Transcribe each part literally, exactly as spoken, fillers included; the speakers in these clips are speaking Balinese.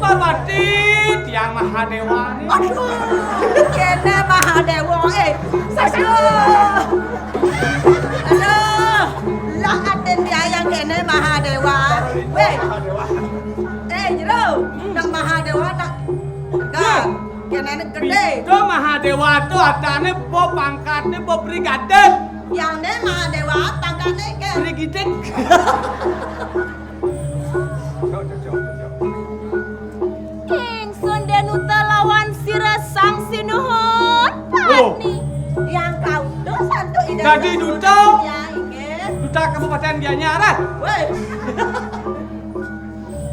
Parwati, tiang Mahadéwa né. Aduh, kéné Mahadéwa, eh. Aduh. Aduh, lah atin dia yang kéné Mahadéwa. Wéh. Eh, Jero, nak Mahadéwa, nak. Dah, kéné gedé. Itu Mahadéwa to adané bo pangkatné bo brigadir. Yang né Mahadéwa pangkatné ké? Brigidik. Ingsun Dénuta lawan sira Sang Sinuhun. Oh. Patni. Yang kautus antuk Ida Dadi Sang duta. Ya, inggih. Duta Kabupatén Gianyar, ah. Wéh.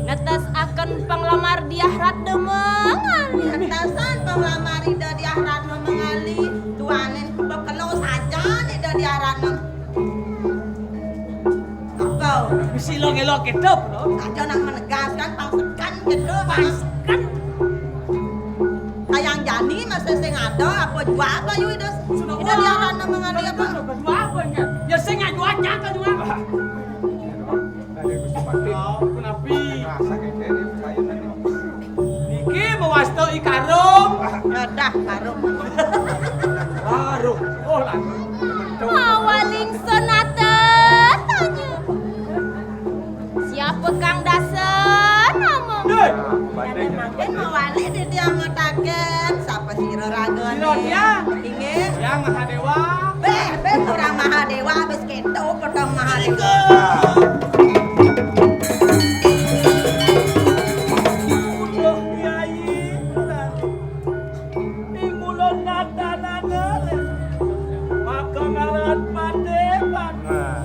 Netesaken panglamar Diah Ratna Mangali. Netesan panglamar Ida Diah Ratna Mangali. Duaning pekelo sajan Ida Diah Ratna. Apa? Wis ilok-ilok kéto, Bro. Aja nak menegaskan pangsekan kéto, Bang. Pangsekan. Kayang jani masih sing ada, apa jua apa yu Ida? Ida Diah Ratna Mangali apa? Jua apa, ya? Ya, sing aja aja, jua. Dari Gusti Patih. Oh, punapi? Rasa kéné, kayu tadi. Niki mawasta i karung. Dadah karung. Karung. Oh, lah. Mawali sonata tanya. Siapa kang dasa nama? Hei. Mangkin mawali di tiang ngataken, sapa sira ragané? Sira tiang. Inggih. Tiang Mahadéwa. Béh, béh, orang Mahadéwa, habis kéto, potong Mahadéwa. Uduh, Kyai, Ratu. Ning ulun nadanana, maka ngaran Patih Madru. Nah.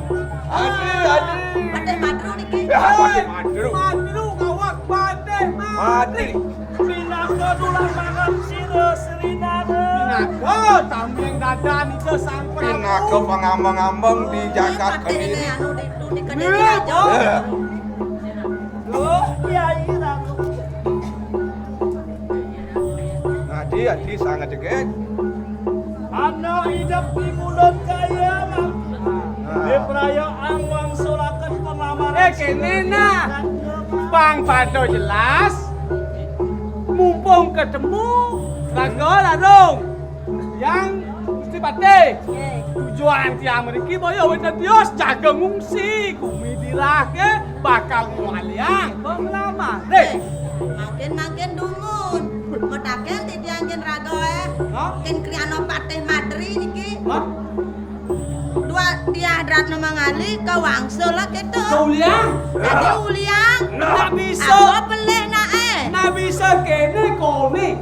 Adi, adi. Patih Madru niki. Ya, Patih Madru. Madru, awak Patih Madru. Madru. Pinaka dulang mangan sira Srinara. Pinaka tameng dadan Ida Sang Prabu. Pinaka pangambang-ambang di jagat kediri. Anu di, di kediri aja. Ya. Duh, Kyai Ratu. Adi, adi, sangat jegég. Ana idep di mulut kaya, Mang. Nah. Dipraya angwang sulaken panglamar. Eh, kéné nah. Pang pada jelas. Mumpung ketemu, raga larung. Yang Gusti Patih. Nggih. Tujuan tiang mriki boya wénten tios jaga ngungsi, gumi dirahke bakal ngwaliang panglamar. Nggih. Mangkin-mangkin dumun. Mataken titiang kin raga, eh. Hah? Kin Kriana Patih Madri niki. Hah? Dua Diah Ratna Mangali kawangsul lah kéto. Kauliang. Dadi uliang. Nah. Nak bisa. Apa pelih nak, eh? Nak bisa kéné koné.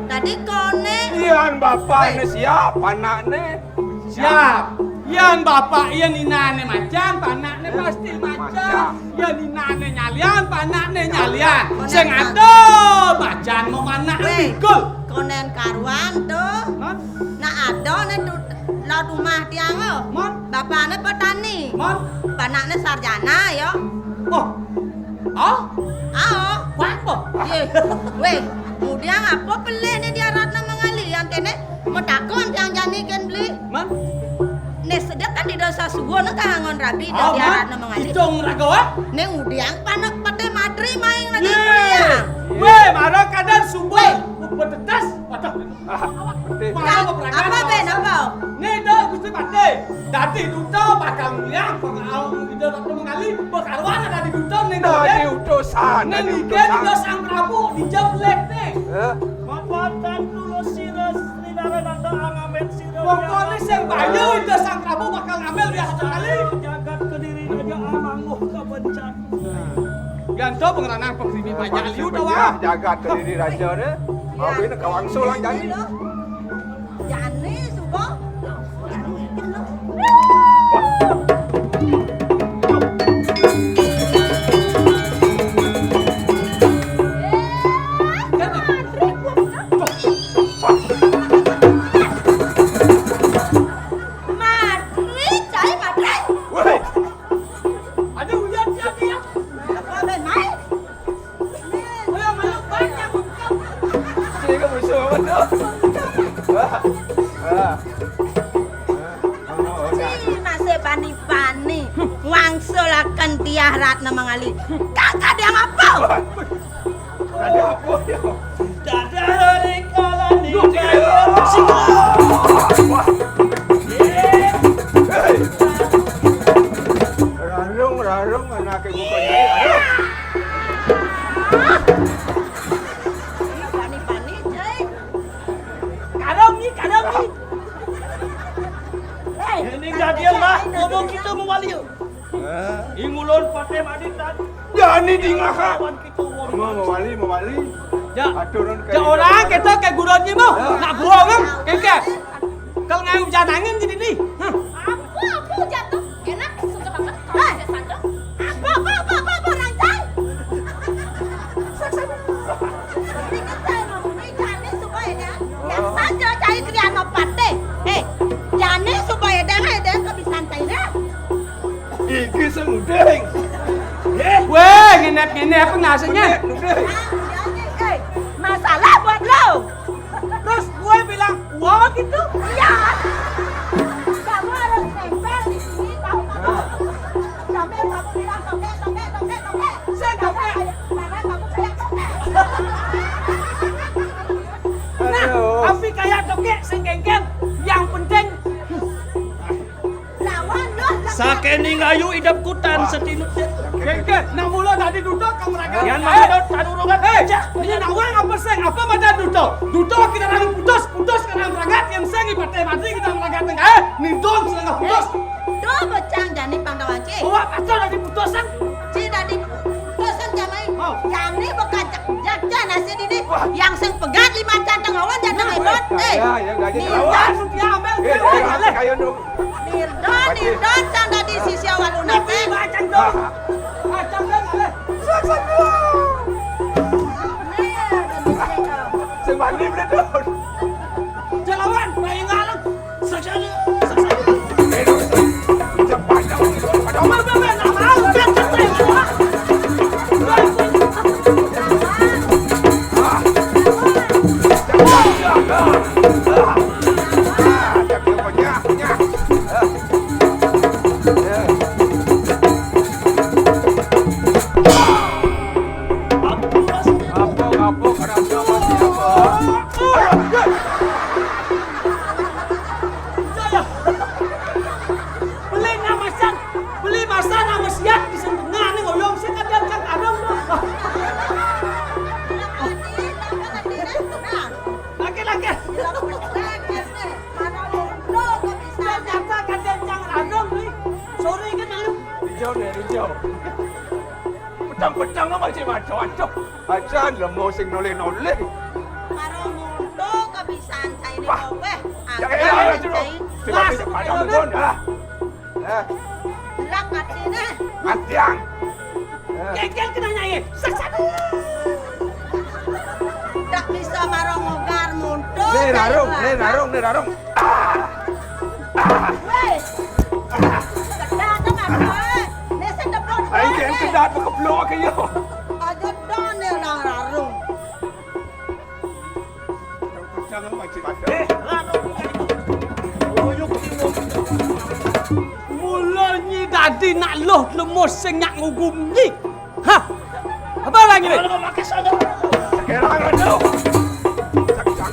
Dadi koné. Yén bapakné siap, anakné siap. Yén bapak, yén inané macan, panakné pasti macan. Macan. Yén inané nyalian, panakné nyalian. Koné sing ada macan mau anak. Wéh, mikul. Konén karuan to. Hah? Nak ada né tu, laut umah tiang, oh. Mon? Bapakné petani. Mon? Panakné sarjana, ya. Oh. Oh? Ah, oh. Kuat, oh. Yé. Wéh, kemudian apa pelih né Diah Ratna Mangali yang kéné? Matakon tiang jani kén beli. Man? Né sedek kan di desa suwun kan ngon rabi Diah Ratna Mangali. Idung raga, ah? Né ngudiang panak Patih Madri main lagi. Yé. Wéh, mara kadén suba. Wéh. Betetes. Waduh. Ah, Patih. Mara peperangan. Apa, Ben? Apa? Né, Gusti Patih. Dadi duta bakal nguliang pengawal Diah Ratna Mangali. Bekaruan dadi duta né. Dadi utusan, né dadi utusan. Né niki Sang Prabu dijeblék né. Hah? Mapan tulus sira Sri Narananda angambil sira. Pokokné sing bayu Ida Sang Prabu bakal ngambil Diah Ratna Mangali. Jagat Kediri raja amangguh kabencan. Ganto pengeranang pengkrimi banyak liu tawa. Jagat Kediri raja né. Mau ini kawangsul lang jani. Jani suba. Matri, cai matri. Woi. Aduh, uyan, uyan, uyan. Apa, Ben, mai? Ayo, ayo, banyak. Sini ke musuh, apa tu? Ah, ah. Ci masih bani-bani. Wangsulaken Diah Ratna Mangali. Kakak dia ngapa? Wah. Bani-bani, Cai. Kadang ni, kadang ni. Hei, ini gadian lah, ngomong kita mau wali. Ingulon paté madi tadi. Jani dingah. Mau, mau wali, mau wali. Ya. Aturan ya, orang kita ke gurun ni mau. Ya. Nak buang kan? Kengke. Kalau nggak hujan angin jadi ni. Hah? Apa, apa hujan tu? Enak, suka banget. Hei. Apa, apa, apa, apa, apa, Rancang? Ingat saya ngomong ni, jani supaya dia. Yang saja cai kalian opat deh. Eh, jani supaya dia, dia kebisan cai dia. Iki sing udeng. Eh, weh, nginep-nginep ngasenya. Udeng, udeng. Ah, iya, iya. Eh, masalah buat lo. Terus gue bilang, "Wah gitu?" Iya. Kamu harus nempel di sini, tahu nggak? Sambil kamu bilang, "Toke, toke, toke, toke." Saya toke. Karena kamu saya toke. Nah, aduh. Tapi kayak toke, sing kengkeng. Yang penting sakening ayu idep kutan setinut. Kengke, nang mula dadi duta kang meragat. Yan mangadot tanurungan. Hei, ini nawang apa sing? Apa madan duta? Duta kita nang putus, putus kena meragat, yang sing ipate mati kita meragat nang kae. Nindung setengah putus. Duh, bocang jani Pandawa, Ci. Wah, pasal dadi putusan. Ci dadi putusan jamai. Oh. Jani bekajak-jak nasi dini. Wah. Yang sing pegat lima cantang awan jantang hebat. Eh, ya, ya, gaji nindung. Lawan. Dia ambil. Eh, dia ambil. Kayu dong. Nirda, Nirda, sang dadi sisya waluna téh. Macam dong. Macam dong, alé. Sing wani bener, Don. Jalawan, bayi ngalang. Sakjane, sakjane. Cepat, cepat. Aduh, aduh, aduh, aduh, aduh, aduh. Beli nama siat, beli masa nama siat di sing tengah nih, oyong sing kadang cang kadang. Laki-laki. Ternyata kadang cang kadang nih. Sore kan malu. Hijau nih, hijau. Petang-petang apa sih, macam-macam. Acan lemo sing nolih-nolih. Karo ngono kebisan saiki kok wéh. Ya, ya, ya, ya, cai. Coba bisa padang pun, ah. Eh. Delak atine. Matiang. Eh. Kengkel kena nyai. Sesat. Tak bisa marang ngogar muntuk. Nih, rarung, nih, rarung, nih, rarung. Wéh. Kedat apa kowe? Nek sing depok. Ayo, jangan kedat, keblok aja. Aja done nang rarung. Jangan macam-macam. Eh, rarung. Mula nyi dadi nak loh lemos sing nyak ngugum nyi. Hah? Apa lagi ni? Kalau pakai sana. Sekarang aja.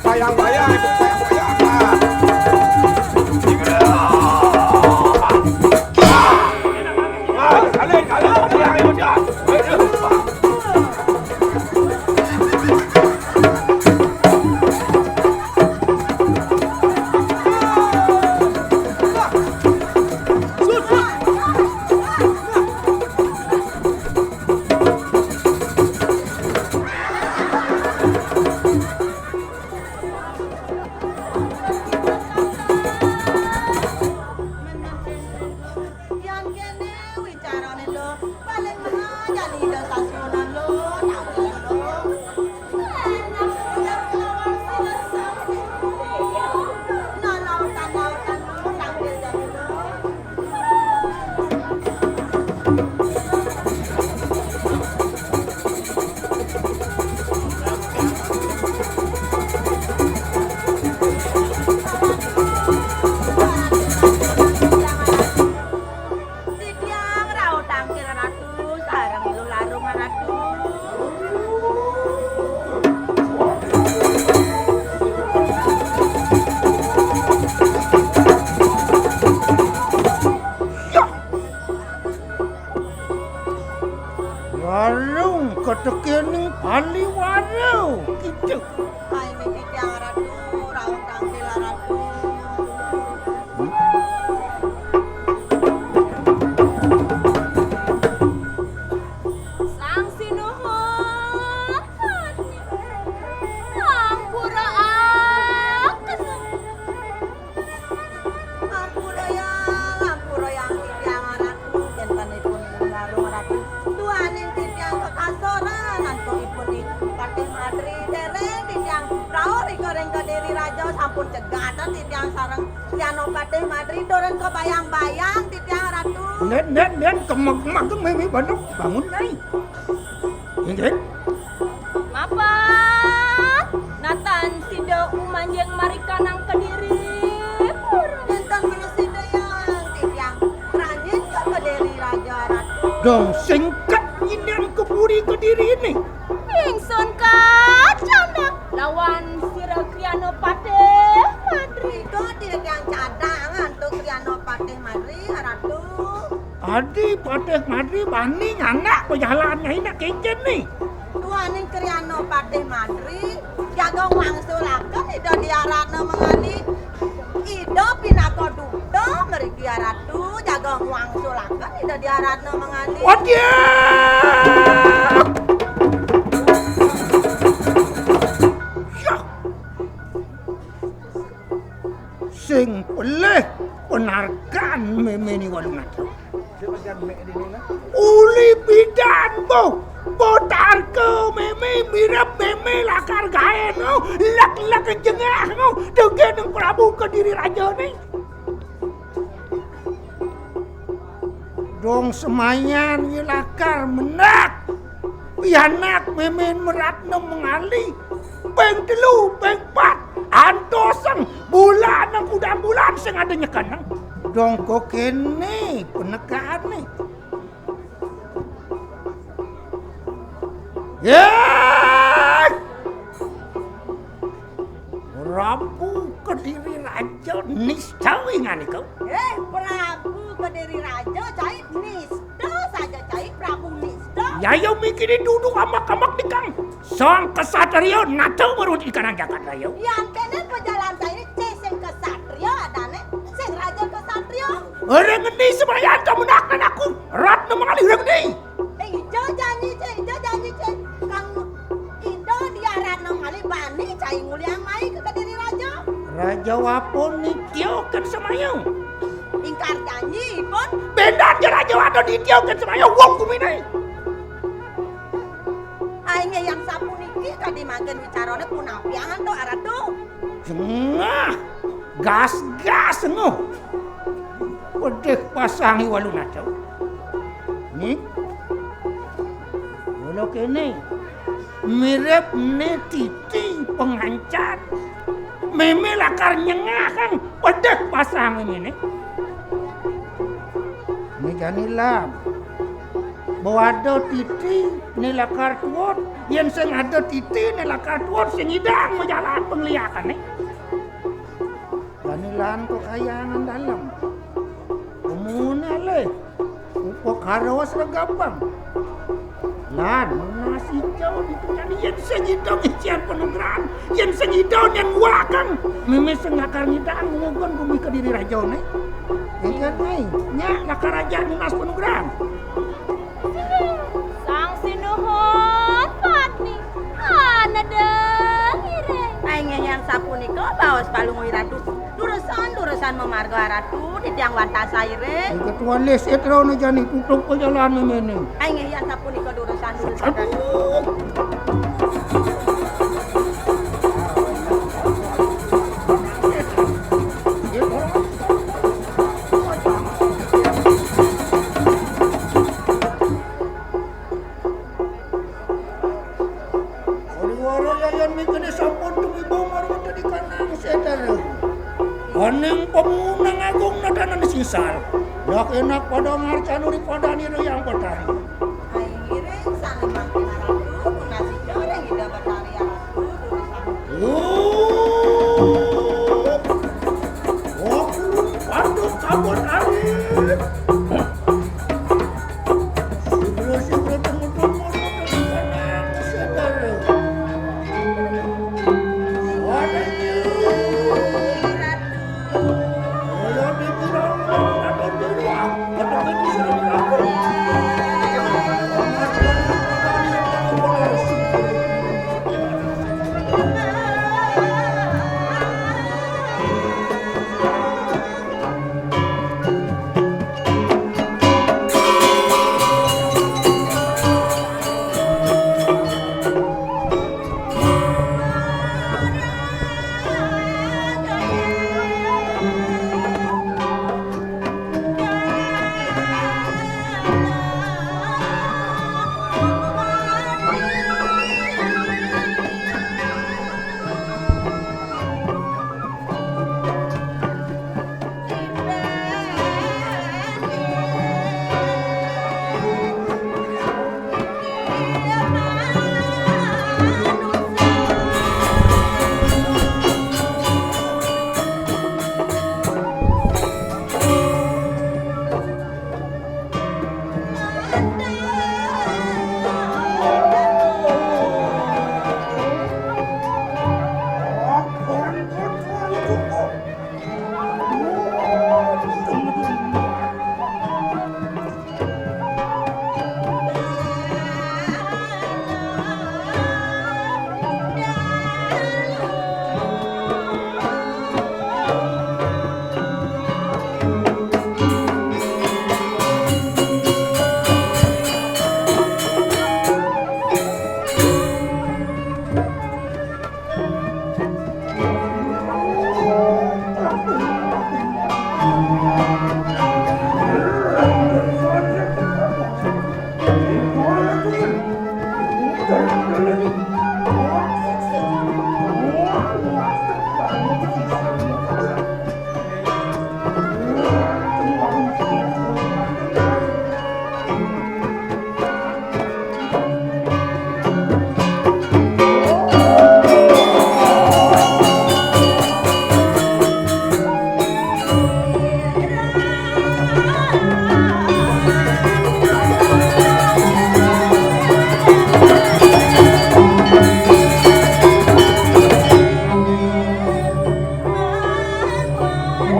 Bayang-bayang, bayang-bayang. Ah, kalian, kalian, kalian, kalian. Tekening paliwara, gitu. Ai, niki tiang Ratu, rauh tangkil Ratu. Sang Sinuhun, ampuraaken. Ampurayang, ampurayang titiang Ratu, kéntenipun Gung Larung Ratu. Duaning titiang kekasoran antuk ipun Patih Madri, déréng titiang rauh rika ring Kediri Raja sampun cegatan titiang sareng Griya Patih Madri, durung kabayang-bayang titiang Ratu. Ndén, ndén, ndén, kemeg-meg mémé banget, bangun, Nyai. Inggih. Mapan, natan sida umanjing marikanang Kediri. Nénten prasida yang titiang ranjing ka Kediri Raja Ratu. Dong singket nyindan ka puri Kediri né. Ingsun kacandang lawan sira Griya Patih Madri. Nika titiang cadang antuk Griya Patih Madri, Ratu. Adi Patih Madri bani nganak pajalan nyai nak kéncén né. Duaning Griya Patih Madri, jaga wangsulaken Ida Diah Ratna Mangali. Ida pinaka duta mriki Ratu, jaga wangsulaken Ida Diah Ratna Mangali. Wadyah! Yah! Sing pelih panargan mémé ni Walunata. Uli pidan, Bu. Potarka mémé, mirep mémé lakar gaé no, lek-lek jengah no, tegening Prabu Kediri Raja né. Dong semayan nyai lakar mendak. Pianak mémé Ratna Mangali. Ping telu, ping pat, antosang bulan, kudang bulan sing ada nyekenang. Dong kok kéné penekané. Yéh! Prabu Kediri Raja nista winganika. Eh, Prabu Kediri Raja cai nista saja cai Prabu nista. Ya, ya, mikiri duduk amak-amak dikang. Sang kesatria nata baru di kanang jagat raya. Yang kene pejalan saya cai sing kesatria adane, sing raja kesatria. Ora ngendi semayan kamu nak aku. Ratna Mangali ora ngendi. Eh, ijo janji, Cik, ijo janji, Cik. Kang Indo diaratno malih bani cai nguliang mai ke Kediri Raja. Raja Wapon nityoken semaya. Ingkar janji ipun. Bendan ja Raja Wapon nityoken semaya wong gumine. Aing yang sapuniki kadi mangkin wicarane punapiangan to aratu. Jengah, gas-gas ngoh. Pedih pasangi walu naco. Nih. Mula kene. Mirip ne titi pengancan. Meme lakar nyengahang pedih pasang ini. Ini jani lam. Bawada titi ne lakar tuut, yen sing ada titi ne lakar tuut, sing idang majalan pengliakane. Jani lan kok kayangan dalem. Kemune le, upakarawas regapang. Lan, nasi jauh ditu jani yen sing idang isian penugrahan, yen sing idang yang wakang, meme sing lakar ngidang ngugun bumi Kediri Rajane. Ingkat mai, nya lakar aja nunas penugrahan. Sang Sinuhun patni, anedeng iring. Aing yang sapunika baos Palungguh Ratu. Durusan, durusan mamarga Ratu, titiang wantah sairing. Ketua les etrone jani tutup ke jalan memene. Aing yang sapunika durusan, durusan Ratu. Aduh. Pariwara Yayan Migene sampun tumiba marwata di kanang sedana. Aning pamunang agung nadanan sisal. Yak enak pada ngarcanu ri padanira yang batari. Ai ngiring sane mangkin aratu, punasi jaring Ida Batari aratu, durus sami. Oh, aku pada kabut arit. Sibra-sibra tengutut-ngutut di sana.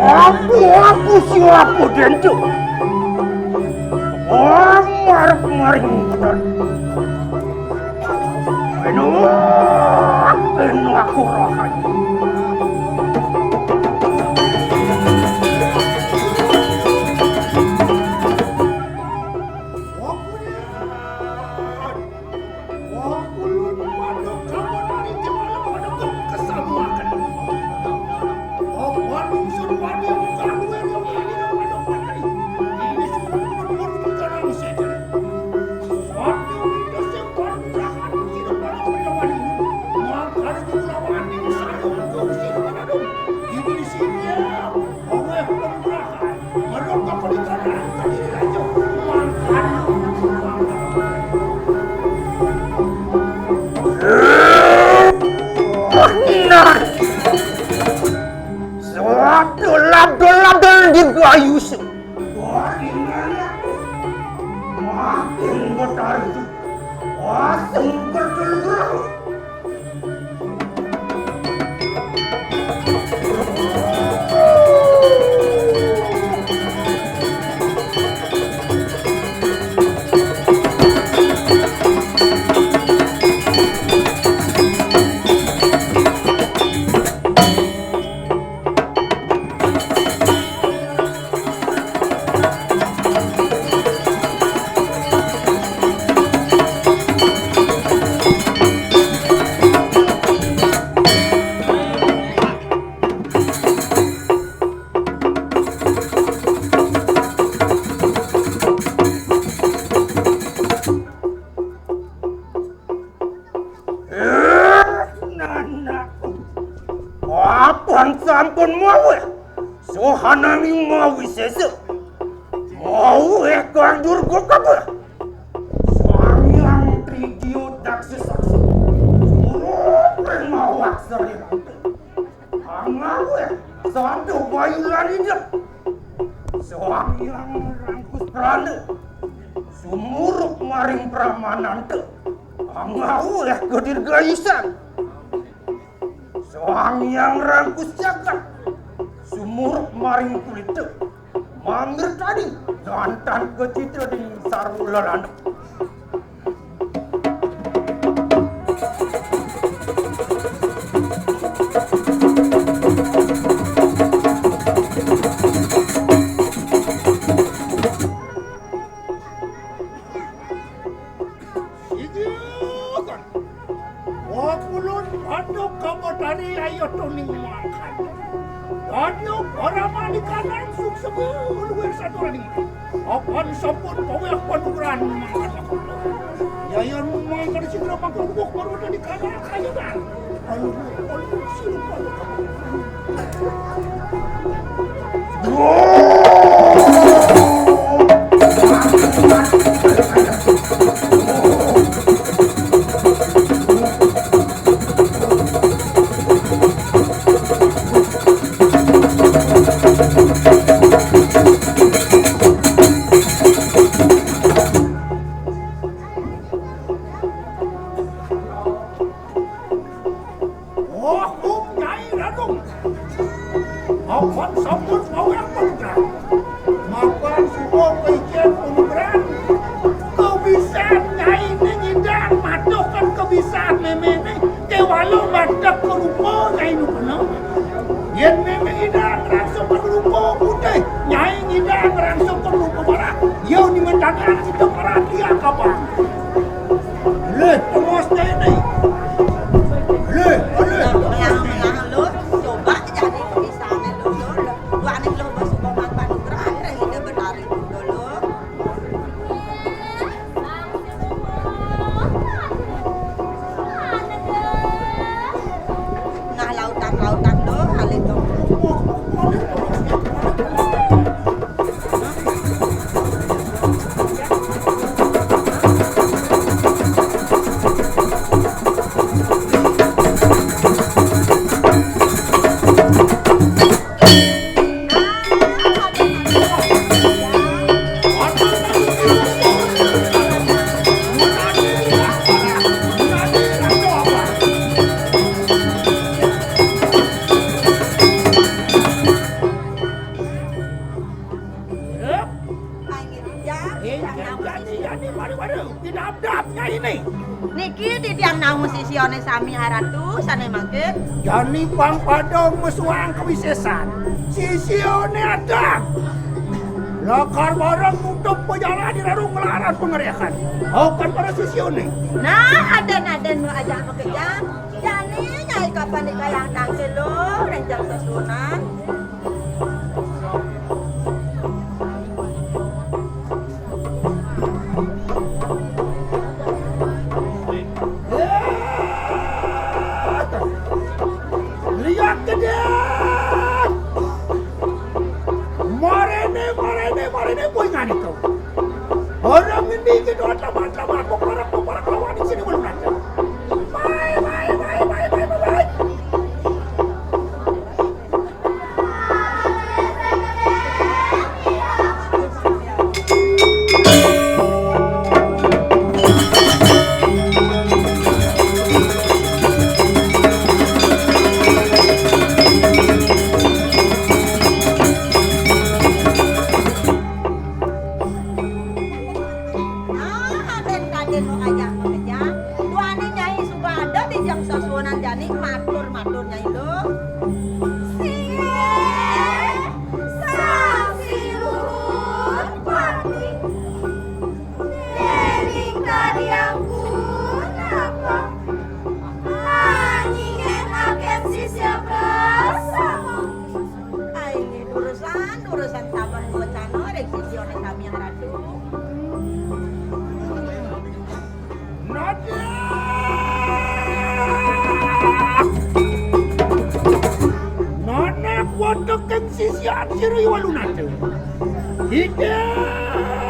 Aku, aku siapa dentu? Amar maring. Eno, eno aku rohani. Wah, ulun pada kawan ari tiwala pada kesamuakan. Wah, pada unsur wani yang kaluar yang tadi pada pada. Ini sudah benar-benar kita nang setan. Wah, yang kita setan jangan kita pada pada wani. Maka ada kulawan yang saya untuk sih pada dong. Ini di sini ya. Oleh pemerahan. Nah, suatu ladul-ladul di gayu se-, makin betari. Wah, sungker dulu. Eh, nanakku. Apan sampun mawe? Sohanami mawi sesa. Mawe kang Durga kabeh. Sang Hyang Tridya Daksa Saksa. Suruh mawak sarirante. Angaweh, sada bayu lan idep. Sang Hyang Rangkus Prana. Sumuruk maring pramananta. Angaweh kadirgayusan. Sang Hyang Rangkus Jagat. Sumuruk maring kulita. Mangger tadi, jantan kecitra ning sarwa lelanek. Sigi kan. Wah, ulun pada kabatari ayo tuning mangkat. Dadya paramanikana suksema luwih saturani. Apan sampun paweh panugrahan mangkat. Yayan mangkat sira mangkat wah parwata di kana kayanan. Ayo, ayo, silupa. Wah, Nyai Ranum. Apan sampun paweh panugrahan. Mapan suba paijen panugrahan. Kebisan Nyai ning ngidang matuhkan kebisan méméné kéwala batek karupa Nyai nu kena. Yén mémé ngidang ngrangsang karupa putih, Nyai ngidang ngrangsang karupa barak. Yén dimentangan kita paratian kabang. Leh, tembus Nyai né. Leh, leh. Melah-melah, Lur. Coba jani kebisané, Lur, Lur. Duaning Lur basuba mapan nugrahan, Ida Betari Kunda, Lur. Sisiané sami aratu sané mangkin. Jani pang pada mesuang kawisésan. Sisiané adang. Lakar bareng nutup pajalan di rarung nglaras pangariakan. Aukan para sisiané. Nah, adén-adén nu ajak makejang. Jani nyai kapan dikayang tangsil lo, rénjang sesuunan. Liak gedé. Maréné, maréné, maréné, boy ngani kau. Orang ngendi gitu, teman-teman, peparak-peparak lawan di sini belum ada. Bye, bye, bye, bye, bye, bye, bye. Ah, adén-adén nu ajak makejang. Duaning nyai suba ada di jeng sesuunan jani, matur-matur nyai lo. Singgih, sasi luhur pati. Dening kadi ampun apa? Nanging akéh sisia bersama. Ai, urusan, urusan sabar wacana rék sisiané sami ratu. Nanak. Nanak wateking sisian sira Iwalunata. Ida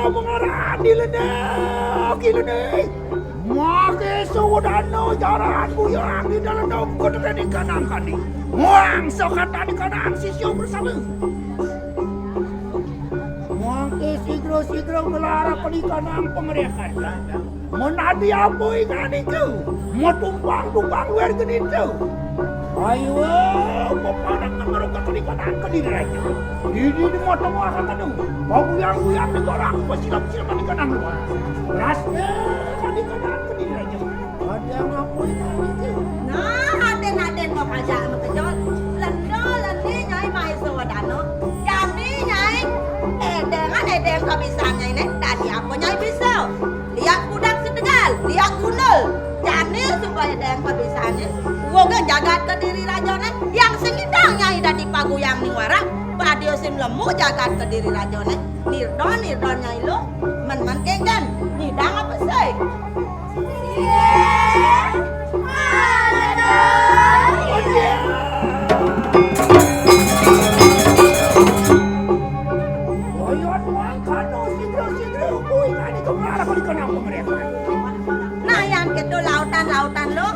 mengarani lenek ilene. Maké sawadana jaran buyang di dalam dongkot kadi kanang kadi. Muang sakata di kanang sisia bersama. Mangké sigra-sigra ngelar panikanang pangrekan. Menadi apa ingan itu? Matumpang-tumpang luar genita. Ayo, pepanang nang maruka panikanang kediri raja. Didi di mata muara kanu. Paguyang-guyang di korak, pasilap-silap panikanang luar. Rasnya panikanang kediri raja. Ada ngapain lagi? Nah, adén-adén mau kajak makejang. Lenda-lendi nyai maisa wadana. Jani nyai, édéngan édéng kabisan nyainé, dadi apa nyai bisa? Liak kudak setegal, liak gundul. Jani suba édéng kabisané. Uga jagat kediri rajané, yang sing nyidang nyai dadi paguyang ning warak, padia sing lemu jagat kediri rajané. Nirda, nirda nyai lo, men-men kéngkén, nyidang apa sih? Nah, yan kéto lautan-lautan lo.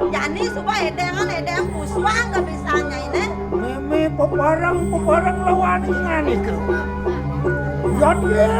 Jani suba édéngan édéng pusuang kabisan nyainé. Mémé pepareng-pepareng lawan ingan itu. Yan, yan.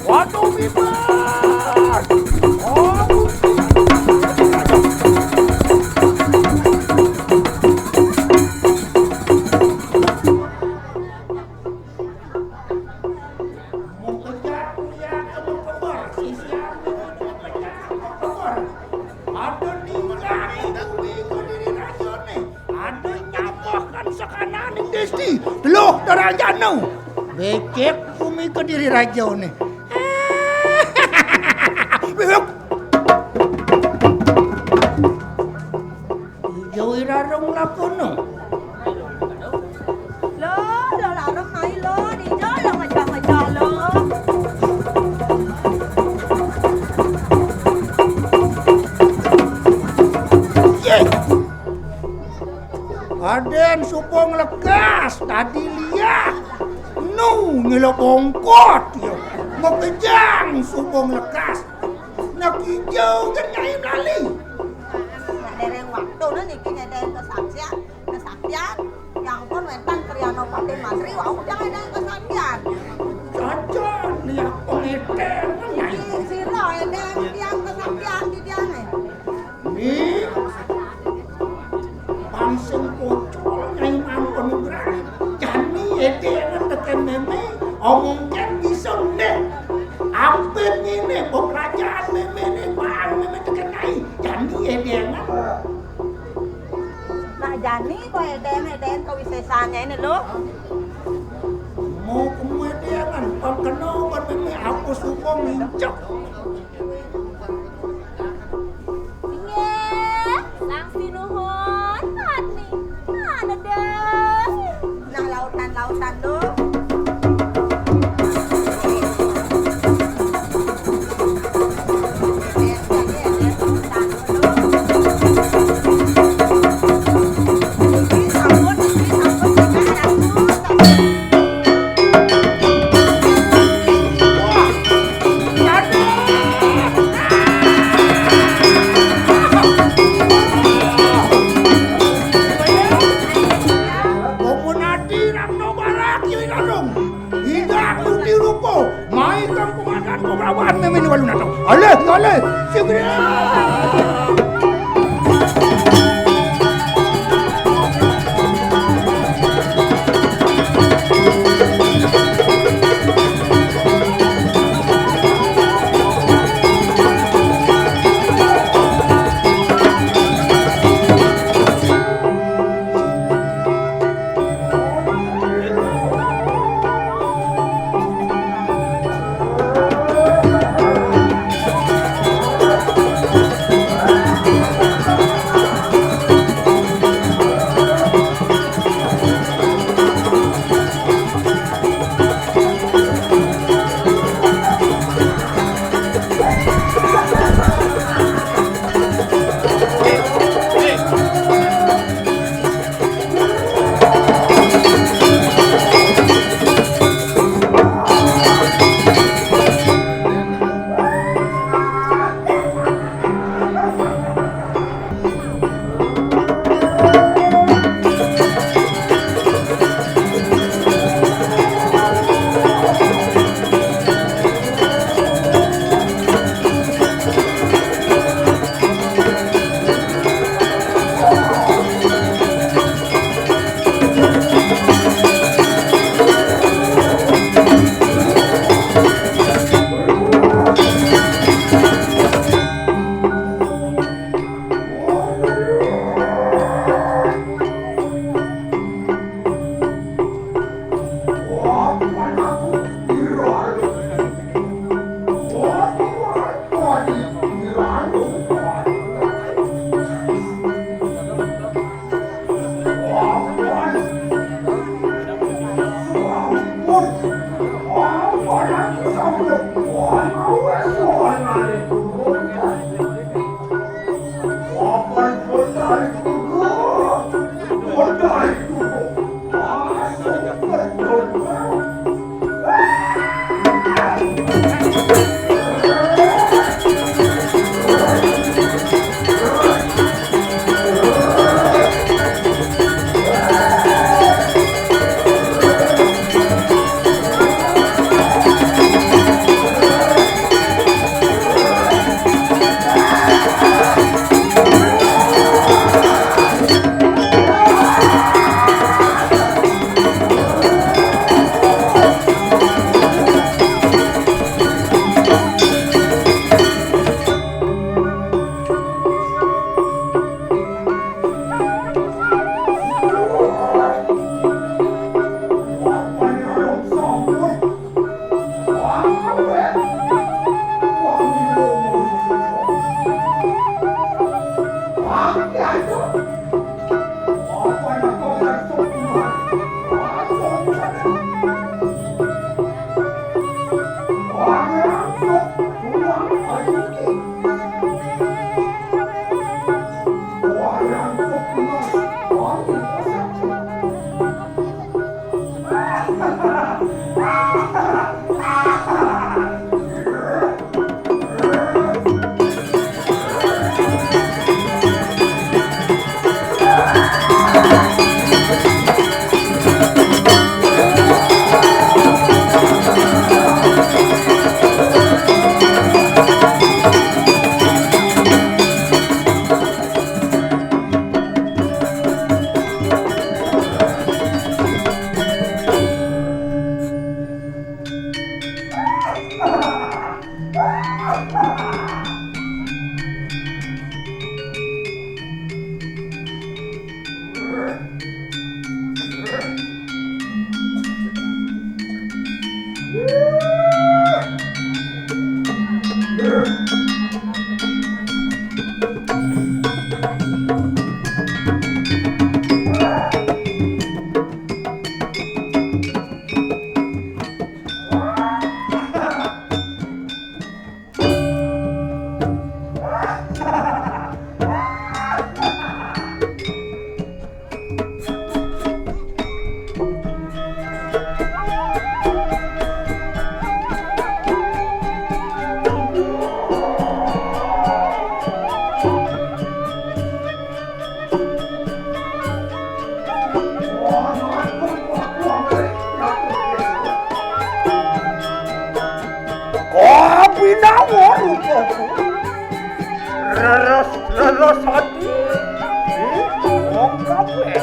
Waduh, bibas. Oh, mau kerja kuliah, mau kebar, sisian, mau kerja, mau kebar. Ada ninggal itu, itu diri raja nih. Ada nyamahkan sekananing desti, teluh derajatnu. Becek bumi kediri rajané. Ijo irarung lakono. Lo, lo larung mai lo, dijo lo mecah-mecah lo. Yé. Adén suba nglekas dadi liah. Nu nyela bongkot ya. Makejang suba nglekas. Nak ijo kan nyai melali. Nak dereng waktune niki ngedeng kesaksian, kesaktian. Yang pun wénten Kriyanopati Mantri wau jang ngedeng kesaktian. Jajan liah pengedeng nyai. Sira edeng tiang kesaktian di tiange. Nih, bang sing pocol nyai mampun nugrahi. Jani edengan teken mémé, omongken bisa ndék. Ampir ngene, pemerajan mémé né, bang mémé teken nyai. Jani edengan. Nah, jani kok edeng-edeng kawisesane ini lho. Mau kemu edengan, pang kena obat mémé, aku suka ngincek. Inggih, sang sinuhun, Patni. Mana deh? Nah, lautan-lautan tuh. Komunadi Rangno Barak, Kopi nawa rupaku. Leres, leres ati. Ih, wong kabeh.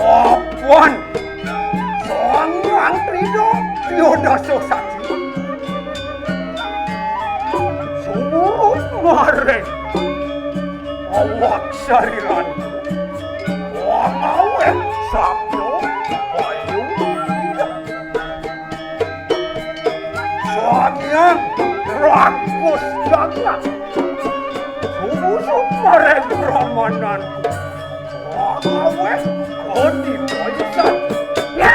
Apan Sang Hyang Trida Dasa Saji sumurut maring awak sariranku, pangawit sabda payu. Sang Hyang Rakus Jagat sumurut maring pramananku. Pangawit kadi payisan. Ya!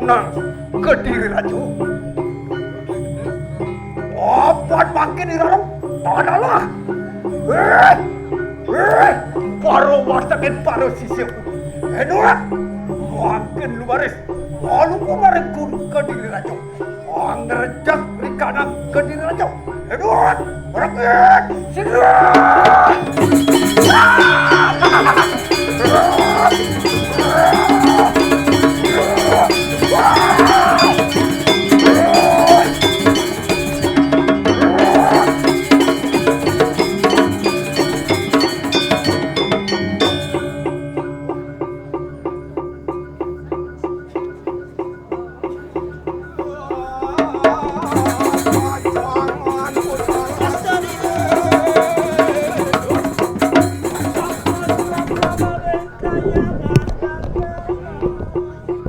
Nah, Kediri Raja. Apan mangkin irarong? Adalah. Eh, eh, para wastaken para sisyaku. Enurat. Mangkin lumaris. Lalu kumaring Kediri Raja. Angrejak rikana Kediri Raja. Enurat. Rakit. Sindurat.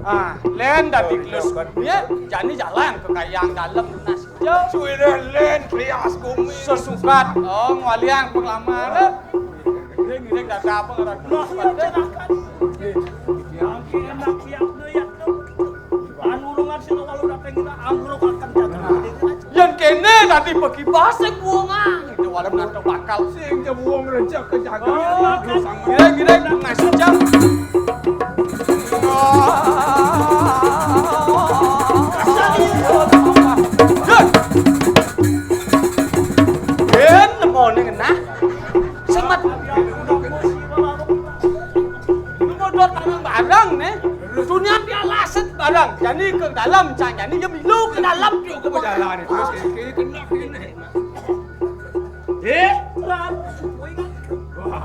Ah, lén dadi kelus. Ya, jani jalan ke kayang dalem nas. Yo. Suwira lén klias gumi. Sesukat, oh, ngwaliang penglamar. Ngiring-ngiring dadi apa ngerak kelus. Mangke enak liat liat. Anu urungan sira walu dapeng kita anggruk akan jagat. Yen kene dadi pegibas sing buangan. Itu walau nanti bakal sing jam wong rejak ke jagat. Oh, ngiring-ngiring ngasih jam. Yen nemone ngenah. Semet. Lumodot tanang bareng ne. Dunia dia laset bareng. Jani ke dalam, cang jani ya milu ke dalam juga. Jalan itu kena kene. Eh, Ran, kowe ingat?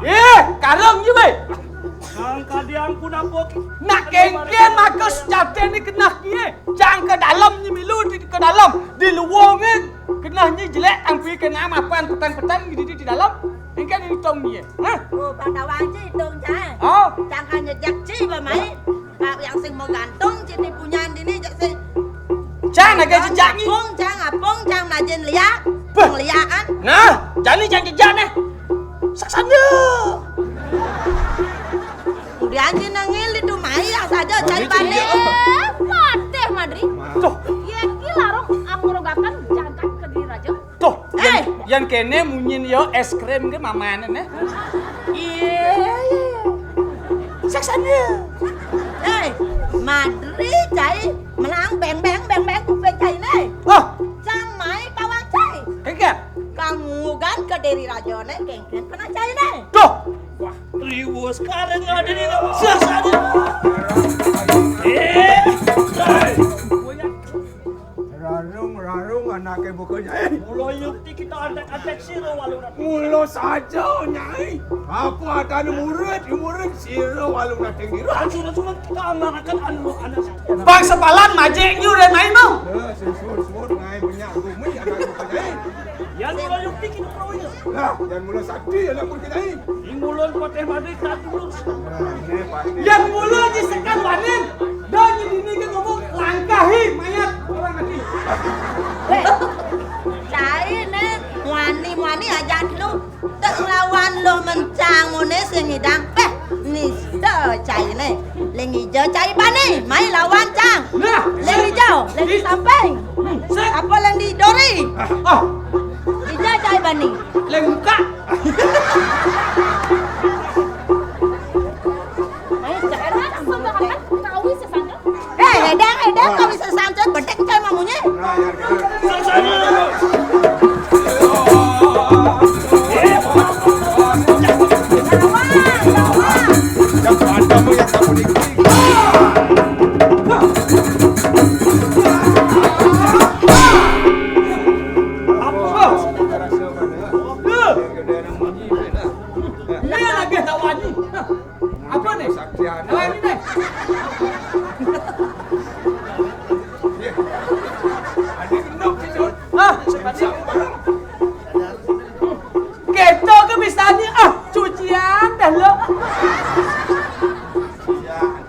Eh, karung iki, weh. Kang kadiang pun apa ki? Nak kengken maka sejatine kenah kiye. Cang ke dalam nyemilu di ke dalam, di luwunge kenah nyi jelek tampi kena mapan peteng-peteng di, di, di dalam. Engke diitung ye. Hah? Oh, pada wanci dong, Cang. Oh. Cang kan nyejak ci bamai. Pak yang sing mau gantung ci di punyan dini jek sing. Cang agak jejak ni. Apung, Cang, apung, Cang najin liak. Bah. Liakan. Nah, jani cang jejak neh. Saksana. Udah aja nangil itu mai yang saja cari balik. Eh, pateh Madri. Tuh. Yen ki larung angrugaken jagat Kediri Raja. Tuh, eh, yen, yen kene munyin yo es krim ke mamane ne. Iya, iya. Saksana. Eh, Madri cai menang beng beng beng beng kuping cai ne. Oh, cang mai pawang cai. Kengken. Kang ngugan Kediri Raja ne kengken kena cai ne. Tuh. Wah, riwus kareng ada di sasana. Eh, cai. Rarung, rarung anake buka Nyai. Mula yukti kita antek-antek sira walu ratu. Mula saja, Nyai. Apa adane murid, murid sira walu ratu ngira. Sudah-sudah kita amarakan anu anak. Bang sepalan majik nyu dan main mau. Eh, sing suwun-suwun ngai banyak gumi anake buka Nyai. Yan mula yukti kita perawinya. Lah, yan mula sakti ya lapun kita ini. Ing ulun patih mati tak tulus. Nah, ini patih. Yan mula nyisekan waning. Dan nyedini ke ngomong langkahi mayat orang mati. Weh, cai ne muani-muani aja lu. Tak ngelawan lo mencang mune sing ngidang. Beh, nista cai ne. Leng ijo cai bani, mai lawan cang. Nah, leng ijo, leng di samping. Sik. Apa leng di dori? Ah. Ijo cai bani. Leng buka. Mai cang. Enak sembarangan kawis sesana. Eh, edang, edang, kawis sesana, bedek cai mamunye. Apa nih? Saktian. Nah, ini nih. Iya. Ada gendok gitu. Ah, sakti. Keto ke bisanya, ah, cucian dah lo.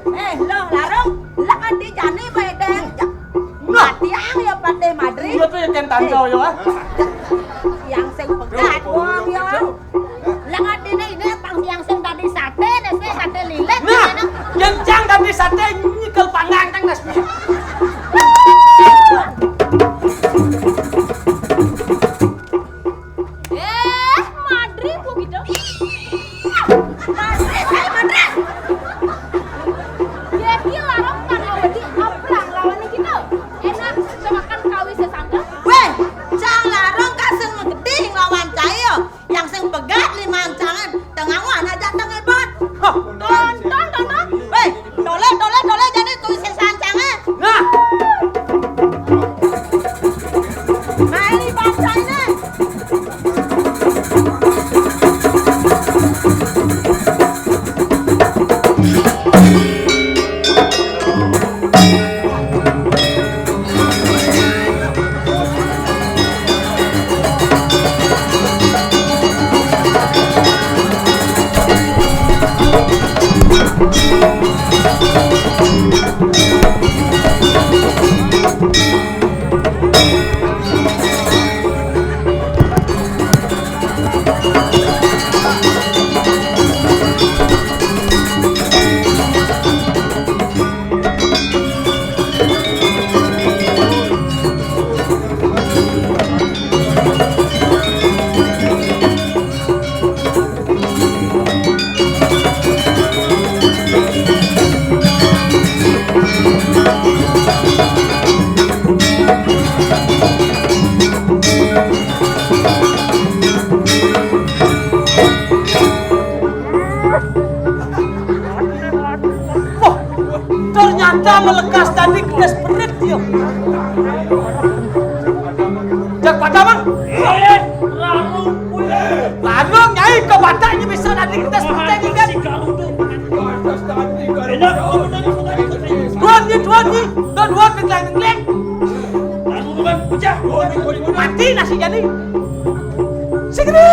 Eh, lo larung, lek ati jani bae deng. Nah. Mati ang ya patih Madri. Iya tuh ya ken tantau ya, ah. Yang sing pegat wong ya. Lah, adine ini pang yang sing tadi sate, nek sing sate lilit. Nah, ngene. Yen cang tadi sate nyekel panggang cang nas. Tah melekas tadi kedas perit dia. Jak pada, Mang. Eh, larung kuwi. Larung, Nyai, kok pada nyai bisa tadi kedas perit, kan? Enak, kamu tadi. Duan, Nyi, duan, Nyi. Duan, duan, nengkleng, nengkleng. Larung kan pecah. Mati nasi jadi. Segera.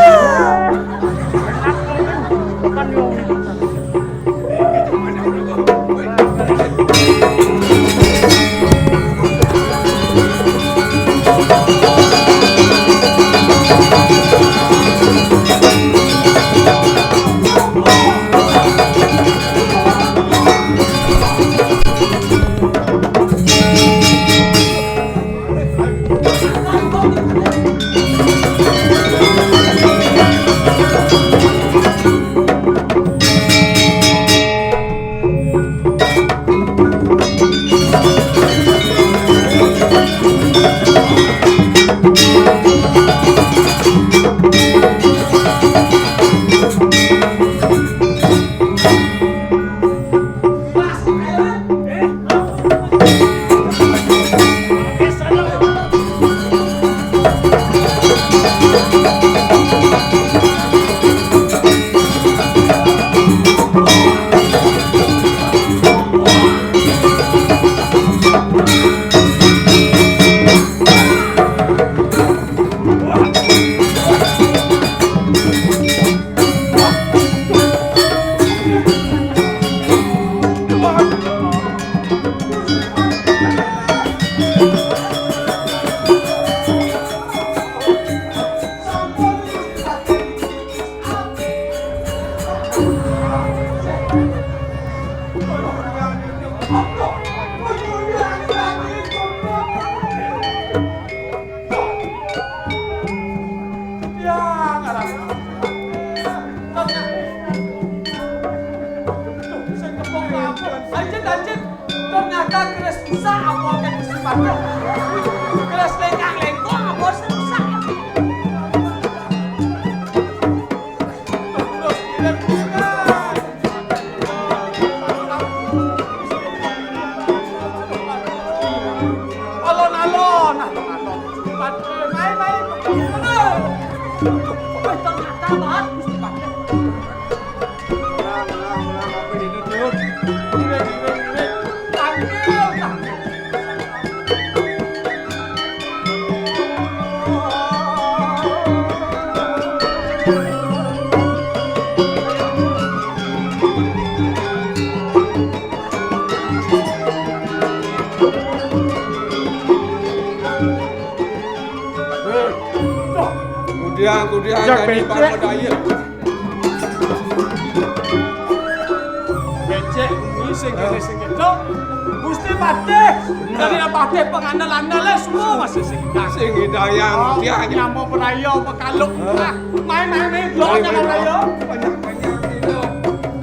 Ya, ngalah. Sing kepung apa? Anjir, anjir. Ternyata keris rusak apa, kan, keris sepatu. Keris lengkang-lengkong apa sing rusak? Alon-alon, alon-alon. Mai, mai. Wih, ternyata bagus. Tangkil, tangkil. Kudiang, kudiang, Jang jadi becek. Pangkodaya. Becek kuwi sing kene sing ketok. Gusti Patih. Nah. Dari Patih pengandel-andel semua masih sing ngidang. Sing ngidang yang Oh, dia hanya nyamuk perayo pekaluk. Hah? Nah, main-main nih, blok Main-main nyamuk perayo. Banyak-banyak itu.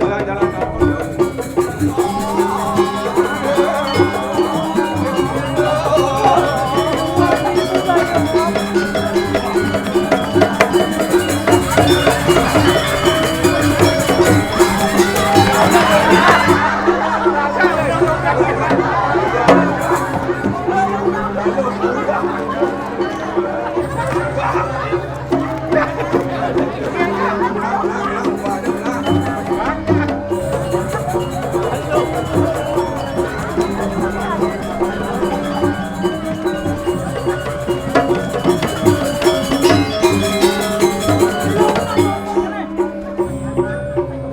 Jalan-jalan kampung.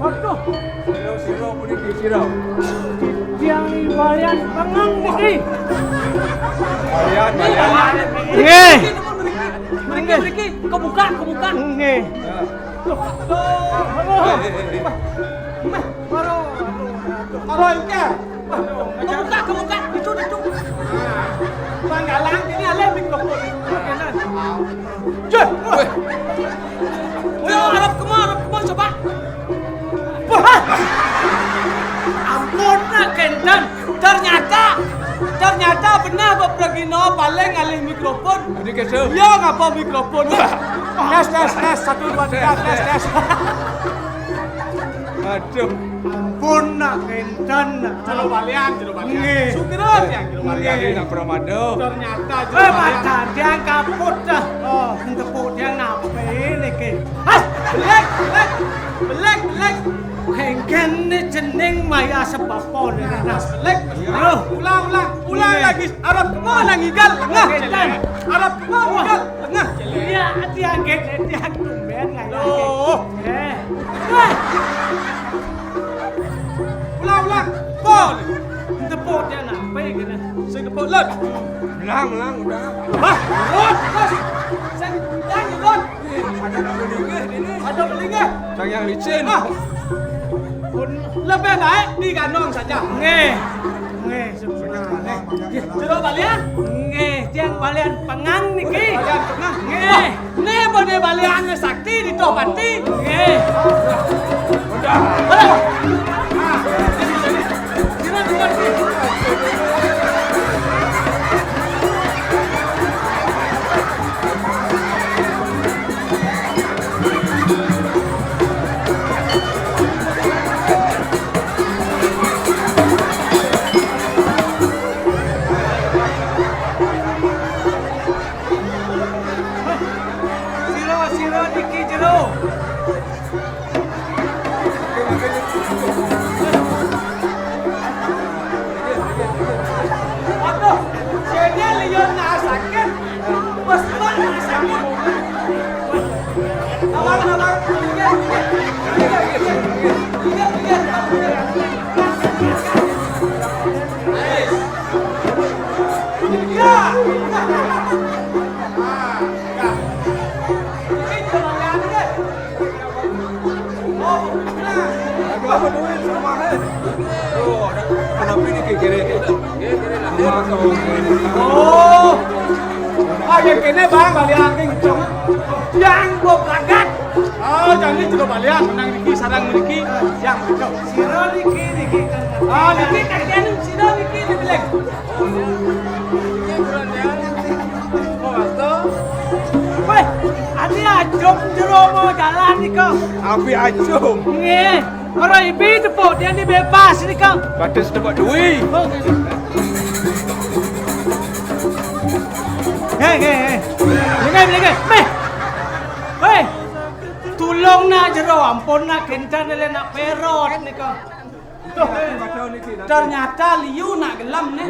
Waduh. Sira, sira puniki sira. Tiang Wayan Pengang niki. Wayan, Wayan. Nggih. Mriki, mriki, kebuka, kebuka. Nggih. Loh, loh, loh. Meh, meh, meh. Karo, karo engker. Kebuka, kebuka, itu, itu. Bang Galang, ini alih mikrofon. Jeh. Weh. Yo, arep kemo, arep kemo, coba. Wah. Ampun, Nak Kenten. Ternyata, ternyata benar Bapak Pragino paling alih mikrofon. Ini kesel. Iya, ngapa mikrofon? Wah. Tes, tes, tes. Satu, dua, tiga. Tes, tes. Aduh. Ampun, nak, kénten, nak. Jero balian, jero balian. Nggih. Sugih, Jero balian. Nggih. Nak pramada. Ternyata jero balian. Eh, badan tiang kaput dah. Oh, tepuk tiang nape niki? Hah, belék, belék. Belék, belék. Kéngkén ni jeneng maya sebapa ni. Nah, belék. Aduh. Ulang, ulang, ulang lagi. Arep kemana ngigal? Tengah. Kénten. Arep kemana ngigal? Tengah. Iya, tiang kéné, tiang tumben nggak. Loh. Eh. Eh. Ulang, ulang. Pol. Tepuk dia nak. Baik kena. Sing tepuk, Lon. Ulang, ulang, udah. Hah? Lon, Lon. Sing tanya, Lon. Ada nak melingih ini. Ada melingih. Yang licin. Ah. Pun lebih baik diganong saja. Nggih. Nggih, sebenarnya. Jero balian? Nggih, tiang balian pengang niki. Balian pengang. Nggih. Wah, né bodé balian sakti di Toh Pati. Nggih. Udah. Udah. Ah, sini, sini. Sini, sini, sini. Sira, sira niki jero. Aduh, sini liyan nak sakit. Bos, Pak, nak sakit. Sabar, sabar. Minggir, minggir. Minggir, minggir. Minggir, minggir. Ya. Nah, nah. Ini coba lihat, minggir. Aduh, apa duit sama, eh? Oh, ada. Kenapa ini kiri? Rumah kau. Oh. Ah, yang kene bang, balian kenceng. Yang gua berangkat. Oh, jadi coba balian, menang niki, sarang niki. Yang kenceng. Sira niki, niki kan. Ah, niki kan sira niki di belek. Wéh, adi ajum jero mau jalan nika. Api ajum. Nggih. Ora ibi tepuk dia ni bebas nika. Batas tepuk duwi. Oh, nggih. Hei, hei, hei. Lengah, lengah. Meh. Hei. Tulung nak jero, ampun nak kénten le nak perot nika. Tuh, ternyata liu nak gelem né.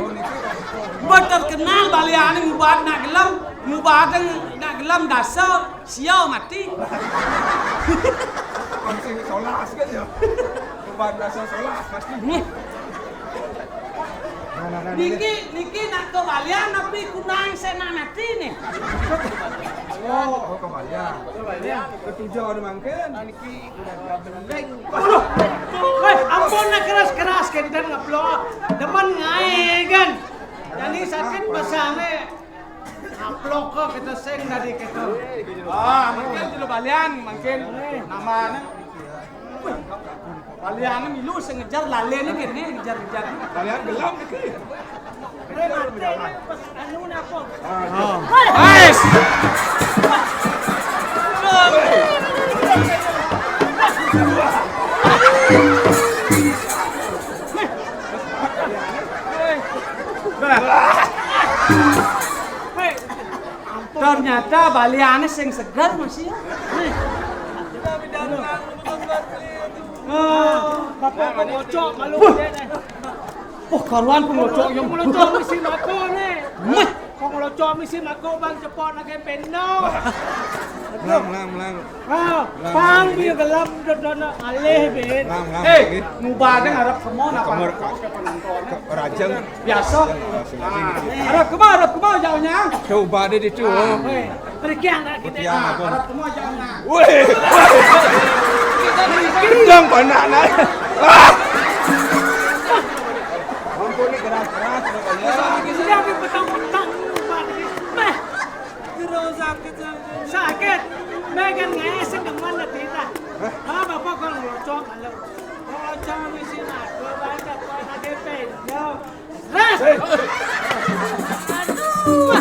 Mbok terkenal baliané ngubat nak gelem, ngubat nak gelem dasa sia mati. Sing solas kan ya. Ngubat dasa solas mati. Nih. Niki, niki nak ke balian tapi kunang sing nak mati nih. Oh, oh, ke balian. Ke balian. Ketujuh ada mangkin. Niki. Aduh. Wéh, ampun nak keras-keras kénten ngeplok. Demen ngaé kan. Jadi sakit pesané. Ngeplok kok kita sing tadi kita. Ah, mangkin jero balian, mangkin namané. Baliané milu sing ngejar laléné kéné ngejar-ngejar. Balian gelem iki. Ais. Ternyata baliané sing seger masih ya. Oh, bapak pengocok malu. Wah, karuan pengocok yang pengocok misi mako né. Meh. Pengocok misi mako bang cepok nagé péndo. Melang, melang, melang. Ah, pang dia gelem dodono alih bin. Melang, melang. Eh, ngubahnya ngarep semua napa? Kamar ka-, penonton. Rajang. Biasa. Arep kemana, arep kemana jauhnya? Coba deh ditu. Ah, weh. Pergi anak kita. Pergi anak. Ah, arep kemana jauhnya? Weh. Kencang panaknya. Ah. Ampun, ini keras-keras. Sudah dipetang-petang. Meh. Sakit, sakit. Sakit. Meh kan ngesek kemana kita? Ah, bapak kalau ngocok, kalau ngocok misi nak, baca kok ada péndo. Ras! Hei. Aduh.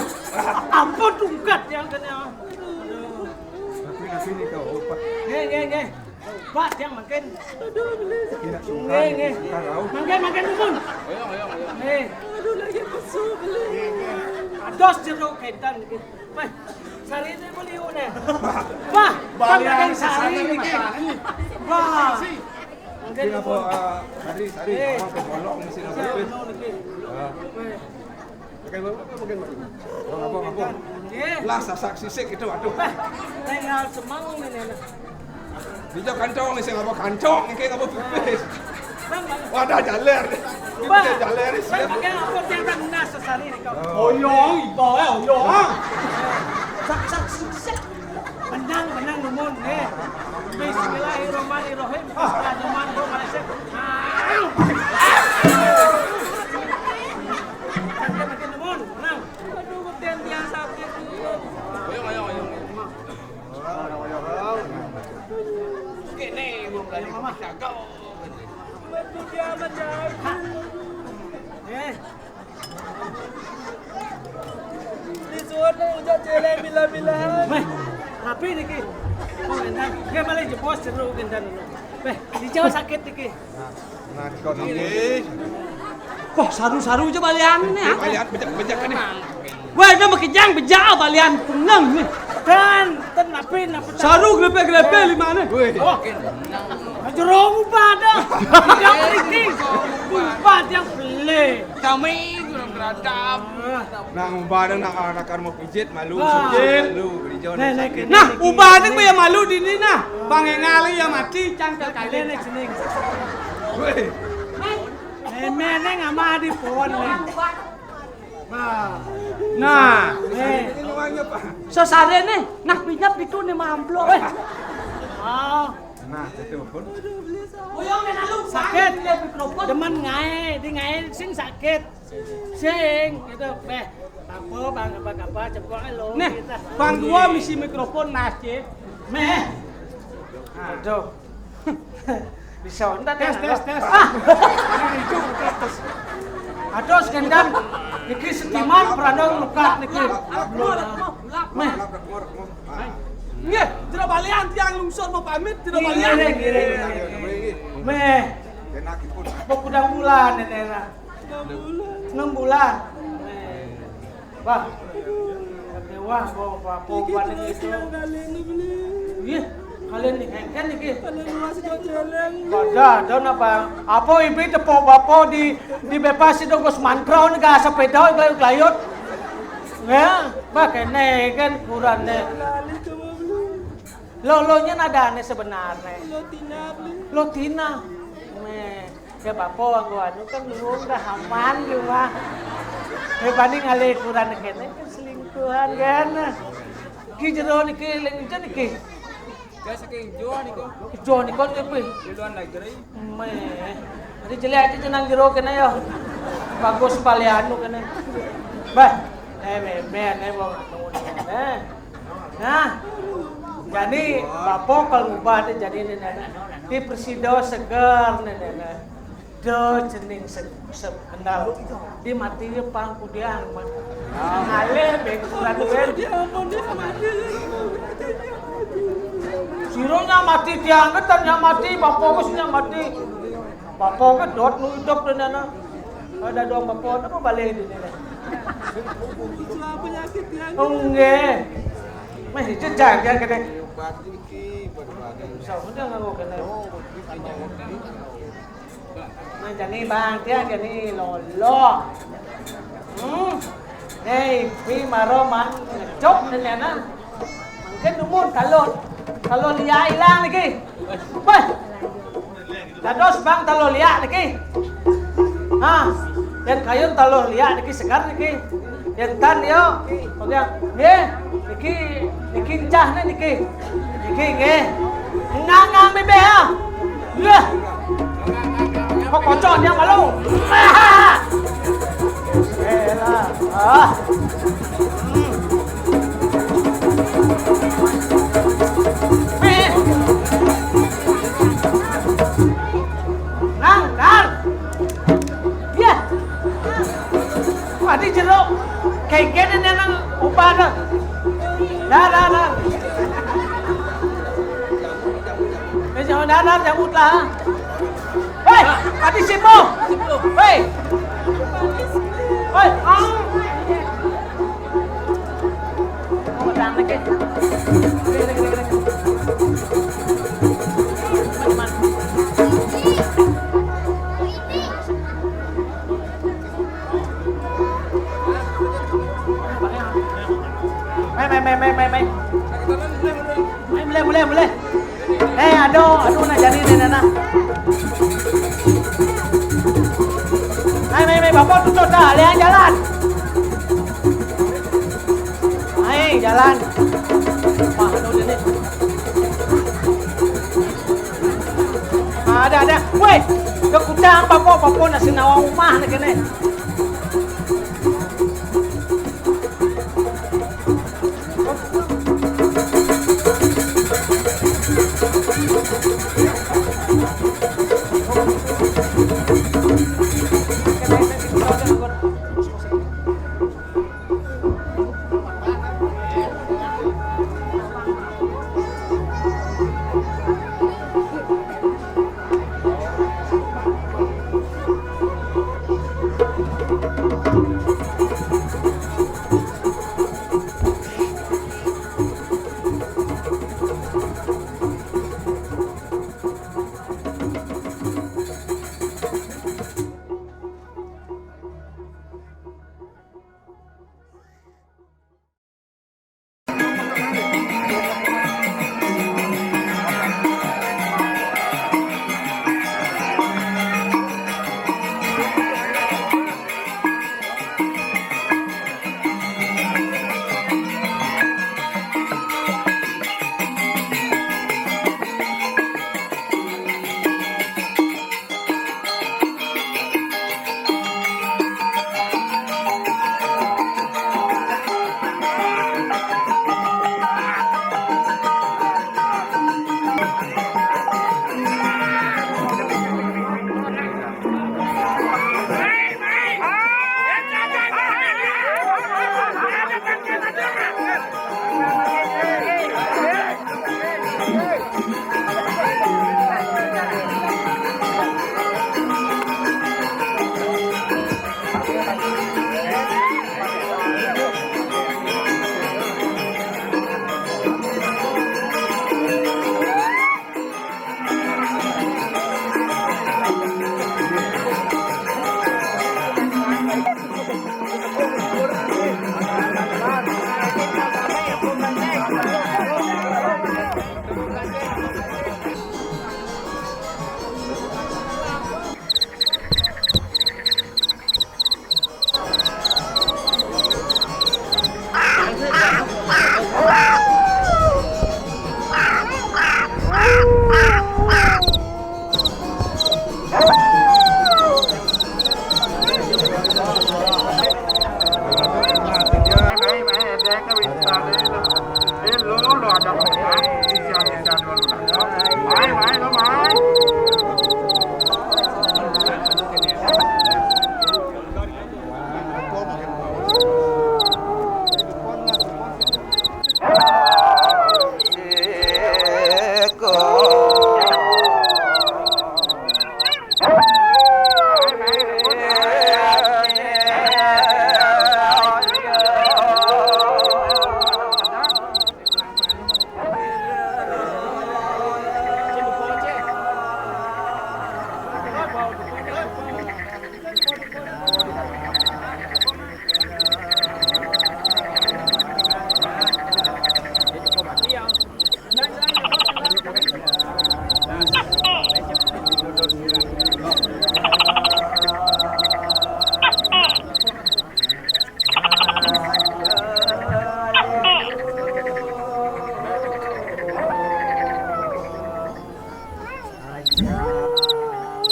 Ampun tungkat yang kena. Aduh. Tapi nasi ni kau, Pak. Nggih, nggih, nggih. Bah, tiang mangkin. Aduh, beli. Nggih, nggih. Mangkin, mangkin nuwun. Nggih. Aduh, lagi pesu beli. Ados jeruk kénten niki. Wah, sarine meliune. Wah, balian mangkin sari sesane niki. Wah. Mangkin nuwun. Sari, sari, eh, orang ke bolong mesti nggak. Nggih. Wah. Pakai apa, pakai apa? Ngapa, ngapa? Nggih. Lah, sasak sisik itu, aduh. Bah, tinggal semang ini, nah. Dijak kantong nih, sing ngapa kantong, nggih ngapa pipis. Bang, bang. Wadah jaler. Bah, jaler, bang, pakai apa tiang tak nas sesari ini, kau? Oh, iya, iba, ya, iya. Sak, sak, sisik. Benang, benang numun, eh. Bismillahirrahmanirrahim. Ah, numan, bro, Malaysia. Ah. Sakit, sakit numun, benang. Aduh, ketian tiang sakit. Ayo, ayo, ayo. Kene, gua berani jaga. Bantu dia menjauh. Eh. Disuruh ujak celeng bila-bila. Weh, rapi niki. Oh, éndah. Nggih, malih jebos jeruk éndah. Weh, dijauh sakit niki. Nah, nah, kok niki. Wah, saru-saru aja balian ini, ah. Balian bejak-bejak ini. Wah, itu mah kejang bejak balian puneng nih. Dan ten napi napi. Saru grepe-grepe limane. Wih. Oh, jeruk ubat dah. Yang penting ubat yang beli. Kami kurang beradab. Nang umbadang nang anak mau pijit malu, wah, sujit malu, beli jauh. Nah, sakit. Nah, umbadang ya malu dini nah. Bang Engal ya mati cangkel kali. Nenek sini. Weh. Eh, meneng ama di pohon nih. Nah. Nah. Eh. Ini nuangnya, Pak. Sesare nih, nah pinyap itu nih mamplok. Eh. Oh. Nah, itu pun. Sakit. Demen ngae, di ngae sing sakit. Sing, gitu. Beh, apa, bang, apa, apa, cepok lo, bang, kita. Bang dua misi mikrofon, Mas, Cip. Meh. Aduh. Bisa, entar tes, tes, tes. Ah. Ini itu, tes, tes. Aduh, segendan. Niki setiman, peradong lukat, niki. Meh. Nggih, jero balian tiang lungsur mau pamit, jero balian. Ngiring, ngiring, ngiring. Meh. Mau kudang bulan, nenek. Enam bulan. Wah. Wah, bawa apa-apa itu. Iya, kalian nih, kan iki. Pada ada napa? Apa ibu tepuk bapak di, di bebas itu Gus Mantra nih gak sepeda kelayut-kelayut. Ya, pakai nih kan kurang nih. Lolonya nadane sebenarnya. Lotina, beli. Lotina. Nih. Ya bapak anggo anu kan luwung dah aman di rumah. Eh, banding ale kurang kene kan selingkuhan kan. Ki jero niki lek ijo niki. Ya saking ijo niku. Ijo niku kuwi. Di luar negeri. Meh. Jadi jelek aja jenang jero kene ya. Bagus pale anu kene. Bah. Eh, meh, meh, meh, wong anu, eh. Nah, jani bapak kalau ngubah deh jani ini nenek. Di presido seger nenek. Do cening se-, se-, kendal. Di mati pang kudiang. Ngalih bengkuran ben. Sironya mati tiang ketan nya mati, bapak wis nya mati. Bapak ke dot nu hidup dan anak. Ada dong bapak apa balik di nenek. Enggak. Meh, itu jaga kene. Obat iki, obat-obatan. Bisa udah nganggo kene. Oh, iki. Nah, jani bang, dia jani lolo. Hmm. Hei, pi maro mang ngecok nene na. Mangkin umur talon. Talon dia hilang lagi. Weh. Dados bang talo liak niki. Ha, yen kayun talo liak niki segar niki. Yen tan yo, oke. Nggih, niki, niki encah nih niki. Niki nggih. Ngangang bibih ha. Lah. Kok kocok dia malu. Elah. Ah. Nang, Kar. Iya. Wah, di jero. Kayak gini nih nang upah dah. Dah, dah, dah. Wis Nah, nah, cabutlah. Hei, mati sipo. Hei. Hei, ah. Mai, mai, mai, mai, mai, mai. Mai, mulai, mulai, mulai. Eh, aduh, aduh, nak jadi ni, nak, nak. Mai, mai, mai, bapak tutup dah, lihat jalan. Mai, jalan. Wah, aduh, dia ni. Ah, ada, ada. Weh, ke kutang, bapak, bapak, nak senawa rumah, nak kena.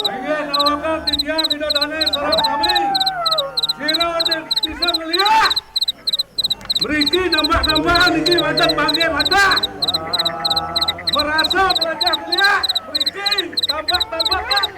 Inggih, nawakan titiang Ida Dane sareng sami. Sira bisa ngeliak. Mriki nambah-nambah niki wonten panggih wadah. Merasa merajah ngeliak. Mriki tambah-tambahan.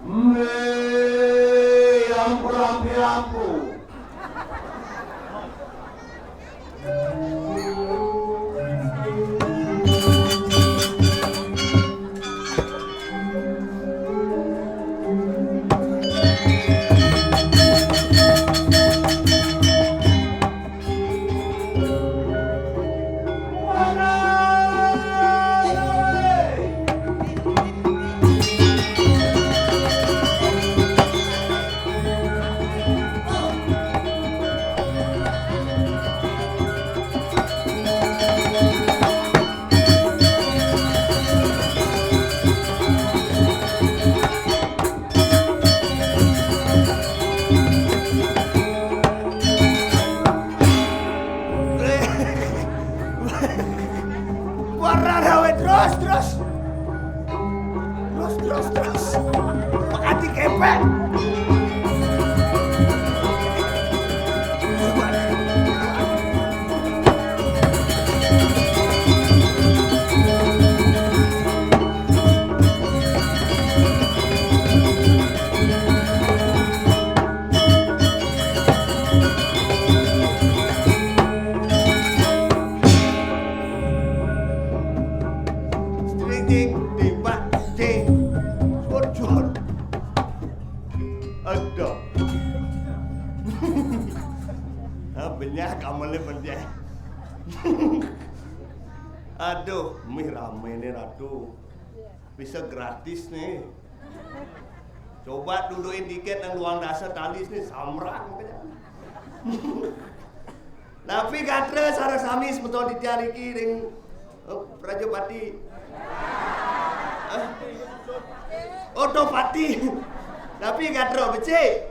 Mbe, ampun, ampun, ampun. Warna rawe terus, terus. Terus, terus, terus. Pekati kepek. String, ding, ding, bak, ding. Jor, jor. Aduh. Ah, banyak amalnya, banyak. Aduh, mih rame nih, Ratu. Bisa gratis nih. Coba dudukin tiket nang luang dasar talis nih, samrak makanya. Napi gatra sareng sami semeton titiang niki ring, eh, Prajapati. Eh? Otopati. Napi gatra becik?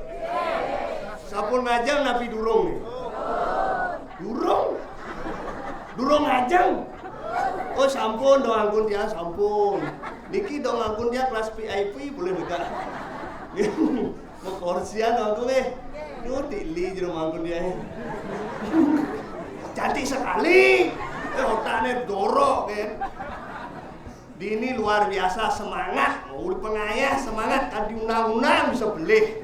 Sampun ngajeng napi durung nih? Durung? Durung ngajeng? Oh, sampun, dong angkun tiang, sampun. Niki dong angkun tiang kelas V I P, boleh buka. Mau kursian dong angkun, eh. Duh, tili jero angkun tiang. Cantik sekali. Eh, otaknya dorok, kan. Dini luar biasa semangat, udah pengayah semangat, kan diundang-undang bisa beli.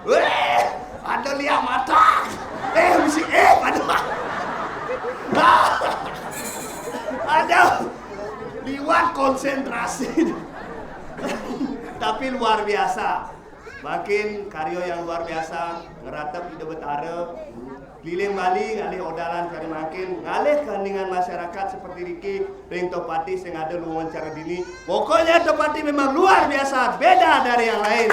Weh, ada lihat mata. Eh, mesti, eh, ada. Ada liwat konsentrasi. Tapi luar biasa. Makin karya yang luar biasa, ngeratep Ida Betara, keliling Bali, ngalih odalan kari mangkin, ngalih keheningan masyarakat seperti riki, ring Tohpati sing ada luwungan cara dini. Pokoknya Tohpati memang luar biasa, beda dari yang lain.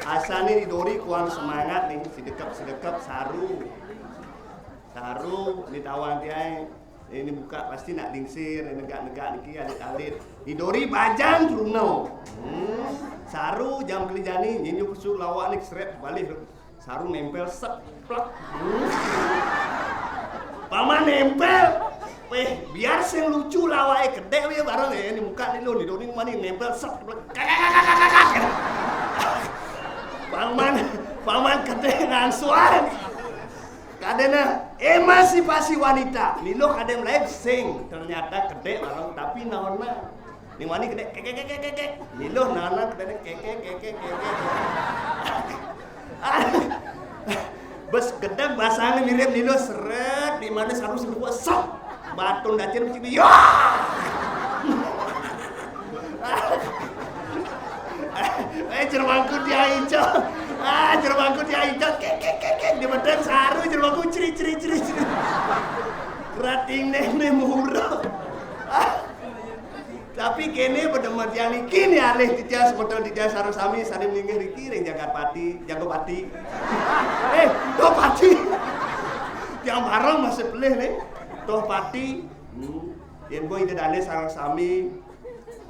Asane Ni Dori kuang semangat nih, sidekep-sidekep saru. Saru, ni tawang tiang. Ini buka pasti nak dingsir, negak-negak niki alit-alit. Ni Dori bajang truno. Hmm. Saru jam keli jani, nyinyu pesut lawak ni seret balik. Saru nempel sek, plek. Hmm. Paman nempel. Weh, biar sing lucu lawake kedek weh bareng, eh, ni muka ni lo, ni Dori mani nempel sek, plek. Paman, paman kedek ngangsuan. Kadena emansipasi wanita. Miluh kadem lain sing, ternyata kedek bareng, tapi naonna. Ni wani kedek, kek, kek, kek, kek, kek. Miluh naonna kedek, kek, kek, kek, kek, kek, kek. Bes gedeg basangnya mirip Nilo seret, di mana saru seru sok. Batun dacir mesti yo. Eh, jermangku dia ijo. Ah, jermangku dia ijo. Kek, kek, kek, kek. Di badan saru jermangku ceri, ceri, ceri, ceri. Ting neng ne murah. Tapi kene pada matian niki ni alih titiang semeton titiang sareng sami sane minggih riki ring Jagat Pati, Jago Pati. Eh, Toh Pati. Tiang bareng masih pelih nih. Toh Pati. Hmm. Yen bo Ida Dane sareng sami.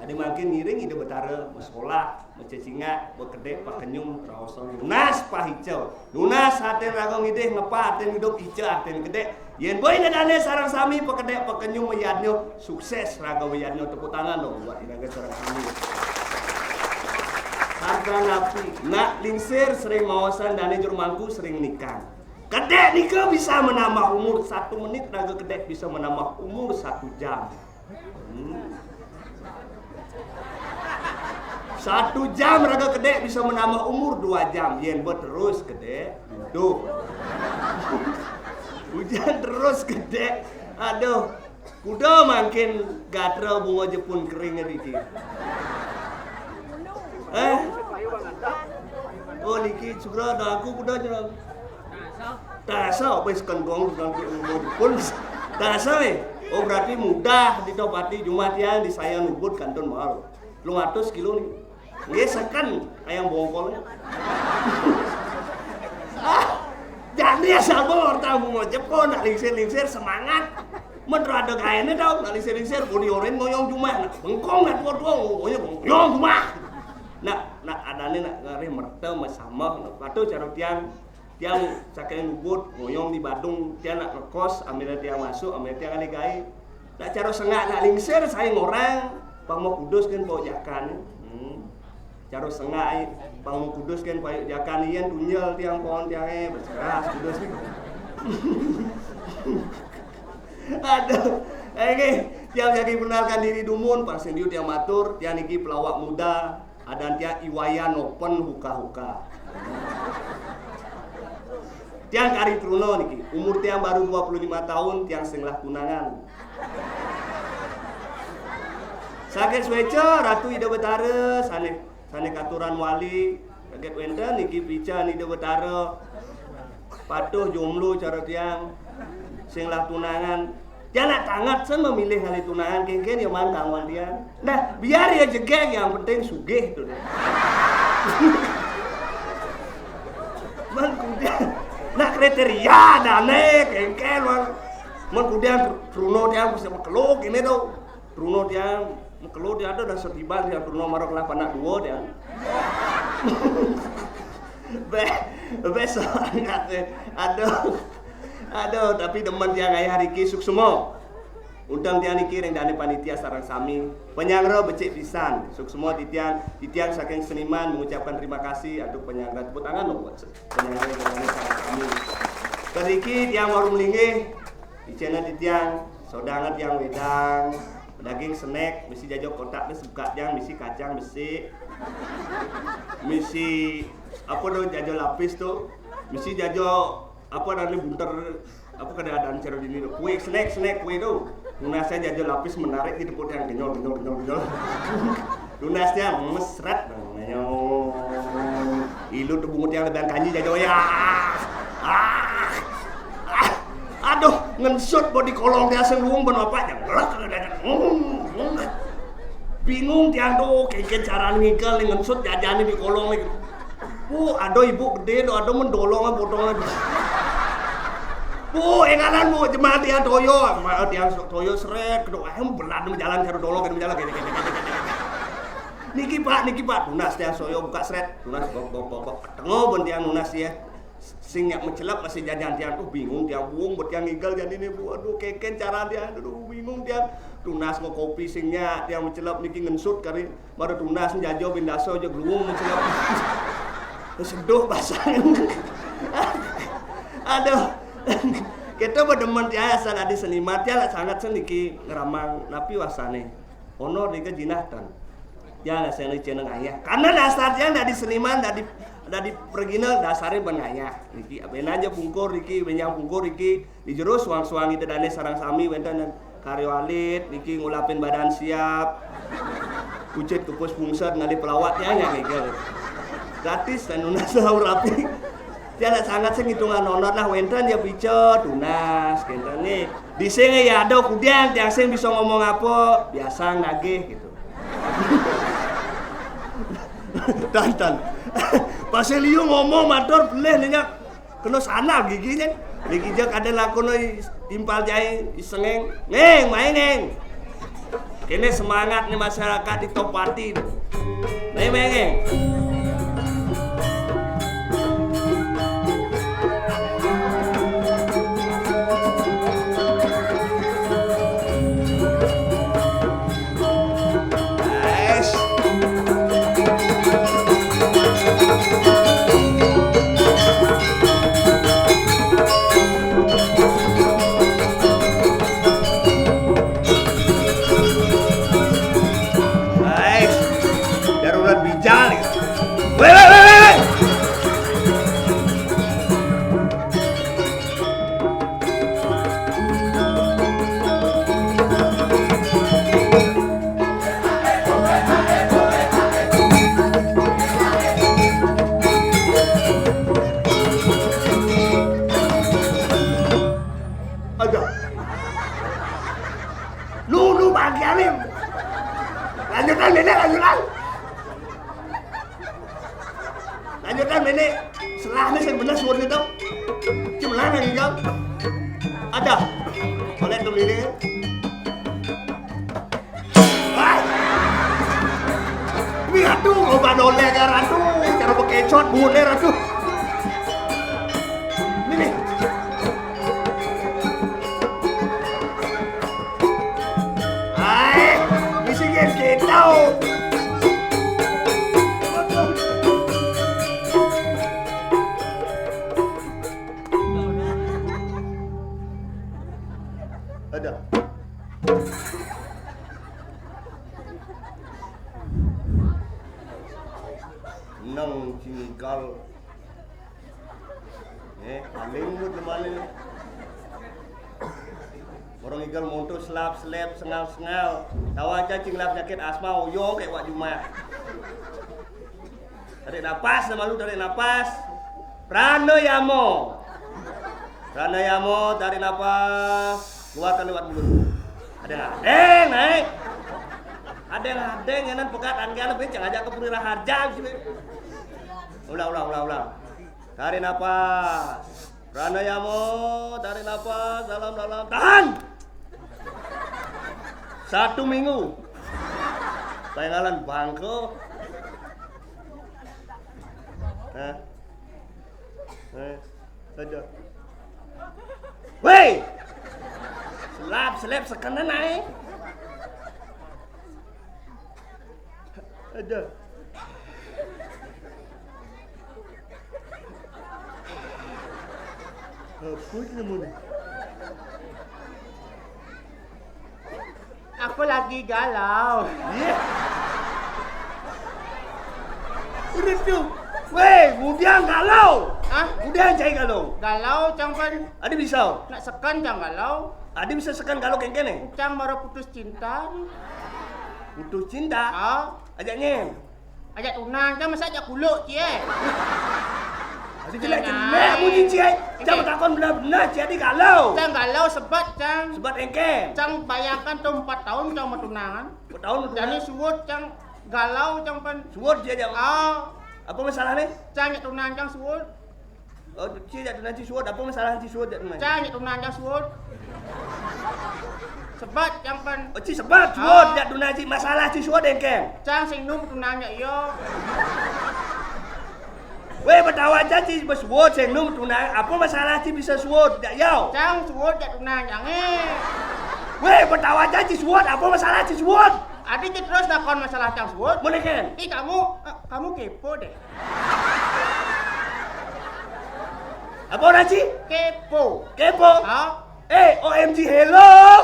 Adi mangkin ngiring Ida Betara, masekolah, macecingak, bekedek, pakenyum, raosan. Nunas pahica. Nunas aten raga ngidih, ngepa aten ngidup, ica aten kedek. Yen bo Ida Dane sareng sami pakedek, pakenyum, mayadnya, sukses raga mayadnya. Tepuk tangan dong buat Ida sareng sami. Harta napi, nak lingsir sering maosan Dane jero mangku sering nikang. Kedek nika bisa menambah umur satu menit, raga kedek bisa menambah umur satu jam. Hmm. Satu jam raga kedek bisa menambah umur dua jam. Yen ba terus kedek, duduh. Hujan terus kedek. Aduh, kuda mangkin gatra bunga jepun kering riki. Eh? Oh, niki sugra daku kuda jero. Tasa apa is kengkong kengkong pun. Tasa eh. Oh, berarti mudah di Toh Pati, jumah tiang di saya nubut kantun mahal. Telung atus kilo nih. Nggih seken ayam bongkol. Ah, jadi ya sabar tamu mau jepon nak lingsir-lingsir semangat. Mentera ada gaene tau nak lingsir-lingsir budi oren ngoyong jumah nak bengkong nak tua-tua ngoyong ngoyong jumah. Nak nak adane nak ngarih merta masamah nak patuh cara tiang. Tiang saking lubut, ngoyong di Badung, tiang nak ngekos, ambil tiang masuk, ambil tiang alih gaib. Nak cara sengak nak lingsir, saya ngorang, pang mau kudus kan pau jakan. Hmm. Cara sengak ai, pang mau kudus kan pau jakan, iyan tunjel tiang pohon tiang eh, bersekeras kudus. Aduh, eh, tiang jadi kenalkan diri dumun, pas sendiri tiang matur, tiang niki pelawak muda, Adan tiang Iwayan Open huka-huka. Tiang kari truna niki, umur tiang baru dua puluh lima tahun, tiang sing lah tunangan. Saget sueca Ratu Ida Betara, sane sane katuran wali, saget wenten niki pican Ida Betara. Patuh jomblo cara tiang, sing lah tunangan. Tiang nak tangat sen memilih ngalih tunangan, kengken ya man kangwan tiang. Nah, biar ya jegeg, yang penting sugih tuh deh. Man kudian, nak kriteria dane, kengken man. Man kudian Bruno tiang bisa makeluk ini tuh. Bruno tiang makeluk tiang ada dah setiban tiang Bruno marok lah panak dua tiang. Be, be sangat eh. Aduh. Aduh, tapi demen tiang ayah Riki suksma. Undang tiang niki ring dane panitia sareng sami. Penyanggra becik pisan. Suksma titiang, titiang saking seniman mengucapkan terima kasih. Aduh penyanggra tepuk tangan dong buat se- penyanggra ring dane sareng sami. Kariki tiang warung linggih. Icena titiang, sodangan tiang wedang. Daging senek, misi jajo kotak, misi buka tiang, misi kacang, misi misi apa tuh jajo lapis tuh, misi jajo apa namanya bunter apa kada ada cara dini tuh kue snack snack kue tuh. Tunas saya jajo lapis menarik di tepuk yang genyol genyol genyol genyol. Tunasnya mesret namanya. Ilu tuh bungut yang lebih kanji jajo ya. Ah, ah, aduh, ngensut bodi kolong dia seluung ben apa ya. Bingung tiang tuh, kengken cara ngikel nih ngensut jajane di kolong nih. Bu, ada ibu gede tuh, ada mendolong potongan. Bu, enganan bu, jemaat tiang toyo, ma tiang so- toyo seret, kedok ayam belat nih jalan cara dolong gini jalan gini gini gini gini. Niki pak, niki pak, tunas tiang soyo buka seret, tunas bok bok bok bok, tengok ben tiang nunas ya. Sing nyak mencelep masih jajan tiang tuh bingung tiang buung buat tiang ngigal jadi nih bu aduh keken cara tiang aduh bingung tiang tunas mau kopi sing nyak tiang mencelep niki ngensut kari baru tunas jajo bindaso aja geluung mencelep seduh basang aduh kita berdemen tiang asal adi seniman tiang lah sangat seniki ngeramang napi wasane honor nika jinah tan Tiang dasarnya cenah ngayah. Karena dasar tiang dari seniman, dari dari pergina dasarnya ben ngayah. Niki ben aja pungkur niki, benjang pungkur niki di jero suang-suang ida dane sarang sami wenten karya alit niki ngulapin badan siap. Kucit kupus pungset ngalih pelawat tiang yang ngegal. Gratis dan nunas rapi. Tiang lak sanget sing ngitungang nonot lah, wénten ya pica, tunas, kénten nggih. Di sing ya ada kudiang, tiang sing bisa ngomong apa, biasa nagih gitu. Tan, tan. Pasé liu ngomong matur belih nyenyak. Kena sandal gigi nyen. Gigi jak ada lakon timpal jaé isengeng. Ngeng, main ngeng. Kéné semangat nih masyarakat di Tohpati. Main, main ngeng. Darurat bijal. Wéh, wéh, wéh, wéh, wéh. Aduh. Lu, lu bagianin. Lanjutan, Nenek, lanjutan. Lanjutan, Nenek. Selahnya sing bener suarnya tuh. Cuma lagi jawab. Ada. Boleh tuh, Nenek. Hai. Ini ratu, loba noleh ya ratu, cara bekecot buhunnya ratu. Ini nih. Hai, bisi gen kita. Ada. Nang cinggal. Eh, paling mut lemane. Orang igal monto selap selep sengal sengal. Tawa aja cing lap nyakit asma oyo kayak wak juma. Tarik napas, nama lu tarik napas. Pranayama. Pranayama, tarik napas, keluarkan lewat mulut. Ada yang ada, naik. Ada yang ada, yang nan pegat, angin lebih, jangan ajak ke Puri Raharja, sini. Ulang, ulang, ulang, ulang. Tarik napas. Pranayama, tarik napas, dalam, dalam. Tahan. Satu minggu. Pengalan bangko. Hah? Eh, ada. Weh! Selap, selep, sekena naik. Ada. Apa itu namanya? Aku lagi galau. Iya. Udah tuh. Weh, udah galau. Hah? Udah cai galau. Galau, cang pan. Ada bisa. Nak sekan cang galau. Ada bisa sekan galau kengkene. Cang baru putus cinta. Putus cinta? Ah. Ajaknya. Ajak tunang, kan masa ajak kuluk, cie. Aduh, jelek-jelek bunyi, cie. Cang takon benar-benar, cie, di galau. Cang galau sebat, cang. Sebat engkeng. Cang bayangkan tuh empat tahun cang mau tunangan. Empat tahun mau tunangan. Jadi suwut, cang galau, cang pan. Suwut, cie, cang. Ah. Apa masalah nih? Cang ajak tunang, cang suwut. Oh, ci jak tunang ci suwut, apa masalah ci suwut jak tunang? Cang jak tunang cang suwut. Sebat cang pan. Oh, ci sebat suwut jak tunang ci, masalah ci suwut engkeng. Cang sing num tunang jak iyo. Weh, betawa aja ci besuwut sing num tunang, apa masalah ci bisa suwut jak iyo? Cang suwut jak tunang cang eh. Weh, betawa aja ci suwut, apa masalah ci suwut? Adi ci terus nakon masalah cang suwut. Mun engkeng. Ih, kamu, eh, kamu kepo deh. Apa orang ci? Kepo. Kepo? Hah? Eh, O M G hello.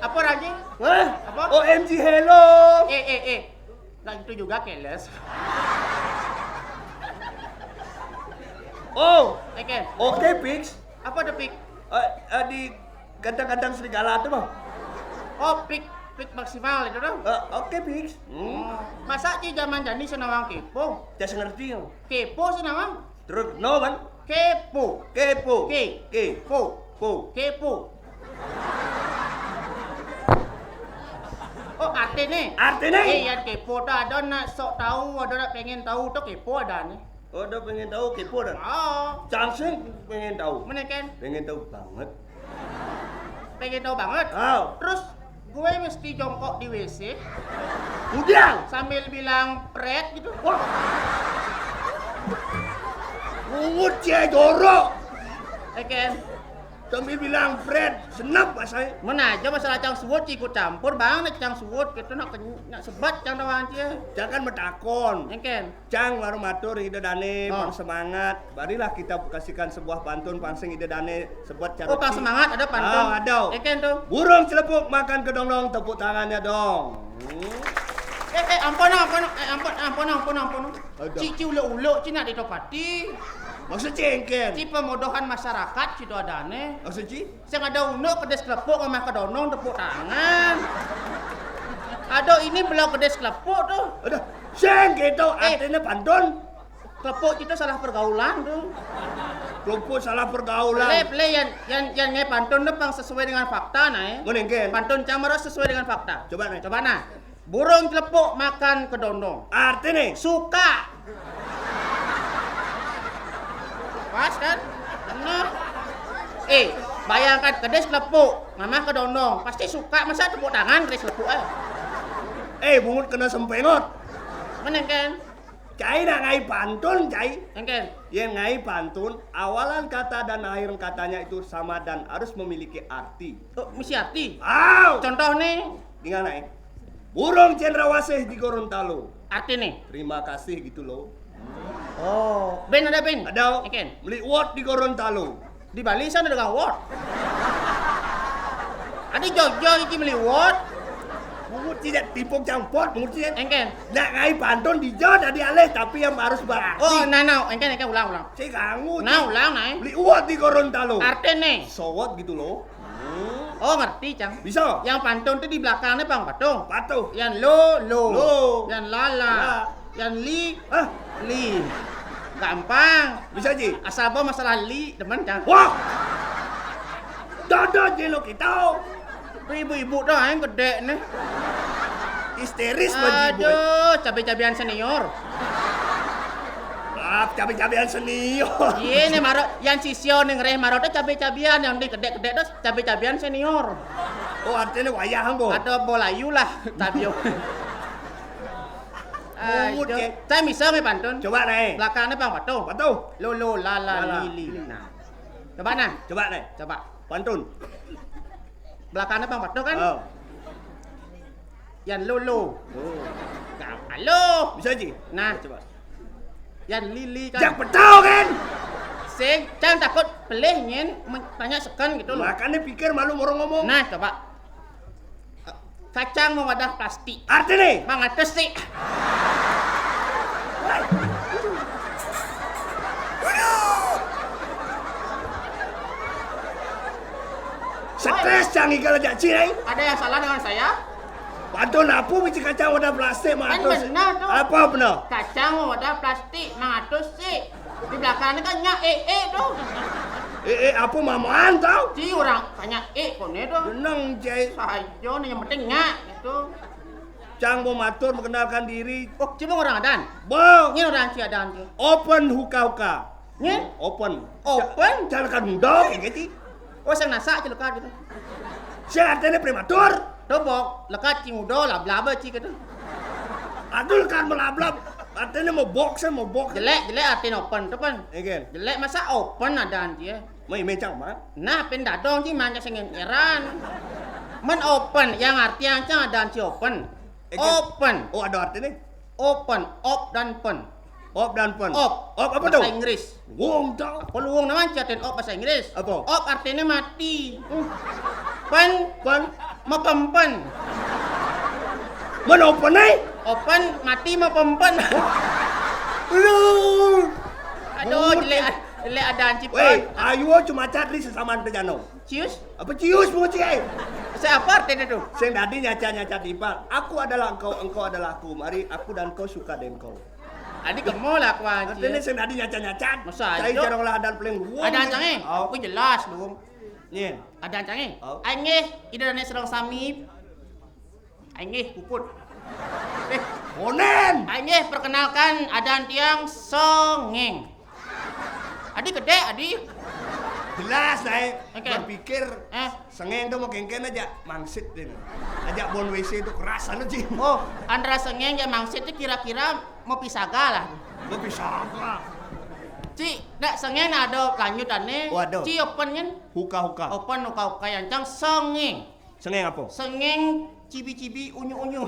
Apa orang ci? Hah? Apa? O M G hello. Eh, eh, eh. Nggak gitu juga, keles. Oh. Oke. Oke, Pix. Apa tuh, Pik? Eh, eh, di kandang-kandang serigala tuh, Bang. Oh, Pik. Fix maksimal itu tuh. Eh, oke, fix. Hmm. Masa ci zaman jani sing nawang kepo? Jas ngerti yo. Kepo sing nawang? Terus no kan? Kepo. Kepo. Ke. Kepo. Po. Kepo. Oh, artine? Artine? Eh, yang kepo tuh ada nak sok tahu, ada nak pengen tahu tuh kepo ada nih. Oh, ada pengen tahu kepo ada? Oh. Cang sing pengen tahu. Mana, Ken? Pengen tahu banget. Pengen tahu banget? Oh. Terus gue mesti jongkok di W C? Udah. Sambil bilang pret gitu. Wah. Mungut ya jorok. Eh, Ken. Sambil bilang pret, senep bahasanya. Mana aja masalah cang suwut ikut campur bang, nak cang suwut gitu nak, keny- nak sebat cang tawang cie. Jangan metakon. Engken. Cang baru matur ida dane, oh, pang semangat. Marilah kita kasihkan sebuah pantun pang sing ida dane sebut cara. Oh, pang semangat ada pantun. Ah, ada. Engken tuh. Burung celepuk makan kedondong, tepuk tangannya dong. Hmm. Eh, eh, ampun, ampun, eh, ampun, ampun, ampun, ampun. Ada. Ci, ci uluk-uluk, ci nak ditopati. Maksud ci engken? Ci pemodohan masyarakat, ci tuh adane. Maksud ci? Sing ada unduk kedis kelepuk sama kedondong tepuk tangan. Ada ini belau kedis kelepuk tuh. Ada. Sing gitu, eh, artinya pantun. Kelepuk itu salah pergaulan tuh. Kelepuk salah pergaulan. Play, play yang, yang, yang ngai pantun tuh pang sesuai dengan fakta, nah, eh. Mana engken? Pantun cang harus sesuai dengan fakta. Coba, nah. Coba, nah. Burung celepuk makan kedondong. Arti nih? Suka. Pas kan? Bener. Eh, bayangkan kedis kelepuk, mamah kedondong. Pasti suka, masa tepuk tangan kedis kelepuk, eh? Eh, bungut kena sempengot. Mana kan? Cai nak ngai pantun, cai. Engken. Yang ngai pantun, awalan kata dan akhir katanya itu sama dan harus memiliki arti. Oh, mesti arti? Au! Contoh nih? Dengan naik. Burung cendrawasih di Gorontalo. Arti nih? Terima kasih gitu loh. Oh, ben ada ben? Ada. Engken. Meliwot di Gorontalo. Di Bali sana ada gawot. Ada Jogja iki meliwot. Mungut tidak tipung campur, mungut tidak. Engken. Nak ngai pantun di Jogja tadi alih, tapi yang harus berarti. Oh, nah, nah, engken, engken, ulang, ulang. Saya ganggu. Nah, ulang, nah. Meliwot di Gorontalo. Arti nih? Sowot gitu loh. Oh, ngerti, Cang. Bisa? Yang pantun tuh di belakangnya pang patuh. Patuh. Yang lo, lo. Lo. Yang lala. La. Yang li. Hah? Li. Gampang. Bisa, Ji? Asal bawa masalah li, demen, Cang. Wah! Dada je lo kita. Tuh ibu-ibu dah yang gede nih. Histeris bagi ibu. Aduh, cabe-cabean senior. Maaf, cabe-cabean senior. Iya nih, maro, yang sisio nih ngereh maro tuh cabe-cabean, yang di gede-gede tuh cabe-cabean senior. Oh, artinya wayah, Bos. Ada bolayu lah, tabio. Mungut, aduh. Saya bisa nggak pantun? Coba, Nay. Belakangnya pang patuh. Patuh. Lolo, lala, lala, lili. Nah. Coba, nah. Coba, Nay. Coba. Pantun. Belakangnya pang patuh kan? Oh. Yan lolo. Oh. Nah, halo. Bisa, Ji? Nah. Coba. Yan lili kan. Jak pecah kan? Sing, jangan takut pelih nyen, men- tanya second gitu loh. Makanya pikir malu orang ngomong. Nah, coba. Kacang memadah plastik. Arti nih? Mangatus sih. Stres cang igal aja, Ci, eh? Ada yang salah dengan saya? Pantun apa biji kacang wadah plastik, kan mangatus? Benar tuh. Apa benar? Kacang wadah plastik, mangatus sih. Di belakangnya kan nyak eh eh tuh. Eh, eh, apa mamaan tau? Ci orang tanya eh kone tuh. Benang, Jai. Saja nih yang penting nyak gitu. Cang mau matur mengenalkan diri. Oh, ci mau orang adan? Bang. Ini orang ci adan tuh. Open huka-huka. Nyen? Open. Open? Jangan kan muda, kayak gitu. Oh, sang nasa aja lekat gitu. Saya artinya prematur. Dobok, lekat ci muda, lablaba ci gitu. Aduh, lekat melablab. Artinya mau box, saya mau box. Jelek, jelek artinya open tuh, Pen. Iya, kan? Jelek masa open ada anjir. Mai mecang, Mak. Nah, pin dadong ci manja sing ngeran. Men open, yang artinya cang ada ci open. Eh, kan? Open. Oh, ada artinya? Open, op dan pen. Op dan pen. Op. Op apa tuh? Bahasa Inggris. Wong tau. Apa lu wong nama ciatin op bahasa Inggris? Apa? Op artinya mati. Pen. Pen. Mepempen. Men open eh? Open, mati mepempen. Aduh. Aduh, jelek, jelek ada anci. Weh, pen. Ayo cuma cari sesama pejano. Cius? Apa cius mau ciai? Siapa artinya tuh? Sing dadi nyacat-nyacat ibal. Aku adalah engkau, engkau adalah aku. Mari aku dan kau suka dengkol. Adi kemo lah aku Artinya anjir. Sing dadi nyacat-nyacat. Masa Cai aja? Cara olah adat paling. Ada ancangnya? Oh, Aku jelas dong. Nyen. Ada ancangnya? Oh. Aing nggih, ida dane sareng sami. Aing nggih puput. Eh, Onen. Aing nggih perkenalkan adan tiang Sengeng. Adi gede, adi. Jelas, Nay. Oke. Berpikir Eh. Sengeng tuh mau kengken aja mangsit ini. Aja bon W C itu keras aja. Oh, antara Sengeng ya mangsit itu kira-kira mau pisaga lah. Lo bisa apa? Ci, nak Sengeng nak ada lanjutannya. Waduh. Ci open kan? Huka-huka. Open uka-uka yang cang Sengeng. Sengeng apa? Sengeng cibi-cibi unyu-unyu.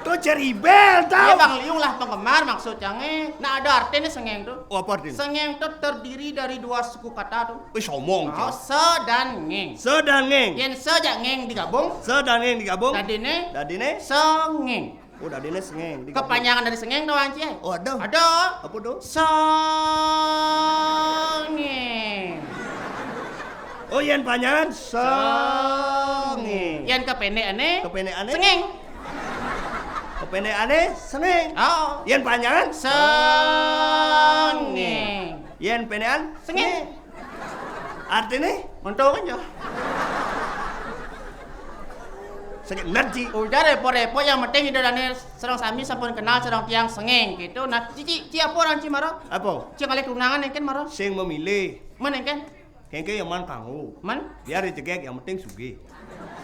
Tuh ceribel Dia tau. Bang Liung lah penggemar maksudnya. Nah ada artinya Sengeng tuh. Oh, apa artinya? Sengeng tuh terdiri dari dua suku kata tuh. Wis omong. Oh, Ci. se dan ngeng. Se dan ngeng. Yen se jak ngeng digabung. Se dan ngeng digabung. Dadine Dadine. Sengeng. Oh, dadine Sengeng digabung. Kepanjangan dari Sengeng tau anci. Oh, ada. Ada. Apa tuh? Sengeng. Oh, yen panjangan Sengeng. Yang kependekane. Kependekane? Sengeng. Kependekane Sengeng. Oh. Yen panjangan Sengeng. Yen pendekan Sengeng. Artinya? Untung aja. Sakit bener, Ci. Ujar repot-repot yang penting ida dane sareng sami sampun kenal sareng tiang Sengeng gitu. Nah, Ci, Ci, Ci apa orang Ci maro? Apa? Ci ngalih tunangan engken maro? Sing memilih. Men engken? Kengke yang man kanggo. Men? Biar dicegek yang penting sugih.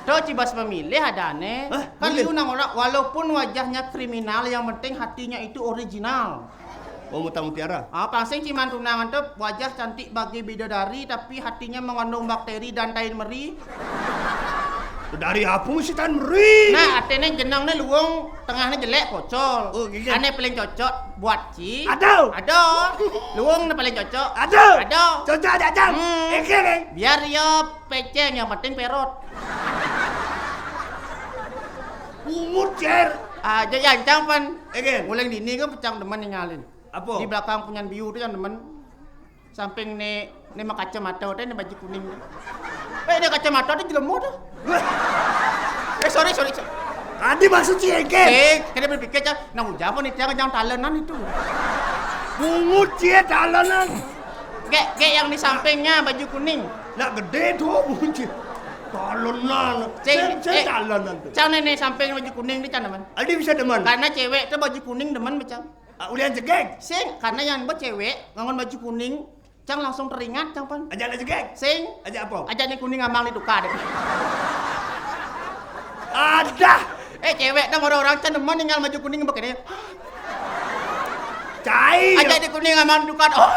Do Ci bas memilih adane. Hah? Kan Milih? Liu nang ora walaupun wajahnya kriminal yang penting hatinya itu original. Oh, Muta Mutiara. Ah, pangsing Ci man tunangan tuh wajah cantik bagi bidadari tapi hatinya mengandung bakteri dan tain meri. Dari apa mesti tan meri? Nah, artinya jenengnya luwung, tengahnya jelek, pocol. Oh, gitu. Ane paling cocok buat Ci. Aduh. Aduh. Luwung ne paling cocok. Aduh. Aduh. Cocok aja, Cang. Hmm. Oke, nih. Biar yo peceng yang penting perot. Ungut, Cer. Aja yang cang pan. Oke. Mulai dini kan pecang demen ningalin. Apa? Di belakang punyan biu tuh yang demen. Samping ne ne kacamata tuh ne baju kuning. Eh, ne kacamata tuh jelema tuh. Eh, sorry, sorry, sorry. Tadi maksud si Ege. Eh, kena berpikir cang, nang ujar apa nih tiang jangan talenan itu. Bungut cie talenan. Gek, gek yang di sampingnya baju kuning. Nak gede tuh bungut cie. Talenan. Ceng, Ceng, ceng eh. Talenan tuh. Cang nenek samping baju kuning nih cang demen. Adi bisa demen. Karena cewek tuh baju kuning demen becang. Ah, ulian jegeg. Sing, karena yang buat cewek ngangon baju kuning, cang langsung teringat cang pan. Aja ada jegeg. Sing, Aja apa? Aja nih kuning amang ditukar deh. Ada. Eh cewek dong orang-orang cang demen tinggal baju kuning begini. Cai. Aja nih kuning amang ditukar. Oh.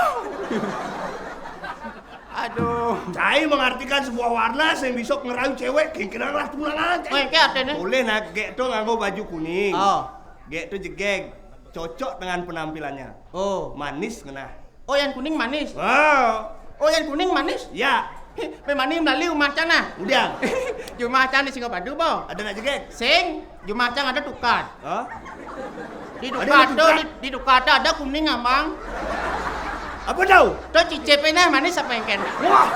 Aduh. Cai mengartikan sebuah warna sing bisa ngerayu cewek kengkenang lah tunangan. Oh, yang kayak artinya? Boleh nak gek tuh nganggo baju kuning. Oh. Gek tuh jegeg. Cocok dengan penampilannya. Oh. Manis ngenah. Oh, yang kuning manis. Wah. Oh, yang kuning manis. Ya. Hih, memang ini melalui rumah cang nah. Udah. Rumah cang di Singapadu, bo. Ada nak jegeg? Sing, rumah cang ada tukar. Hah? Di Ada tukar tukar? tuh, di, di tukar tuh ada kuning amang. Apa tau? Tuh cicipnya manis apa yang kena? Wah.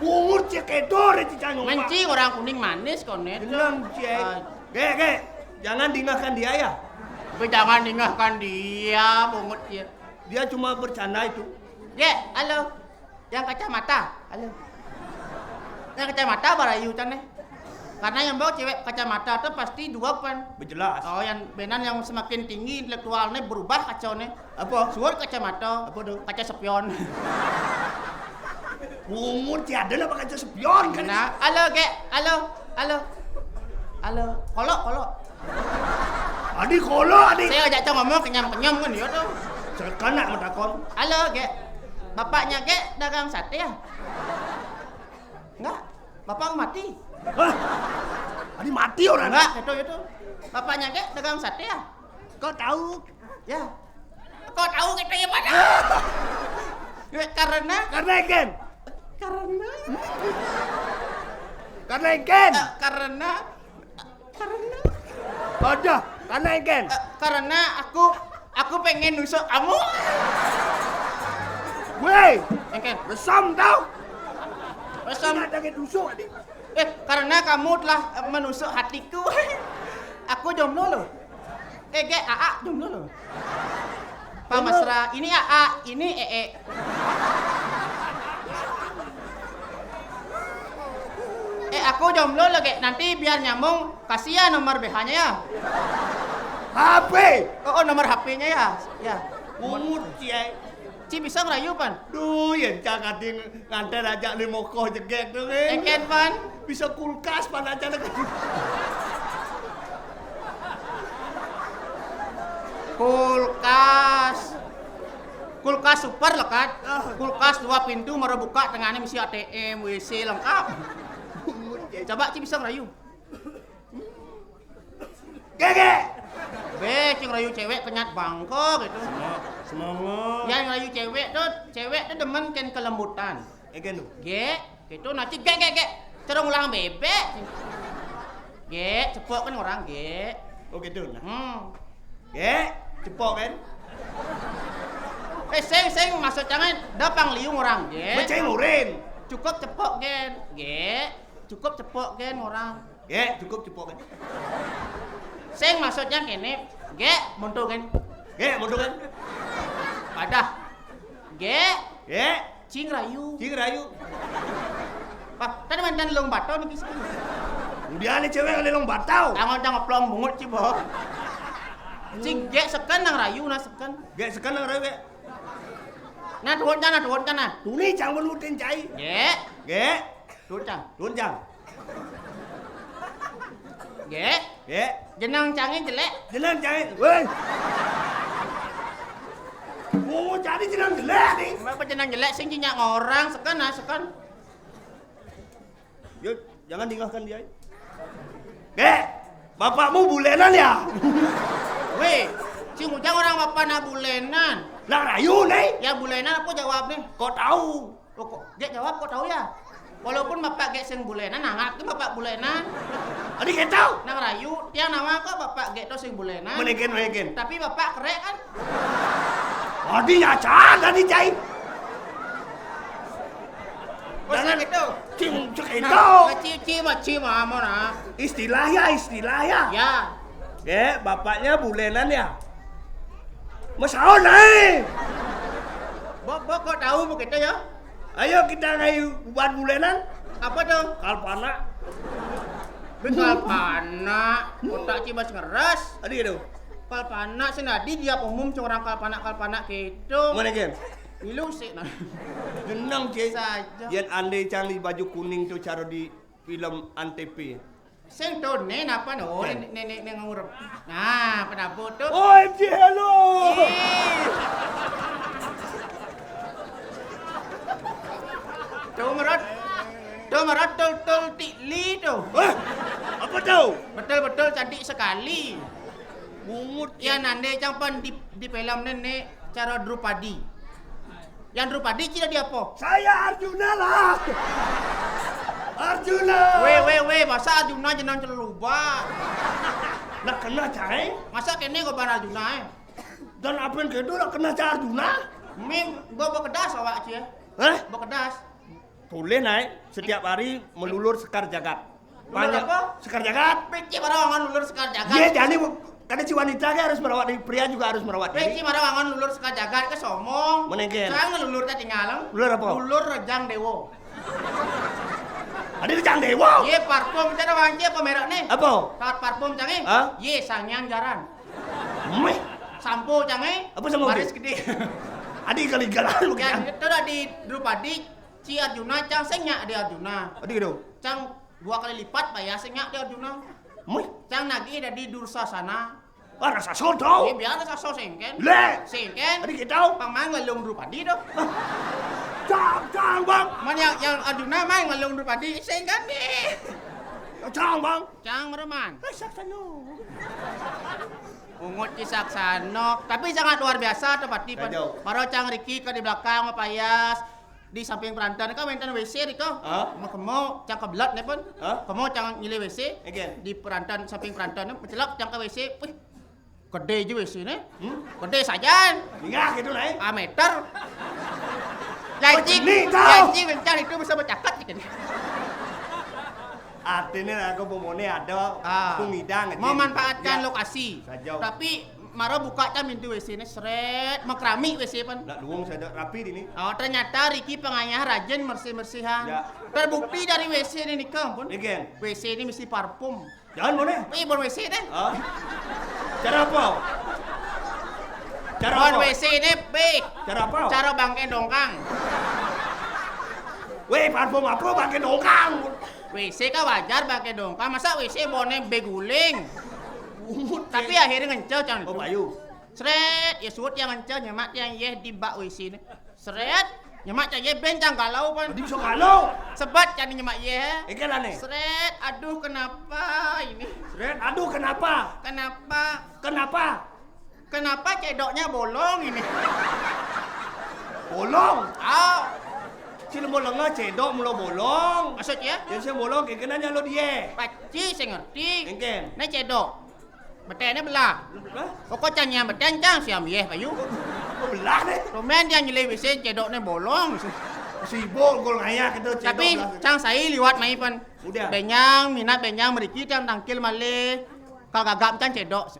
Bungut cek edor ya cicang nyoba. Menci orang kuning manis konet. Bilang cek. Ah. Gek, gek. Jangan dingahkan dia ya. Tapi jangan dingahkan dia, bungut dia. Dia cuma bercanda itu. Gek, halo. Yang kacamata, halo. Yang kacamata barayu cang deh. Karena yang bawa cewek kacamata tuh pasti dua pan. Berjelas. Oh, yang benan yang semakin tinggi intelektualnya berubah kacaunya. Apa? Suar kacamata. Apa tuh? Kaca sepion. Bungut tiada lah pakai sepion kan. Nah, halo gek, halo, halo, halo, kolok, kolok. Adi kolok adi. Saya ajak cang ngomong kenyam-kenyam kan dia tuh. Sekanak matakon. Halo gek, bapaknya gek dagang sate ya? Enggak, bapak mati. Hah? Adi mati orang. Enggak, itu itu. Bapaknya gek dagang sate ya? Kau tahu? Ya. Kau tahu kita yang mana? Ya, karena Karena eken. karena Karena eken. eh, karena karena Bodoh. Karena eken. eh, karena aku aku pengen nusuk kamu. Weh, Engken. Mesam tau. Pasal ada ke tusuk, adik. Eh, karena kamu telah, eh, menusuk hatiku. Aku jomblo loh. Eh, Gek, Aa jomblo loh. Pak Mesra, ini Aa, ini Ee. Eh, aku jomblo loh, Gek. Nanti biar nyambung, kasih ya nomor B H-nya ya. H P. Oh, oh, nomor H P-nya ya. Ya. Bungut, Ci, ai. Ci bisa ngerayu, pan? Duh, yen cang kading nganten ajak limo koh jegek to, Min. Eken, pan? Bisa kulkas, pan, aja. Kulkas. Kulkas super lekat. Ah. Kulkas dua pintu, mara buka, tengahnya misi A T M, W C lengkap. Bungut, Ci. Coba, Ci bisa ngerayu. Gege. Be, cing rayu cewek kenyat bangko gitu. Semangat. Yang rayu cewek tuh, cewek tuh demen ken kelembutan. Egen tuh. Ge, gitu nanti ge ge ge. Cerong ulang bebek. Ge, cepok kan orang ge. Oh gitu nah. Hmm. Ge, cepok kan. Eh, sing, sing, maksud jangan dapang liung orang ge. Beceng urin. Cukup cepok gen. Ge, cukup cepok gen orang. Gek, cukup cepok, Gek. Sing maksudnya kene, Gek, monto kan. Gek, monto kan. Padah. Gek. Gek. Cing rayu. Cing rayu. Wah, tadi mantan long bato nih, kisi. Dia nih cewek kali long batau. Tangan jangan plong bungut, Ci, boh. Cing, Gek seken nang rayu, nah seken. Gek seken nang rayu, Gek. Nah, turun cang, nah, turun cang, nah. Tuni cang menutin cai. Gek. Gek. Turun cang. Turun cang. Gek. Gek. Jenang cangin jelek. Jenang cangin. Woi. Oh, jadi jenang jelek nih. Apa jenang jelek sing cinyak ngorang seken, nah, seken. Yo, jangan tinggalkan dia. Gek, bapakmu bulenan ya? Weh, si Ujang orang bapak nak bulenan. Nak rayu nih? Ya bulenan apa jawab nih? Kok tahu? Oh, kok Gek jawab kok tahu ya? Walaupun bapak Gek sing bulenan, nah ngaku bapak bulenan. Adi Gek tahu? Nang rayu, tiang nama kok bapak Gek tuh sing bulenan. Menekin, menekin. Tapi bapak kerek kan? Adi nyacan tadi cai. Bosan gitu. Cing, cek itu. Nah, ci, ci, ma, ci, ma, mau nah. Istilah ya, istilah ya. Ya. Ya, bapaknya bulenan ya. Mesaon ae. Bok, bok, kok tahu begitu ya? Ayo kita ngayu buat bulenan. Apa tuh? Kalpana. Kalpana, otak cibas ngeras. Adi gitu. Kalpana senadi dia umum orang kalpana kalpana gitu. Mana gen? Ilu sih nah. Genang cek. Saja. Yang andai cang di baju kuning tuh cara di film Antv. Sing tuh nih napa no? Ken. Nenek nenek ngurep. Nah, penapa tuh? O M G, hello. Ih. Tuh merot. Tuh merot tul tul tikli tuh. Hah? Apa tuh? Betul-betul cantik sekali. Bungut. Ya nande cang pan di, di film nenek cara Drupadi. Yang Drupadi cina di apa? Saya Arjuna lah. Arjuna. Weh, weh, weh, masa Arjuna jenang celuba? Lah kena cai? Masa kene kau ban Arjuna eh? Dan apa yang kedua lah kena cai Arjuna? Mim, gua bekedas awak cie. Hah? Bekedas. Tulis naik setiap hari melulur sekar jagat. Lulur apa? Sekar jagat. Peci marang angon lulur sekar jagat. Iya, jadi kada si wanita kan harus merawat diri, pria juga harus merawat diri. Peci marang angon lulur sekar jagat ke somong. Menengken. Jangan lulur teh tinggal. Lulur apa? Lulur rejang dewo. Ada rejang dewo. Iya, parfum cara wangci apa merek nih? Apa? Saat parfum canggih. Hah? Iya, sangyang jaran. Meh. Sampo canggih. Apa sampo? Baris gede. Adi kali galan. Yang itu dah di Drupadi. Ci Arjuna, cang sing nyak di Arjuna. Adi gitu. Cang dua kali lipat bayar sing nyak di Arjuna. Mui. Cang nagih dari Dursasana. Ah, rasa soto. Iya, biar rasa so singken. Le. Singken. Adi kita. Pang main ngelung Drupadi tuh. Cang, cang, bang. Man yang, yang Arjuna main ngelung Drupadi, singken nih. Cang, bang. Cang mereman. Rasa sano. Ungut Kisaksano, tapi sangat luar biasa tuh Pati. Baru cang Riki ke di belakang payas. Di samping perantan kau maintan W C di kau. Hah? Mau kemo cang kebelat nih pun. Hah? Kemo cang nyilih W C. Again. Di perantan samping perantan mencelak cang ke W C. Wih, gede aja W C nih. Hmm? Gede saja. Enggak gitu lah. Eh. A meter. Janji, janji kencang itu bisa bercakat, gitu. Artinya aku pemoné ada, ah, pengidang aja. Memanfaatkan lokasi. Saja. Tapi mara buka cang pintu W C-né, srét, makrami W C pan. Nak luung saja, rapi dini. Oh, ternyata Riki pengayah rajin bersih-bersihan. Ya. Terbukti dari W C-né nika, pun. Nggih. W C-né mesti parfum. Jangan, Bone. Ih, bon W C deh. Hah? Cara apa? Cara apa? Bon W C deh, Pi. Cara apa? Cara bangké dongkang. Wéh, parfum apa bangké dongkang? W C kan wajar bangké dongkang, masa W C boné beguling? Bungut. Tapi akhirnya ngenceh cang. Oh, itu payu. Srét, ya suut yang ngenceh, nyemak yang yéh di bak W C né. Srét, nyemak cang yéh bén cang galau pan. Dia bisa galau. Sebat cang nyemak yéh. Éngkén ané. Srét, aduh kenapa ini? Srét, aduh kenapa? Kenapa? Kenapa? Kenapa cédoknya bolong ini? Bolong? Ah. Cil mau lengah cédok mula bolong. Maksudnya? Ya, sing bolong kékénan nyalo dia. Paci sing ngerti. Éngkén. Né cédok. Beténé belah. Hah? Pokok cang nyam betén cang siam yéh payu. Kok belah deh? Tumben dia nyilih W C cédokné bolong. Sibuk gol ngayak itu cédok. Tapi belah. Cang sai liwat mai pan. Udah. Benyang, minat benyang meriki tiang tangkil malih. Kal gagap cang cédok.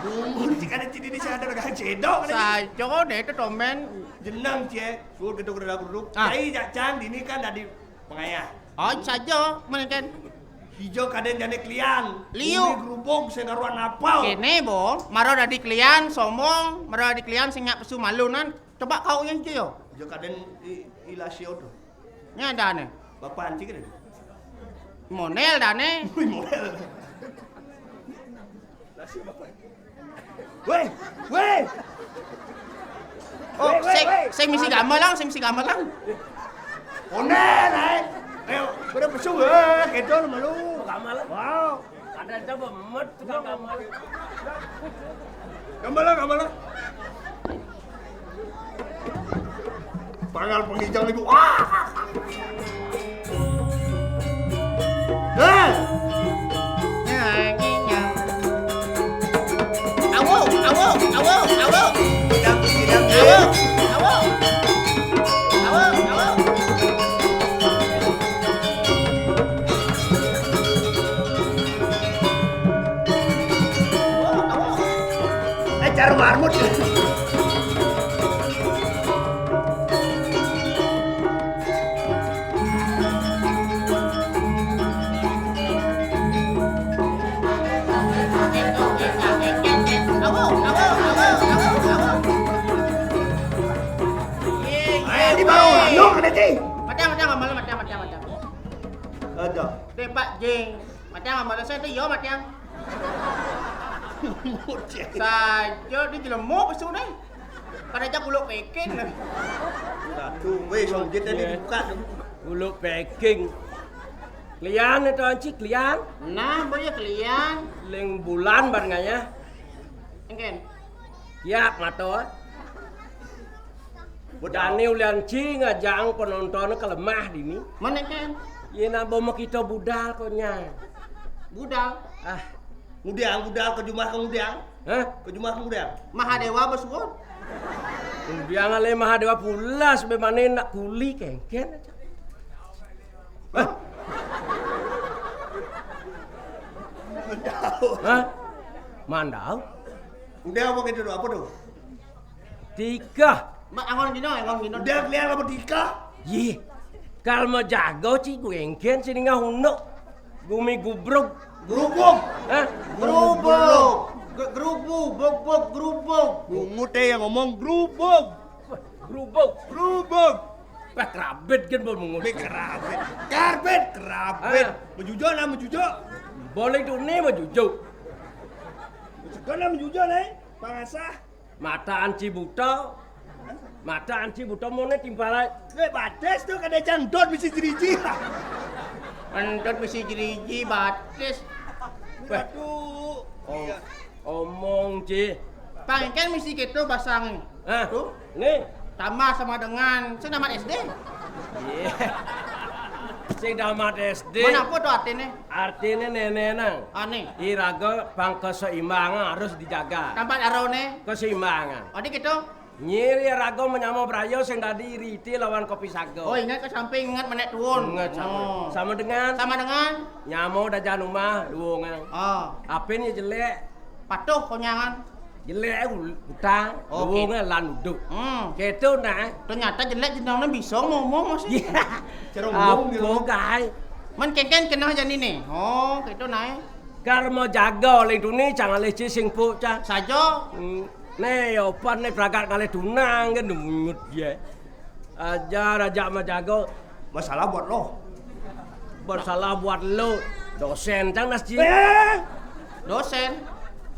Bungut, cik ada cidi di sana dagang cédok. Sajo deh itu tumben. Jenang, Cek. Suruh geduk-geduk. Ah. Cai, Cak Cang, dini kan tadi pengayah. Oh, saja, mungkin. Ijo kadén jani klian. Liu. Umi gerubug sing karuan apal. Kéné, Bo. Mara dadi klian, sombong, mara dadi klian sing nyak pesu malu nan. Coba kau yang cio. Ijo kadén i-, ilasio tuh. Nya ada né. Bapak anjing kan? Monel dané. Wih, monel. Wéh, wéh. Oh, wéh, wéh, sing, wéh. Sing misi gamelan, sing misi gamelan. Oné, naik. Ayo, pada pesung, eh, gitu malu. Gamelan. Wow. Ada coba met tukang gamelan. Gamelan, gamelan. Pangal pengijang ibu. Wah. Hei. Awo, awo, awo, awo. Tidak, tidak. Awo, awo. Awo, awo. Eh, cara marmut. Eh, di bawah, no, kena, Ci. Matiang, matiang, malam, matiang, matiang, matiang. Ada. Tembak, jing. Matiang, malam saya tu, yo, matiang. Saja di jelemuk pesu ni. Kada jak uluk peking. Aduh, weh, songjet tadi dibuka. Uluk peking. Klian itu anci, klian. Nah, boya klian. Ling bulan bar ngaya. Engken. Yap, mato. Bedani ulian ci ngajang penonton kelemah dini. Mana engken? Yén abo makita budal konyang. Budal? Ah. Ngudiang budal ka jumah ka ngudiang? Hah? Ka jumah ka ngudiang? Mahadéwa basuon. Ngudiang alé Mahadéwa pulas bé mané nak kuli kéngkén. Hah? Mandau. Hah? Mandau? Udah apa gitu tuh? Apa tuh? Tikah. Mak, angon gino, angon gino. Udah kelian apa tikah? Yih. Kal majago ci guengken sini ngahunduk. Gumi gubruk. Gerubug. Hah? Gerubug. Ge-, gerubug, bug, bug, gerubug. Bungut eh yang ngomong gerubug. Gerubug. Gerubug. Wah, kerabit kan baru mengutuk. Bik kerabit. Karbit kerabit. Ah. Mejujo nah mejujo. Boleh tu ni mejujo. Mejujo nah mejujo nah. Pangasah. Mataan ci buta. Mataan ci buta moné timpalai. Weh, batis tu kada jangdot misi jeriji. Entut misi jeriji batis. Weh. Aduh. Oh. Iya. Omong, Ci. Pangken misi kéto basang. Hah? Tuh. Nih. Tambah sama dengan sing tamat S D. Iya. Sing tamat S D. Mana apa tuh artinya? Artinya nenek nang. Aneh. Iraga pang keseimbangan harus dijaga. Tampat aroné. Keseimbangan. Adi kéto. Nyiri raga manyama braya sing dadi iriti lawan kopi saga. Oh, ingat ke samping, ingat menek tuun. Ingat sama. Oh. Sama dengan? Sama dengan? Nyama dajan umah, duwungan. Ah. Apin ya jelek? Patuh konyangan. Jelek utang, oh, duwungan lan uduk. Hmm. Gitu nah. Ternyata jelek jenengnya bisa ngomong masih. Iya. Cara ngomong gitu. Apa, Gai? Man kengken kenal jani nih. Oh, gitu nah. Karma jaga oleh dunia, jangan leceh sing puk, cah. Saja. Hmm. Né, ya pan né pragat ngalih tunang kan nyut ya. Ajar aja sama jago. Masalah buat lo. Bersalah buat lo. Dosen cang nas ji. Eh, dosen.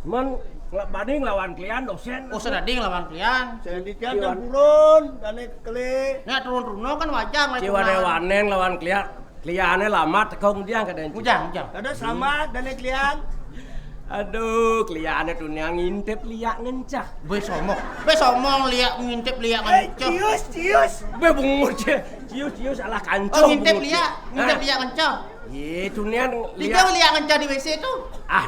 Men ngelak banding lawan klian dosen. Oh, sedading lawan klian. Sedadikian kan turun, dane kele. Nah, turun-turun kan wajar lah. Ciwa dewanen lawan klian. Kliane lamat teko ngendi kadang. Ujang, ujang. Kada selamat dane klian. Aduh, kliane tuh niang ngintip liak ngencah. Be somong. Be somong liak ngintip liak ngencah. Cius, cius. Be bungut ya. Cius, cius ala kancung. Oh, ngintip liak, ngintip liak ngencah. Ye, tuh niang liak. Liak ngencah di W C tuh. Ah,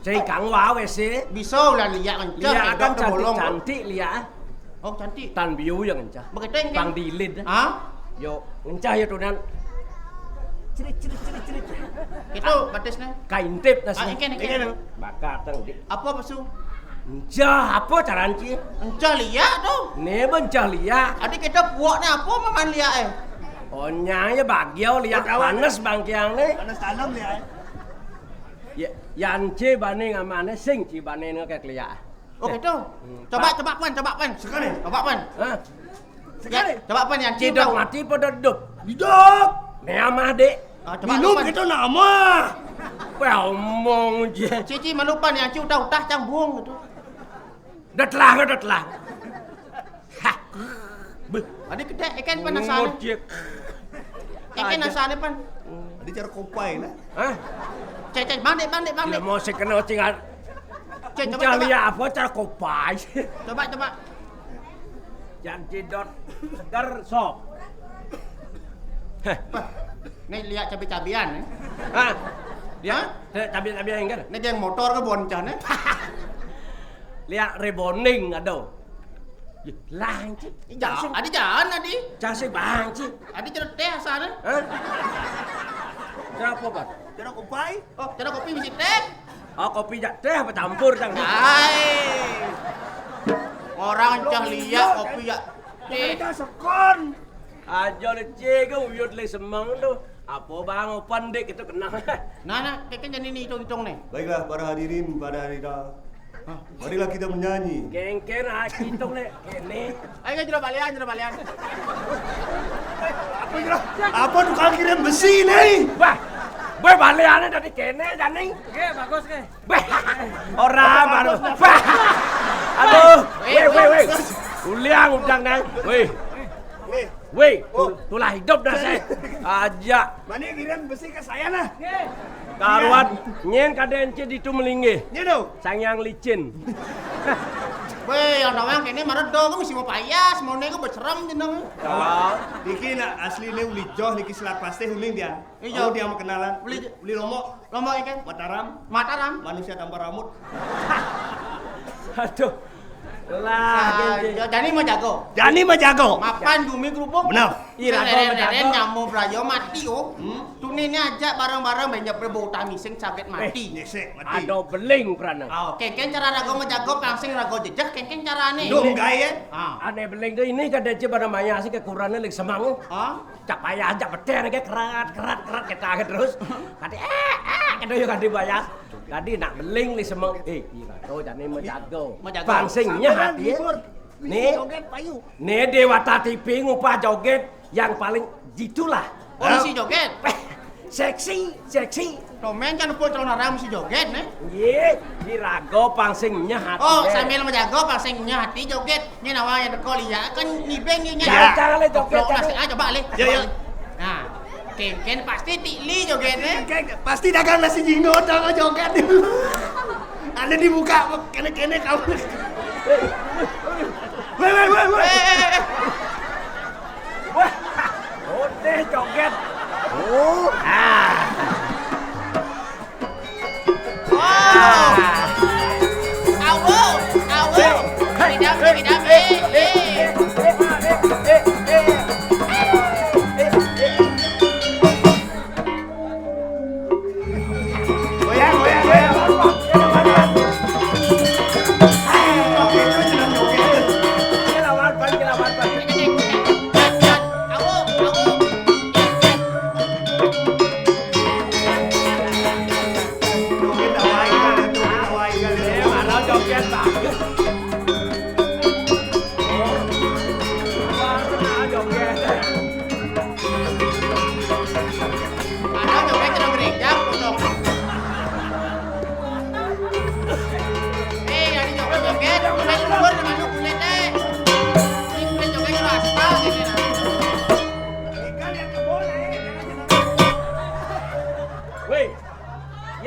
saya kang wa W C. Bisa ulah liak ngencah. Liak kan cantik-cantik liak. Oh, cantik. Tan biu yang ngencah. Begitu yang Bang Dilid. Hah? Yo, ngencah ya tunan. Cerit, cerit, cerit, cerit. Itu batisnya. Kaintip nasi. Ah, ikan, ikan. Bakat tang di. Apa pesu? Encah, apa caran ci? Encah liak tuh. Nih bencah liak. Adi kita puaknya apa maman liak eh? Onyang ya bagiau liak panas bangkiang nih. Panas tanam liak eh. Ya, yang ci bani ngamane sing ci bani nge kayak liak. Oh gitu. Coba, coba pan, coba pan. Sekali. Coba pan. Hah? Sekali. Coba pan yang ci. Cidok mati pada dop. Didok. Nih ama dek. Ah, coba minum pan. Gitu nama. Wah, omong je. Cici malu pan yang ci utah-utah cang buung gitu. Dah telah, dah telah. Hah. Beh. Adi kita ikan pan asal. Ngojek. Ikan asal pan. Adi cara kopai lah. Hah? Cek, cek, bang dek, bang dek, bang dek. Mau sing kena cing. Cek, coba, coba. Cari apa cara kopai? Coba, coba. Jangan cidot segar sok. Heh. Nih liak cabai-cabian nih. Hah? Liak cabai-cabian enggak? Nih geng motor ke boncah nih. Liak rebonding ada. Lah, anjing. Adi jalan adi. Casi banci. Adi cerita sana. Hah? Kenapa, Pak? Cerita kopai. Oh, cerita kopi mesti teh. Oh, kopi jak teh apa campur cang? Hai. Orang cah liak kopi jak teh. Kita sekon. Aja leceh ke uyut le semang tu. Apa bang opan dek itu kenal. Nah, nah, keke jadi ni hitung-hitung ni. Baiklah para hadirin pada hari ini. Marilah kita menyanyi. Kengken ah hitung le. Kene. Ayo jero balian, jero balian. Apa jero? Apa tukang kirim besi ni? Wah. Boy baliannya dari kene jani. Oke, bagus ke. Weh, ora baru. Wah. Aduh, weh, weh, weh. Uliang udang nang. Weh. Weh, tulah hidup dah saya. Aja. Mana kirim besi ke saya nah? Karuan nyen kadence ditu melinggih. Nyen dong. Sang yang licin. Weh, yang nawang kene maredo ku mesti mau payas, mau nego becerem jeneng. Niki nak asli ni uli joh niki selat pasti uling dia. Iya. Kamu dia mau kenalan? Uli, uli lomo. Lomo ikan. Mataram. Mataram. Manusia tanpa rambut. Aduh. Lah, jani mau jago. Jani mau jago. Mapan bumi kerupuk. Benar. Ira kau mau jago. Nyamuk berayo mati oh. Hmm? Tuni ni aja barang-barang banyak berbau tami sing caget mati. Nyesek mati. Ada beling perana. Oh, kengken cara rago mau jago pangsing rago jejak kengken cara ni. Dong gaya. Ah. Ane beling tu ini kada je pada maya sih kekurangan lagi semang. Ah. Cak payah aja beter ke kerat kerat kerat kita ke terus. Kati eh eh kita yuk kati bayar. Tadi nak beling li semang. Eh, kira tu jani menjago. Menjago. Pangsingnya hati ya. Ni, ni Dewata T V ngupah joget yang paling jitulah. Oh, si joget. Seksi, seksi. Tomen kan pun calon orang si joget nih. Ye, dirago pangsingnya hati. Oh, sambil menjago pangsingnya hati joget. Ini nawa yang teko lihat kan nibeng ni. Ya, cara le joget. Nasi ah coba le. Ya, ya. Nah, kengken pasti tili joget ni. Pasti dagang nasi jingo tau joget. Ada dibuka kene-kene kamu. Weh, weh, weh, weh. Wah, oke joget. Oh. Ah. Awo, awo. Hei, hei, hei.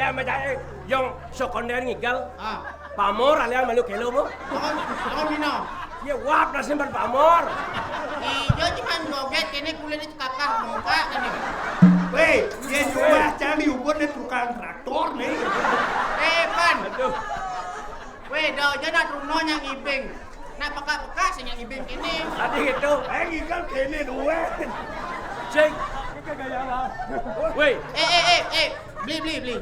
Ama jae, yong sokonder ngigal. Ah. Pamor alian malu kelo mo. Angon, angon mino. Ye wap nasim ban pamor. Ijo cuman joget kene kulit itu kakak muka kene. Weh, ye cuma cang diukur deh tukang traktor nih. Eh, Pan. Aduh. Weh, do aja nak runo nyang ibing. Nak peka-peka sing nyang ibing kene. Tadi gitu. Eh, ngigal kene duwe. Cek. Weh. Eh, eh, eh, eh. Beli, beli, beli.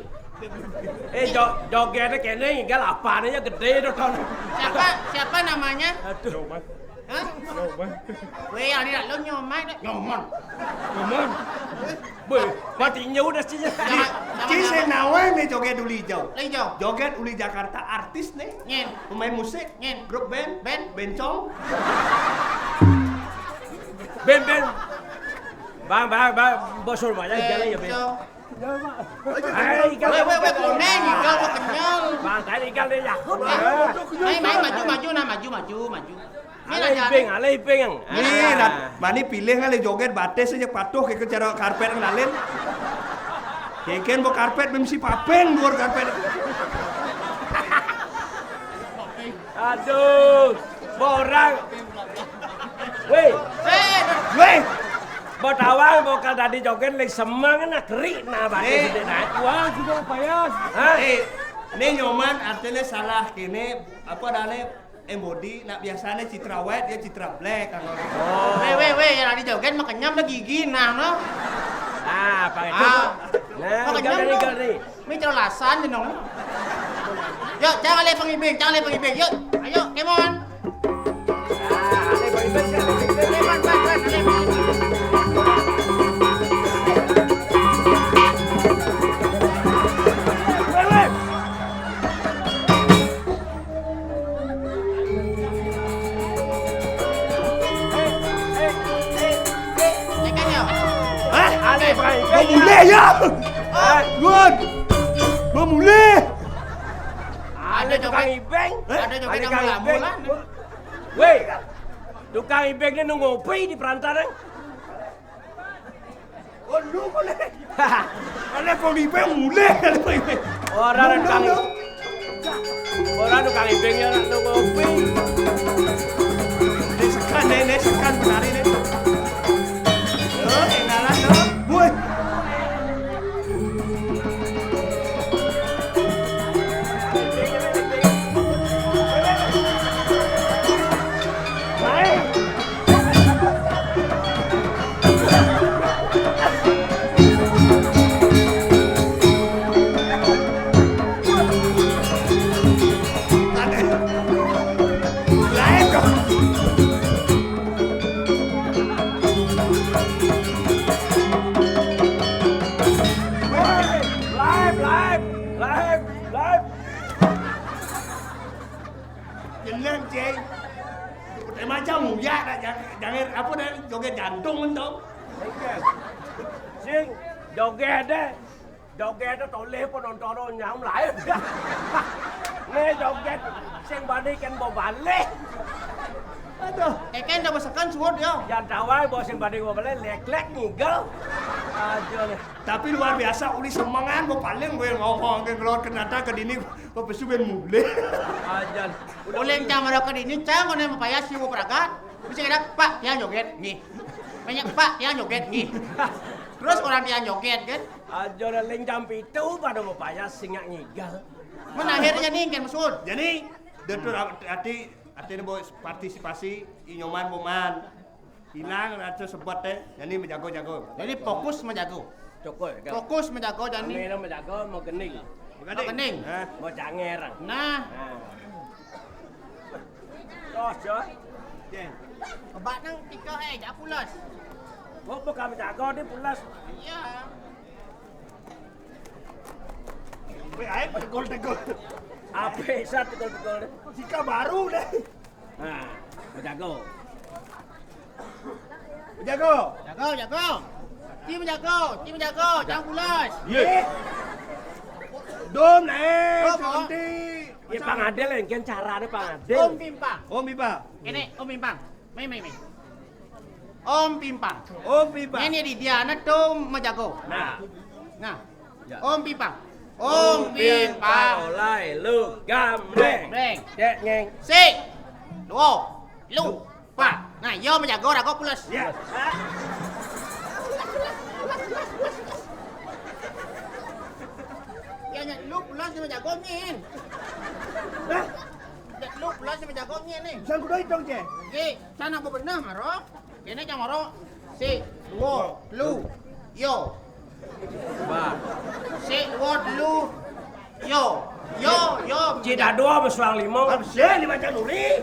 Eh, jo jogetnya kene ngigal apaan aja gede itu ton. Siapa, siapa namanya? Aduh. Hah? Weh, yang tidak lo nyoman. Nyoman. Nyoman. Boy, matinya udah sih. Sama, sama, Ci sama. Sing nawe nih joget uli hijau. Uli hijau. Joget uli Jakarta artis nih. Nyen. Pemain musik. Nyen. Grup band. Band. Bencong. Ben, ben. Bang, bang, bang, bosor banyak jalan ya, Ben. Bencong. Hai, ikan. Weh, weh, weh, koneng, ikan mau kenyal. Bang, tadi ikan dia ya. Main, main, maju, maju, nah, maju, maju, maju. Ini ale aja, ibing, nih. Ale ibing. Ini, ah. Rat, mani pilih ngali joget batis aja patuh ke cara karpet ngalin. Keken bo karpet mem si papeng luar karpet. Aduh, borang. Weh. Weh. Botawang bokal tadi joget lagi semang na keri na batis. Nih. Sini na. Wah, juga upaya. Hah? Eh, ini nyoman artinya salah kene apa adanya embody, nak biasanya citra white, dia citra black kan. Oh. Weh, weh, weh, yang tadi joget mah kenyam dah gigi nah, no. Ah, pakai itu. Ah. Nah, mah kenyam, igal, no. Igal nih. Ini cerolasan, you know. Yuk, jangan lepeng ibing, jangan lepeng ibing. Yuk, ayo, come on. Ah, lepeng ibing, lepeng ibing. Come on, come on, come on, lepeng ibing. Weh, weh. Hah? Aneh, Bang. Mau mulai ya? Hah? Gun. Mau mulai. Ada tukang ibeng. Hah? Ada joget tukang ibeng. Weh, tukang ibeng ini nunggu ngopi di perantaran. Oh, lu boleh. Boleh, kok ibeng mulai. Orang tukang ibeng. Orang tukang ibeng ya, orang nunggu ngopi. Ini sekan, nih, ini sekan penari, nih. Lo, kenalan, lo. Woi. Live, live, live, live. Jeneng, Ceng. Emang, Ceng, ya, jangan, jangan, apa dah, joget jantung, entong. Sing, joget deh. Joget toleh penonton nyam lain. Nih joget sing bani kan mau balik. Aduh. Eh, kan dah besekan suut ya. Yang tawai bawa sing bani mau balik, lek-lek ngigel. Aja nih. Tapi luar biasa, uli semangan, mau paling gue ngomong ke keluar kenata ke dini, mau pesu ben mulai. Aja. Uling cang mara ke dini, cang, kone mapayas si mau peragat. Bisa kira, "Pak, tiang joget, nih." Banyak, "Pak, tiang joget, nih." Terus orang tiang joget, kan? Aja ling jam pitu pada mau payah singak ngigal. Mana akhirnya nih, kan, Mesut? Jadi, detur ati, ati ini bawa partisipasi, inyoman, boman. Hilang rasa sebet teh, jadi menjago-jago. Jadi fokus menjago. Cokol, kan? Fokus menjago, jadi. Kami menjago, mau gening. Mau gening. Hah? Mau janger. Nah. Nah. Terus, Jon. Oke. Kebak nang tiga, eh, jak pulas. Oh, bukan menjago, dia pulas. Iya. Weh, ayo tegol-tegol. Apa sih tegol-tegol? Sika baru deh. Nah, bejago. Bejago. Jago, jago. Tim jago, tim jago, jangan pulas. Iya. Dom naik, dom, oh. Cantik. Ya, Pang Adel yang kian caranya Pang Adel. Om Pimpang. Om Pimpang. Ini, Om Pimpang. Mai, mai, mai. Om Pimpang. Om Pimpang. Ini di dia anak tu menjago. Nah. Nah. Ya. Om Pimpang. Umpi pang. Olai lu gambreng. Gambreng. Cek nyeng. Sik. Duo. Lu. Pat. Nah, yo majago rago pules. Ya. Ya, nyet lu pules majago nyin. Hah? Nyet lu pules majago nyin nih. Sang kudu hitung, Cek. Oke, sana bebenah maro. Kene cang maro. Sik, duo, lu, yo. Wah. Sik, duo, lu, yo. Yo, yo. Cik dado sama suang limo. Absen dibaca nuri.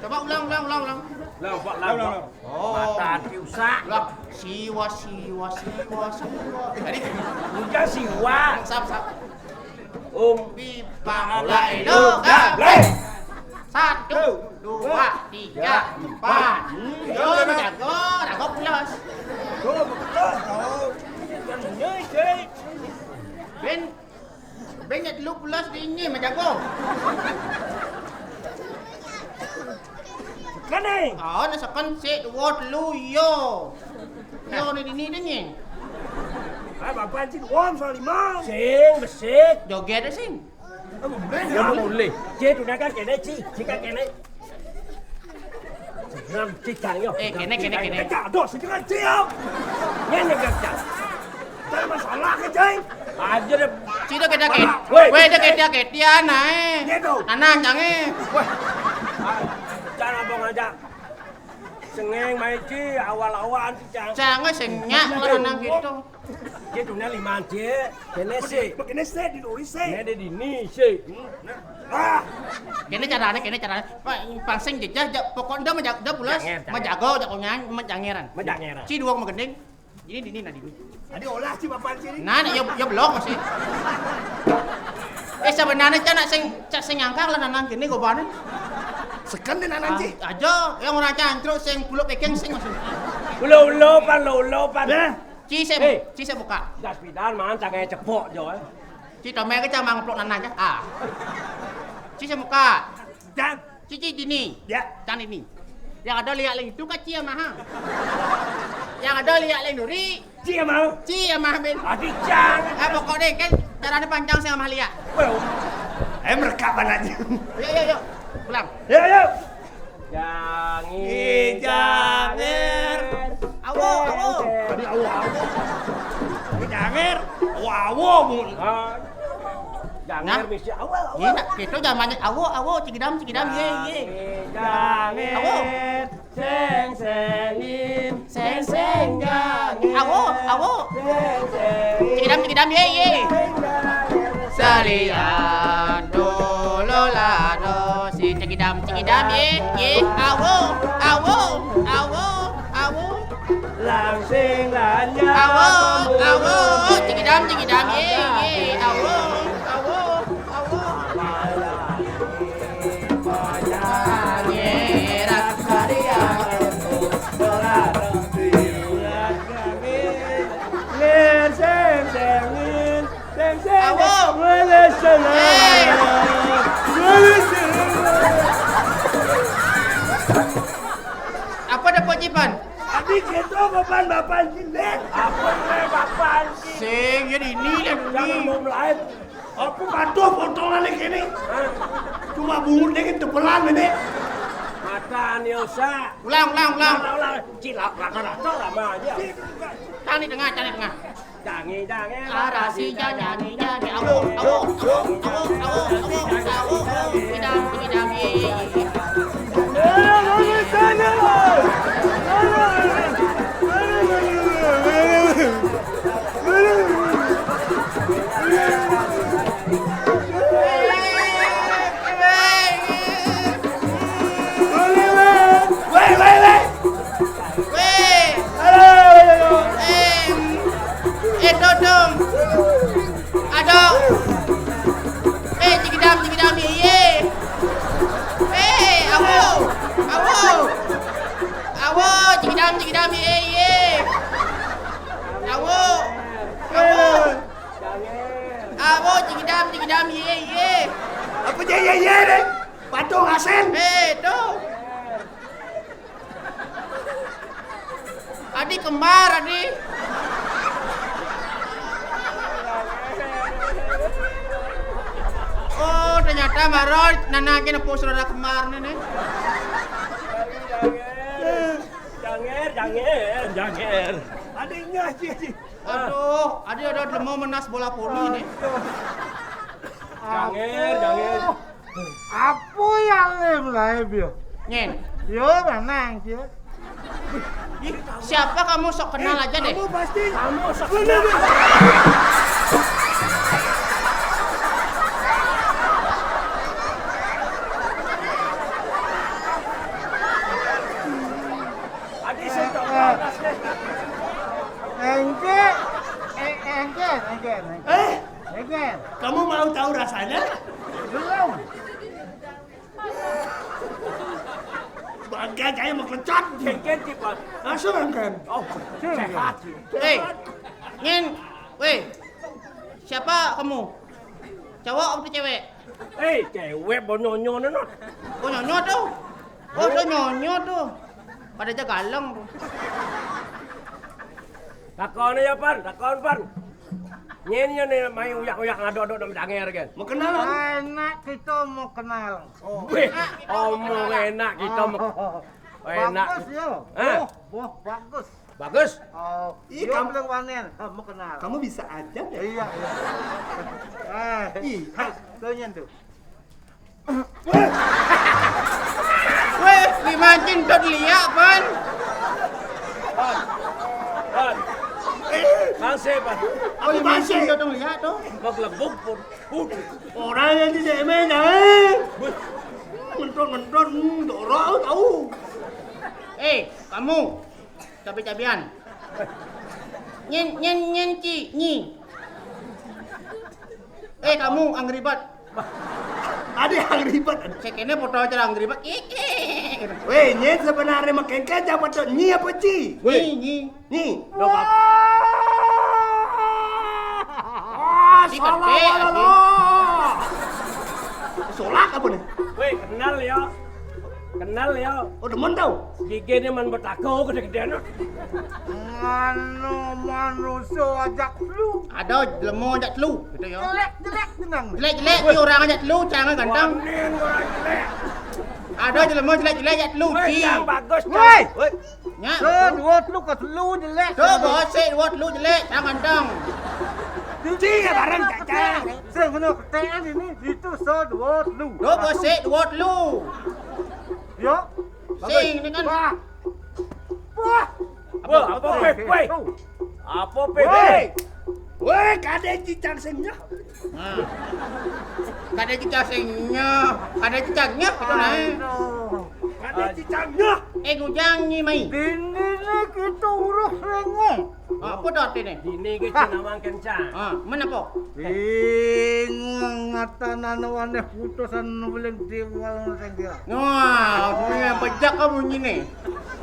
Coba ulang, ulang, ulang, ulang. Ulang, Pak, ulang, ulang, Pak. Oh. Mata hati usah. Lah, siwa, siwa, siwa, siwa. Tadi udah siwa. Sap, sap. Umpi pang olai lu gambreng. Satu, dua, tiga, empat. Yo, majago, rago pules. Ben, ben nyet lu pules di ini majago. Kene. Oh, nah seken sik duo telu yo. Yo ni dini deh nyi. Ah, bapak sing wong soal lima. Sing besik. Joget deh sing. Ya boleh. Cik, udah kan kene, Cik. Cik kan kene. Ram, Cik, cang, yo. Eh, kene, kene, kene. Cak, aduh, sing kan, Cik, yo. Ngene, Cak. Ada masalah ke, Cik? Aja deh. Cik, udah kita ke. Woi. Woi, udah kita ke. Dia naik. Gitu. Anak, jangan. Wah. Cang, abang aja. Sengeng, main, Cik. Awal-awal, Cik, cang. Cang, sengak, kalau nang gitu. Cik, dunia lima, Cik. Kene sik. Kene sik, di doi sik. Kene di dini sik. Ah. Kene carane, kene carane. Pak, pangsing jejah, ja, pokoknya udah maja-, udah pules. Janger, janger. Majago, jago nyanyi, majangeran. Majangeran. Ci dua magending. Ini dini, nah dini. Tadi olah ci papan sini. Nah, nah, ya, ya belum masih. Eh, sebenarnya cak nak sing, cak sing nyangka lah nanang kene gobane. Seken di nanang ci. Ah, aja, yang orang cancruk sing puluk peking sing masih. Ulo-ulo pan, ulo-ulo pan. Dah. Ci sik, eh, ci sik buka. Das pidan man, cangai cepok jo, eh. Ci tomé ke cang mangplok nanah ja. Ah. Ci sik buka. Dan cici dini. Ya. Cang dini. Yang ada liak leng itu ka ci amah. Yang ada liak leng duri. Ci amah. Ci amah ben. Adi cang. Ah, pokoknya kan caranya panjang sing amah liak. Well. Eh, merekap aja. Yuk, yuk, yuk. Pulang. Yuk, yuk. Jangi, janger. Awo, awo. Tadi awo, awo. Ini janger. Awo, awo, Bu. Ah. Janger. Nah. Mesti awo, awo. Iya, nak, kita zamannya awo, awo, cigidam, cigidam, ye, ye. Jangi, janger. Awo. Seng, sengin. Seng, seng, janger. Awo, awo. Seng, sengin. Cigidam, cigidam, ye, ye. Salian dulu lado si cekidam cekidam ye ye awo awo awo awo. Langsing lanya awo awo cekidam cekidam ye ye awo awo awo. Ngerak karian. Ngerseng sengin. Awo. Awo. Apa dah Pak Jipan? Adi kita bapan-bapan sini. Apa bapan sini? Sing, ya ini lah. Jangan mau lain. Apa patuh potongan ini? Cuma bungut ini tebelan ini. Mata ni usah. Ulang, ulang, ulang. Ulang, ulang. Cilak, rata-rata lama aja. Cang di tengah, cang di tengah. Jangi, jangi, arasi, jangi, jangi, awo, awo, awo, awo, awo, awo, awo, bidang, bidang, ye, ye, ye. Weh, weh, weh. Weh. Aduh, aduh, aduh. Eh, eh, dodong. Aduh. Eh, cigidam, cigidam, ye, ye. Eh, awo. Awo. Awo, cigidam, cigidam, ye, ye. Awo. Awo. Awo, cigidam, cigidam, ye, ye. Apa je ye, ye, deh? Patung asen. Eh, tuh. Adi kembar, Adi. Ternyata mara nanakin apa saudara kembar nih, nih. Janger, janger, janger. Adiknya, Ci, Ci. Aduh, ada ada demo menas bola voli nih. Janger, janger. Apa ya, Lim, Lim, yo? Nyen. Yo, menang, Ci. Ih, siapa kamu, sok kenal aja deh. Kamu pasti. Kamu sok kenal. Adi, saya tahu. Engke, eh, engke, engke, engke. Eh, Engke. Kamu mau tahu rasanya? Belum. Bangke saya mau kecat. Engke, Ci, Pak. Langsung engke. Oh, sehat. Hei, Nyen, weh, siapa kamu? Cowok atau cewek? Eh, cewek, bonyonyo, no. Bonyonyo tuh. Oh, tuh nyonyo tuh. Pada aja galeng tuh. Takon ya, Pan, takon, Pan. Nyen, nyen, nih, main uyak-uyak ngadok-adok nang janger, kan? Mau kenalan? Enak kita mau kenal. Wih, omong enak kita mau. Oh. Enak. Bagus, yo. Hah? Boh, boh, bagus. Bagus? Oh, ih, kamu bilang wanen. Hah, mau kenal. Kamu bisa aja deh. Iya, iya. Eh, ih, hai, tuh, Nyen, tuh. Weh, dimancing dot liak, Pan. Pan. Pan. Masih, Pan. Apa masih? Dot liak tuh. Maglebuk pun. Orang yang tidak main, eh. Ngentot-ngentot, hmm, dorok, tahu. Eh, kamu. Cabe-cabean. Nyen, nyen, nyen, Ci, Nyi. Eh, kamu, Angry Bird. Ada Angry Bird. Saya kena foto aja Angry Bird. Ih, ih. Weh, Nyen sebenarnya makin kejam atau Nyi apa Ci? Nyi, Nyi. Nyi. Dok, apa? Ah, salah, salah. Solak apa nih? Weh, kenal ya. Kenal ya. Oh, demen tau. Gigine man betako gede-gedean. Mano manusia ajak lu. Ada jelema ajak telu, gitu ya. Jelek-jelek tenang. Jelek-jelek, ki orang ajak telu, jangan ganteng. Wanin orang jelek. Ada jelema jelek-jelek ajak telu, Woi, Ci. Yang bagus, Woi. Woi. Nya. Tuh, dua telu ke telu jelek. Tuh, bosik, dua telu jelek, jangan ganteng. Ci ya bareng, Cacang. Sing kena ketekan ini, itu so dua telu. Tuh, bosik, dua telu. Yo. Sing, ini kan. Wah. Wah. Wah, apa, Pip? Woi. Apa, Pip? Woi. Woi, kade cicang sing nyah. Nah. Kade cicang sing nyah. Kade cicang nyah, itu nah. Aduh. Kade cicang nyah. Eh, ngujang ni mai. Dini ni kita urus rengong. Apa tu artinya? Dini ke Cina makan cang. Ah, mana po? Bingung ngatanan waneh putusan nuling diwal sendiri. Wah, punya bejak kamu ni.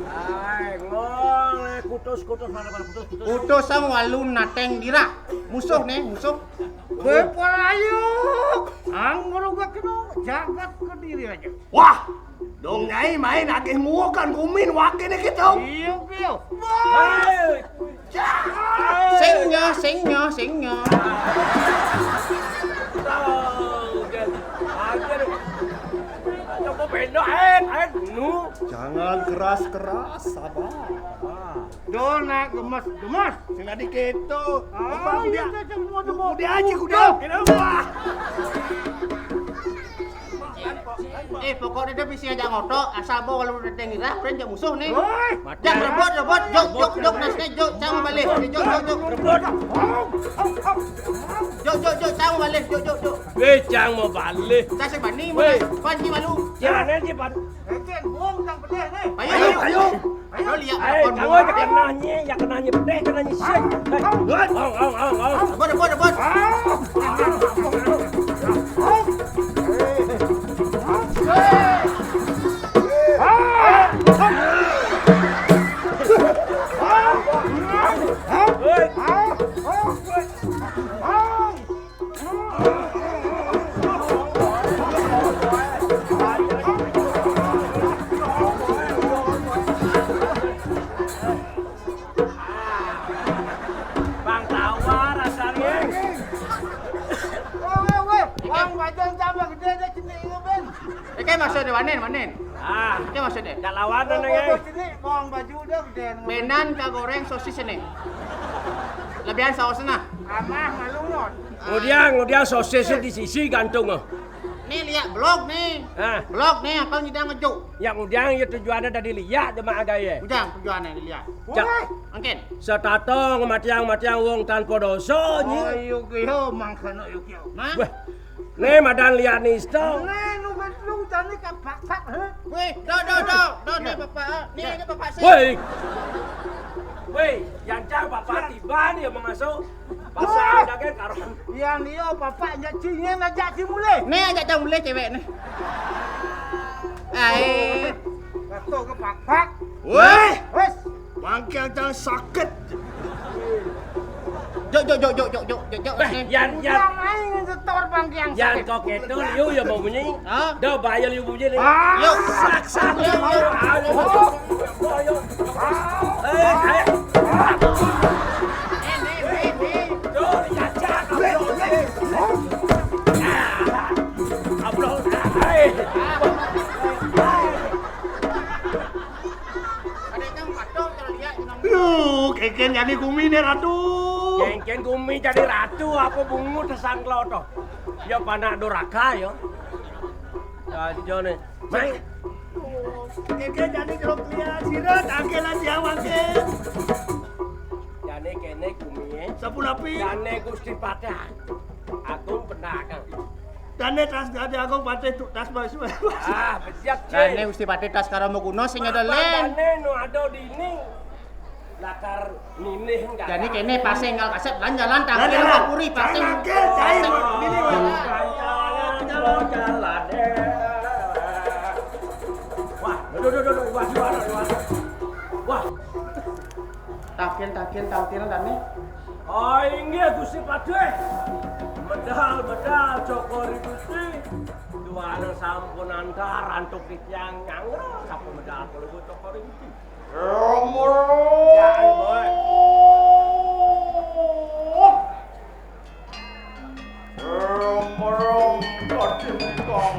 Ai, ngong, eh, kutus, kutus, mana, mana, kutus, kutus. Kutus sang walu nateng dira. Musuh nih, musuh. Beparayuk. Anggur gak kena, jagat kediri aja. Wah, dong Nyai main agih muakan gumin wakil nih kita. Iya, iya. Wah. Hei. Sing nyo, sing nyo, sing nyo. Tahu, kan. Ajar. Coba benda, eh, eh, nu. Jangan keras-keras, sabar. Dona gemes-gemes. Sing tadi gitu. Ah, iya, dia, dia, dia, dia, dia aja, kuda. Kenapa? Eh, pokoknya dia bisa ajak ngotok, asal bawa kalau udah tengira, udah ajak musuh nih. Woi. Jak rebut, rebut, jok, jok, jok, nasnya jok, cang balik, jok, jok, jok. Rebut. Jok, jok, jok, cang balik, jok, jok, jok. Weh, cang mau balik. Saya sebani, weh. Mana? Panji malu. Jangan aja, Pan. Enten, buang tang pedih nih. Ayo, ayo, ayo. Ayo, lihat. Eh, apa kamu buat? Aja kenanya, ya kenanya pedih, kenanya sih. Hei, hei. Ong, ong, ong, ong. Rebut, rebut, rebut. Bang Tawar, asal, Geng. Maksudnya wanin, wanin. Ah, itu maksudnya. Jak lawan, Neng, eh. Sini, bawang baju udah gedean. Benan kagoréng sosis ini. Lebihan sausnya. Amah malu ngon. Ngudiang, ngudiang sosis di sisi gantung, oh. Nih, lihat blog nih. Ah. Blog nih, akal nyidang ngejuk. Ya, ngudiang, ya tujuannya dari lihat, cuma agak ya. Ngudiang tujuannya dilihat. Cak. Wah. Mungkin. Setato matiang-matiang wong tanpa dosa, nyi. Oh, yuk, yo, mangkana yuk, yo. Nah. Wah. Nih, madan lihat nih, sto. Nih, nu bet lu tadi kan pakpak, heh? Wih, do, do, do, do, nih, Bapak, nih, ini Bapak sih. Woi. Woi, yang cang Bapak tiba nih, ya, mau masuk. Pasar dagang karuan. Yang dia, Bapak, ajak cingin, ajak cing mulai. Nih, ajak cang mulai cewek nih. Air. Batuk ke pakpak. Woi. Wes. Bangkiang cang sakit. Jok, jok, jok, jok, jok, jok, jok, jok. Eh, Yan, Yan. Yang aing setor bangkiang sakit. Yan, kok itu, liu ya mau bunyi? Hah? Dah bayar liu bunyi nih. Ah. Yuk. Sak, sak, yuk, yuk. Ayo, yuk. Ayo. Eh, eh. Tuh, dicacak, goblok. Ah. Goblok. Eh. Yuh, kénkén jadi gumi nih, Ratu. Kénkén gumi jadi ratu, apa bungut sangklo toh? Ya, panak doraka, ya. Ya, jane. Mai. Kénkén jadi jeruk lia, sira tangkelan siang mangkin. Jane kéné gumi, eh. Sapunapi? Jane Gusti Patih Agung benar, Kang. Dane tas Gajah Agung Patih tu tas bas. Ah, bejat, Cing. Dane Gusti Patih tas Karama Guna sing ada lén. Dane nu ada dini. Lakar ninih enggak. Jani kéné pasé énggal kasép lan jalan tangkil puri pasé. Jalan, jalan, jalan. Wah, duh, duh, duh, duh, wah, wah, wah. Wah. Takin, takin, takin, Dani. Oh, inggih, Gusti Patih. Medal, medal, Cokor I Gusti. Duana sampun antar antuk titiang nyanggra, sampun medal kula Cokor I Gusti. Romo. Ya, boy. Tolong, tolong, tolong.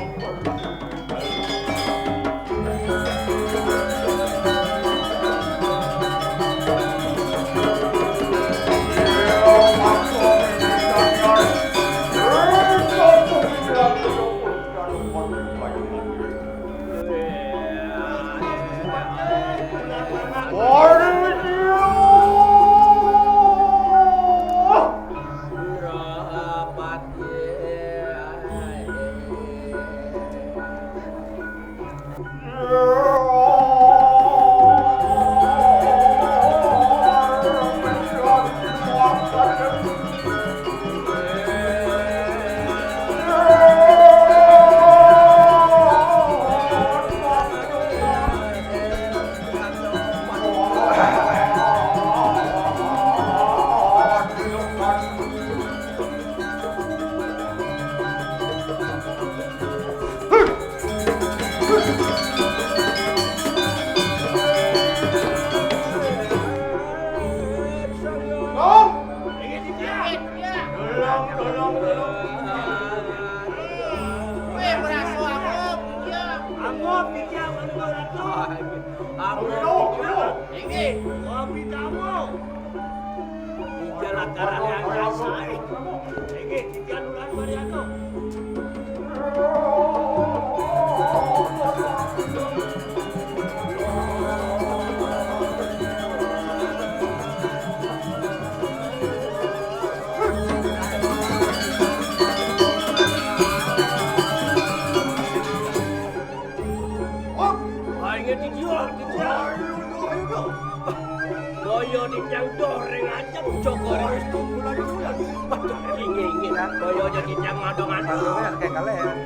Weh, beraso angop, iya. Angop, iya, angop, angop. Angop, iya. Inggih. Kopi tamu. Iya, lakaran yang kasai. Inggih, tiga bulan baru atuh. Wah, ingat dijual, dijual. Boyo di tiang doreng aja, cokor itu. Waduh, ingat, ingat. Boyo jadi tiang madong aja. Kayak kalian.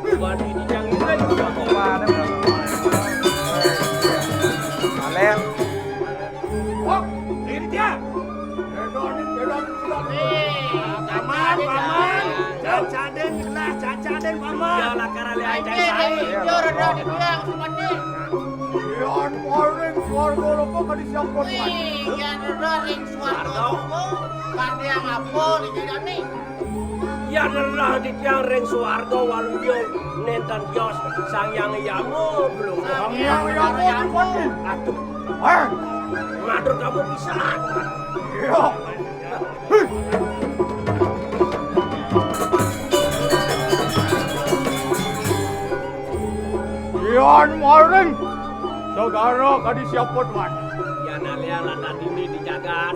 Bupati di Canggilan, Jokowi. Mana, Bro? Alen. Oh, ini dia. Edon, Edon, Edon. Paman, paman. Cacaden, lah, cacaden, paman. Ya, lah, karena lihat. Iya, lah. Iya, paling keluarga lo kok kada siap buat. Wih, ya, ring suarga lo kok. Kada yang apa, nih, jadi nih. Yan rerah titiang ring suarga waluya nénten tios Sang Hyang Yama belung. Sang Hyang Yama, Adipati. Aduh. Héh. Matur kamu pisan. Iya. Yan maring segara kadi siapa, Tuan? Yan alian lan tadi di jagat.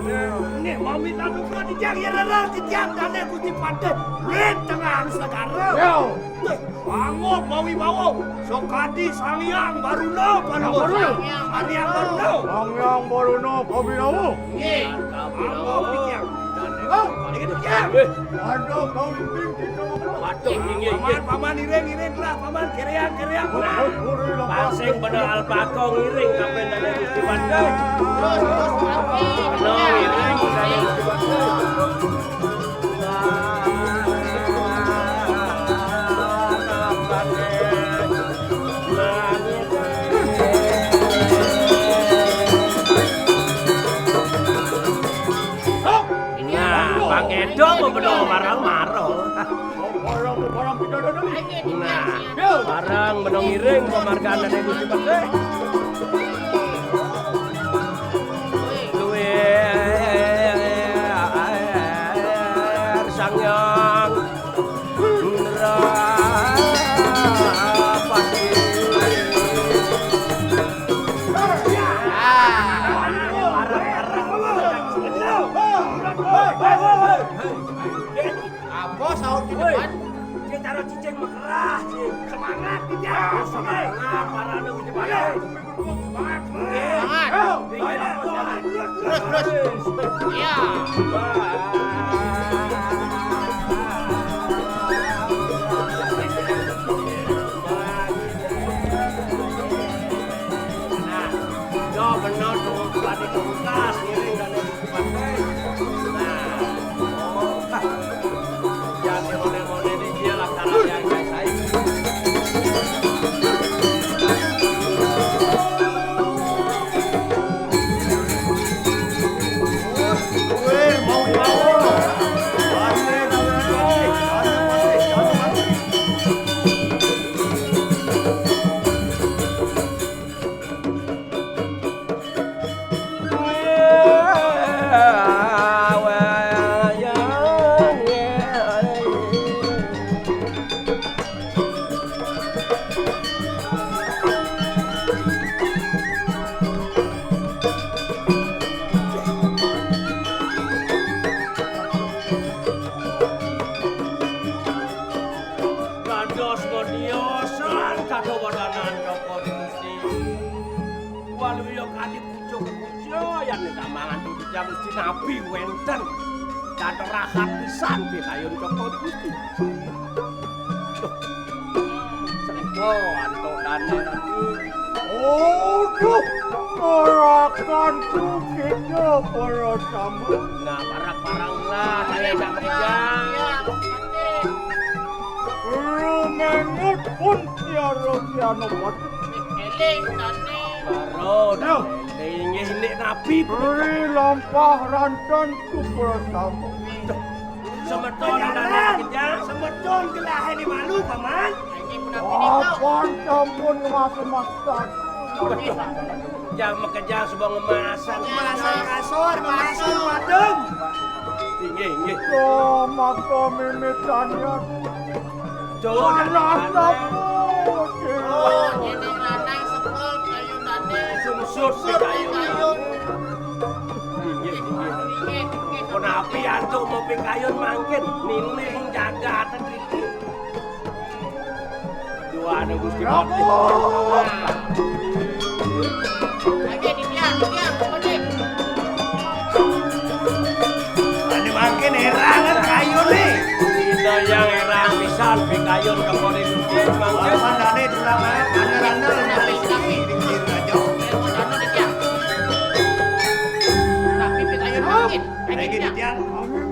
Nih, mami tanuka di jagat, ya, rara, di jagat, Gusti Patih. Wit tengah anu segara. Yo. Nih, pangok mawi bawa. Sakadi Sang Hyang Baruna, Baruna. Sang Hyang Baruna. Sang Hyang Baruna, Kabinawa. Nggih. Pangok di jagat. Hah? Di jagat. Ada kau inggih kita. Waduh, inggih, inggih. Paman, paman, iring, iring lah, paman, kiriang, kiriang. Nah, pancing bener alpaka ngiring kapining Gusti Patih. Terus, terus, Patih. Bener, iring, iring, Gusti Patih. Nah, Pak Kedo mau bener marah-marah. Nah, bareng meneng iring pamargan Dane Gusti Patih. Luwih Sang Hyang Nrapati. Apa saut di depan? Dia taruh cicing mekerah, Cing. Semangat dia. Oh, semangat, para anak di depan. Semangat. Semangat. Terus, terus. Iya. Nah, yo bener dong, tadi tuntas, ngiring dan Nah, oh, jangan mone-mone di dia lah, karena yang saya. Dados ngodiosan kadawanan Rama Gusti. Waluya kadi pucuk-pucuk yan tambangan tujuh jam Gusti nabi wénten. Dados rahat pisan pikayun Rama Gusti. Sengko antuk dane. Aduh, marakan kita para sama. Nah, parang-parang lah, saya tak mengejar. Rumengut pun tiara tiano pati. Eling tadi. Baru. Aduh. Inggih, inggih, nabi. Beri lampah ranten ku para sama. Semeton ada kejang. Semeton gelah ini malu, Paman. Papan sampun ngemas-emas kasur. Jang makejang suba ngemasan. Ngemasan kasur, ngemasan wadung. Inggih, inggih. Tuh, maka mimitannya. Tuh, anak sampun. Oh, ini lanang sepul kayu tadi. Sungsut kayu. Inggih, inggih. Punapi antuk mau pikayun mangkin, nining jagat riki. Dua ada Gusti Prabu. Lagi di dia, di dia, di dia. Ini mangkin herangan kayu nih. Kita yang herang pisan pikayun ka Gusti mangkin. Lawan dane tulang anak, andel-andel. Tapi, tapi. Di dia aja. Tapi pikayun mangkin. Lagi di dia.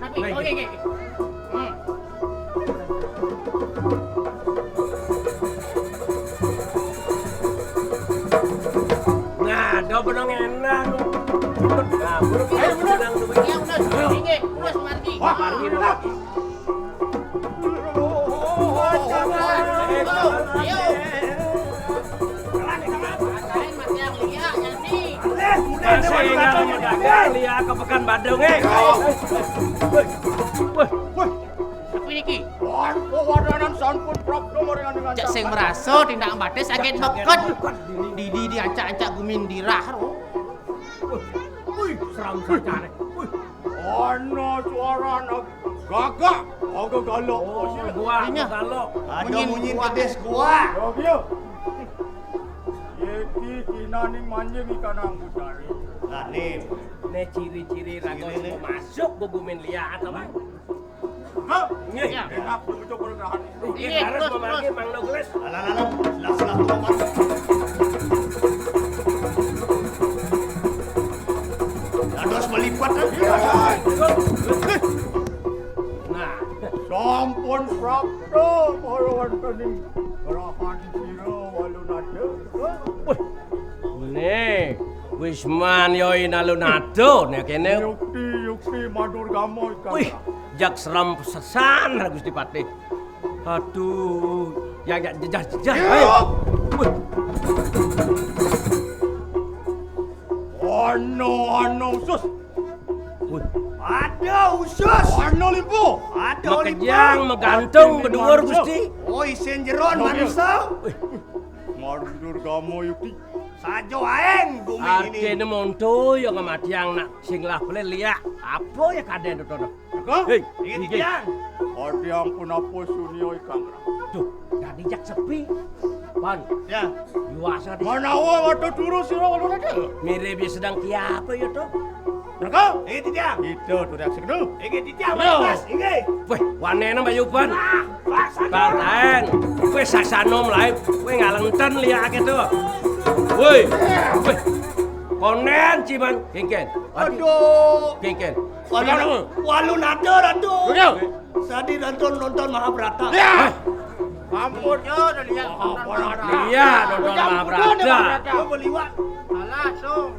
Tapi, oke, oke, oke. Hmm. Nah, do benang enak. Nah, burung. Ayo, benang. Iya, benar. Ini, terus, Margi. Wah, Margi, Margi. Ayo. Masih ingat sama Daga, Lia ke Pekan Badung, eh. Wah, wah. Tapi niki. Wan, wadanan sampun prapta maring aning. Cek sing merasa tindak mati sakit beket. Didi diancak-ancak gumin dirah. Wih, seram saja nih. Wih. Ana suara anak gagak, agak galak. Oh, gua galak. Ada munyi pedis gua. Yo, yo. Yeki kinaning manjing ikan anggu cari. Lah, nih. Nih ciri-ciri raga masuk begumin liat apa? Hah? Nggih. Enak, betul, betul, betul. Nggih, terus, terus. Mang Douglas. Alah, alah, alah. Silah, silah, tuh, Mas. Dados melipat, kan? Nah, sampun prapta marang wontening rahan sira Walunada. Wih, nih, Wisman yo inalunada nek kene. Yukti, yukti, matur gamo ikan. Wih, jak seram sesan, Gusti Patih. Aduh, ya, ya, jejah, jejah. Iya. Hei. Wih. Ono, ono, usus. Wih. Ada usus. Ono limpu. Ada limpu. Makejang, megantung, bedua, Gusti. Oh, isin jeron manusia. Wih. Matur gamo yukti. Sajo aeng bumi ini. Artine monto ya ngamatiang nak sing lah pelih liak. Apa ya kaden tu, Tono? Hei, inggih. Adi ampun apa sunia ikang. Duh, dadi jak sepi. Pan. Ya. Yuasa di. Manawa watu turu sira Walunada. Mirip ya sedang kiapa ya, to? Mereka? Inggih, titiang. Itu tuh reaksi kedua. Inggih, titiang, Mas. Inggih. Weh, wanena Mbak Yuban. Ah, Pak, Bang Taen. Weh, saksanom lae. Weh, ngalenten liake to. Woi. Weh. Konen ciman kengken. Aduh. Kengken. Walu, Walunada, Ratu. Sadi nonton, nonton Mahabharata. Ya. Hah? Ampun. Iya, udah lihat nonton Mahabharata. Iya, nonton Mahabharata. Kau beliwat. Salah, Sung.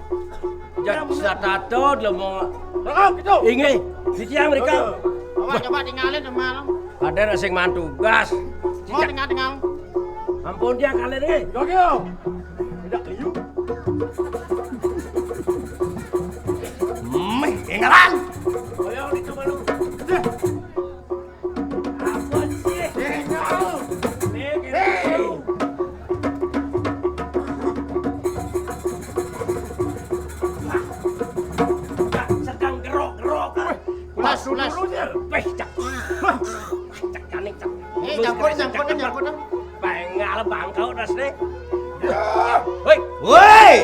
Jak satato lemo. Rekam gitu. Inggih, titiang mereka. Coba, coba tinggalin sama lo. Ada sing mantugas. Mau tinggal, tinggal. Ampun dia kalian, eh. Yo, yo. Tidak liu. Meh, engelan. Ayo, dicoba lu. Udah. Apa sih? Tinggal. Nih, gini. Hei. Sedang gerok-gerok. Ulas, ulas. Weh, cak. Cak, cak, cak. Eh, nyangkut, nyangkut, nyangkut. Bengal bangkau das deh. Woi. Woi.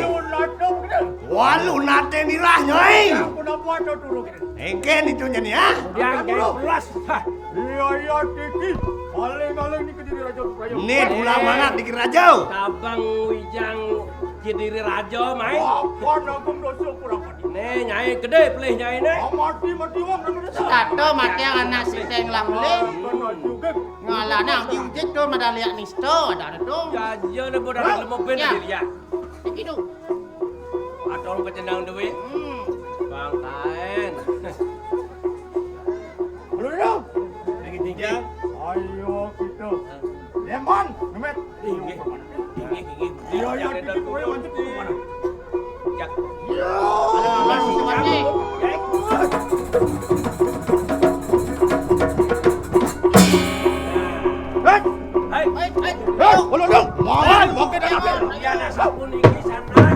Walunada nirah, Nyai. Kenapa ada turun? Engken itu nyeni, ya. Yang pulas. Iya, iya, Diki. Paling-paling di Kediri Raja Suprayo. Nih, pulang mangat di Raja. Tabang wijang Kediri Raja, mai. Apa nanggung dosa kurang mati? Nih, Nyai gede pelih Nyai nih. Mati, mati wong nang desa. Kata mati anak siteng lah pelih. Kena juga. Ngalana ujik tuh madaliak nista ada tuh. Ya, iya, le bodoh lemo ben dia. Iki tuh. Atau pecenang duit. Hmm. Bang Kaen. Halo, Dong. Lagi tinggi. Ayo, kita. Leman, ngemet. Tinggi. Tinggi, tinggi. Iya, iya, tinggi, pokoknya mantep, pokoknya. Alah, alah, si Sumardi. Hei, hei, hei, hei, dong. Mana bangke dah? Iya, dah sabun ini sana.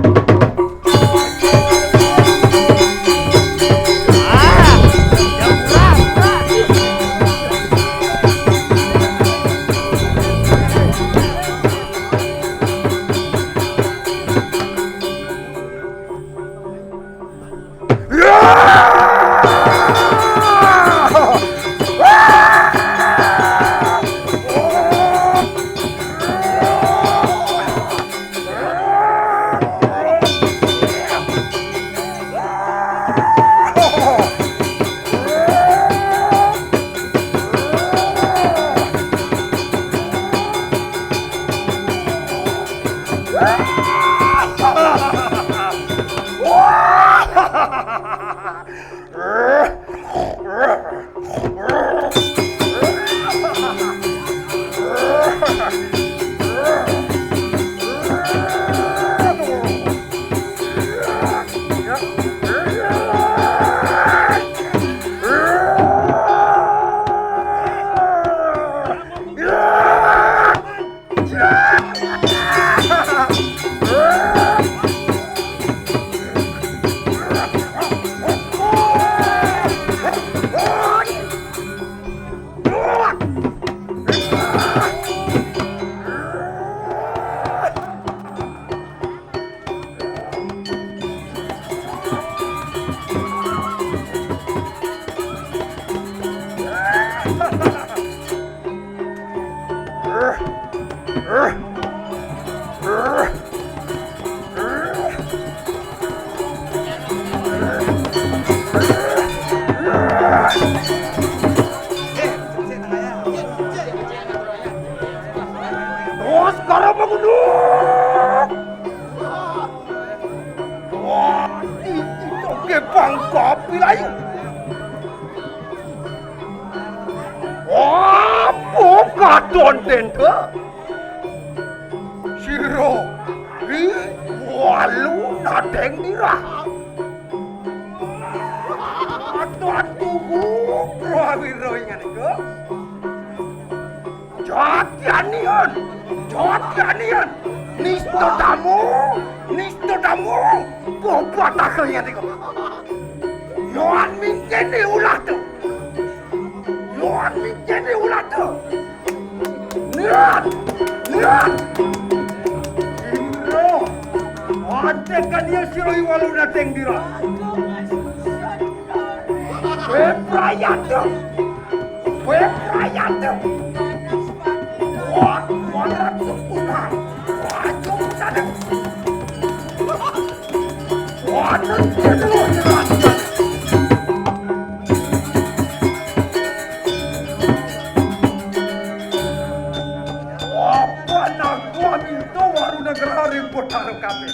Terus karo mengunduk. Wah, iki toke bangka pilayu. Wah, buka donten ke. Siro, i walu nadeng dirah. Atuan tuhu, Prawiro ingan ke. Jatianian, jatianian. Nisto tamu, nisto tamu. Bobatah kalian itu. Yohan mingkene ulah tu. Yohan mingkene ulah tu. Niat, niat. Siro, antekan dia siro iwalu nateng dira. Weprayata. Weprayata. Wah, wah, ratu putar. Wah, jom sana. Wah, nanti dulu, nanti. Apa nak gua minta waru negara ribut taruh kami.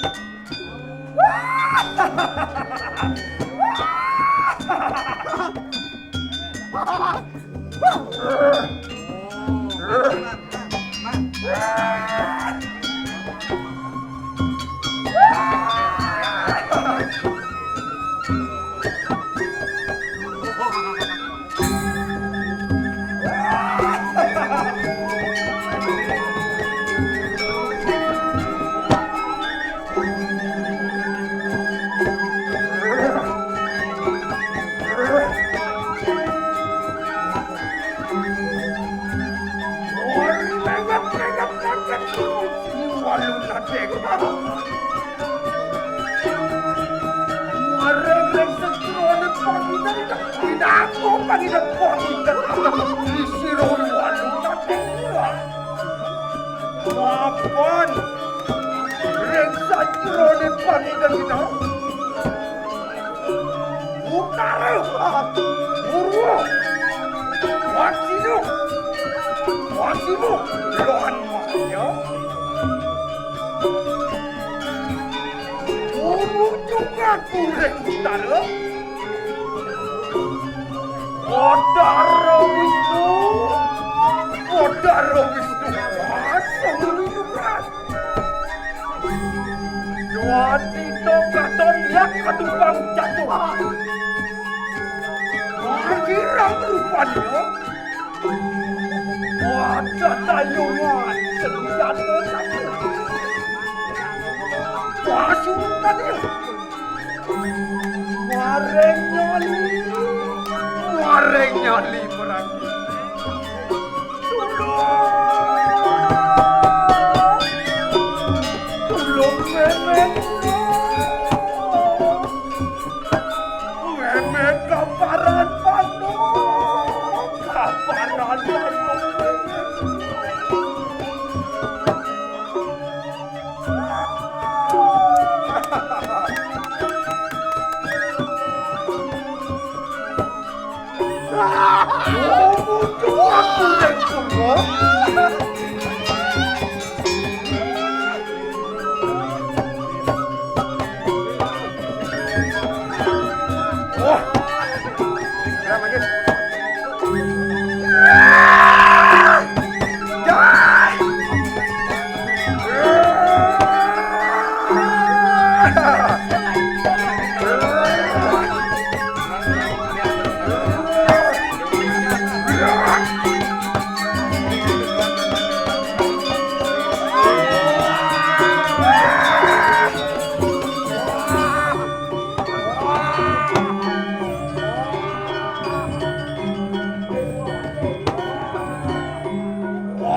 Mareng ring setrone pangidan, tidak aku pangidan, pangidan. Isi roli walu tapi murah. Mapan ring setrone pangidan kita. Utara, Purwa, Pacima, Pacima, lan Maya. Tumuju ka kuring utara. Batara Wisnu, Batara Wisnu, asung linubras. Wanita katon yak kadupang jatuh. Wah, girang rupanya. Wah, datayungan senjata satu. Wah, suruh tadi. Mareng nyali. Mareng nyali berarti. Tulung! Tulung, Mémé! Mémé kaparan pano! Kaparan pano!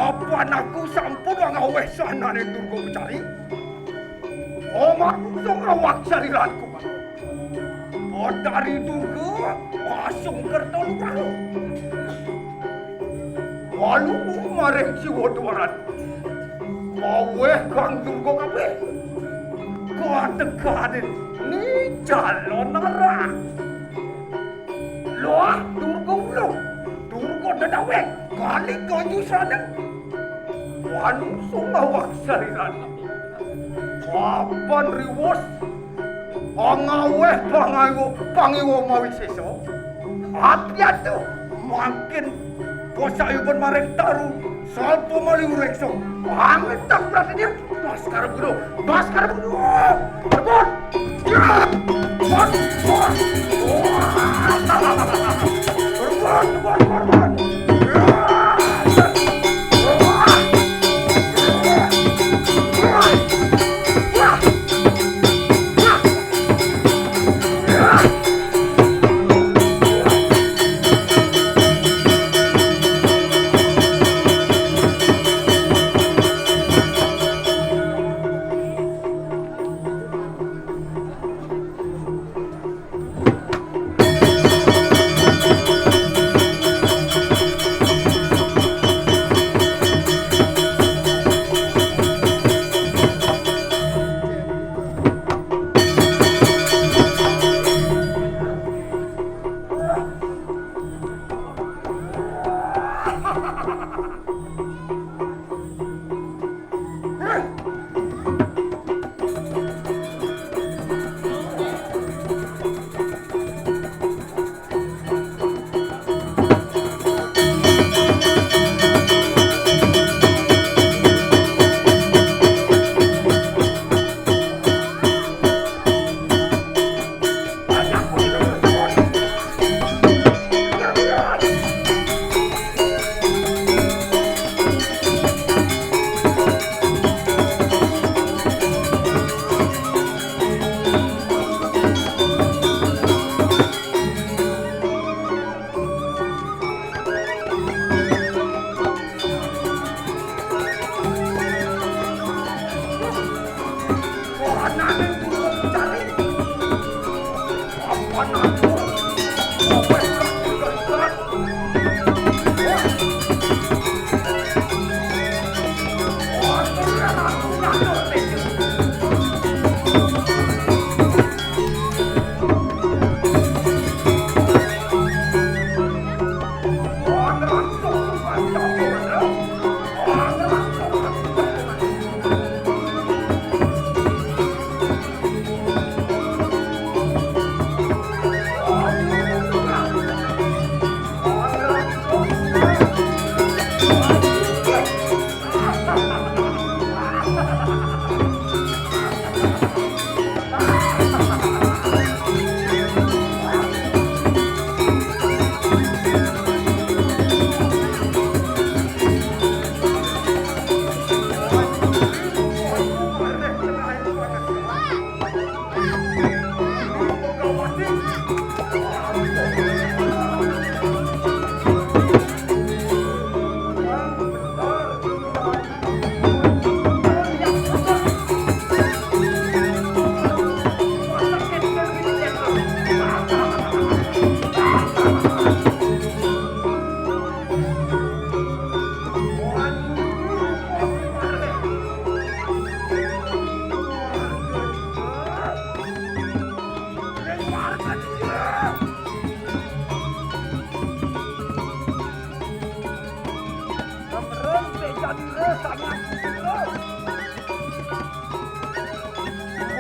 Apan aku sampun ngaweh sananing Durga Becari? Omat sing awak sariranku. Betari Durga, pasung kerta lukalu. Walu maring Siwa Dwaran. Ngaweh Kang Durga kabeh. Kateganin ni calon arah. Loah, Durga Ulu, Durga Dedawek, kali ganyu sraneng. Wanu sungawak sariran. Papan riwus, pangaweh pangawa, pangiwa mawisesa. Ati atuh, mangkin posayuban maring taru, salpa mali ureksa. Pangetang prasidya, Baskara Budu, Baskara Budu. Rebut! Ya! Rebut! Rebut! Rebut! Rebut! Rebut!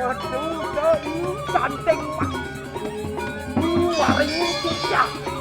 Aduh, cantik, Mas. Luar biasa.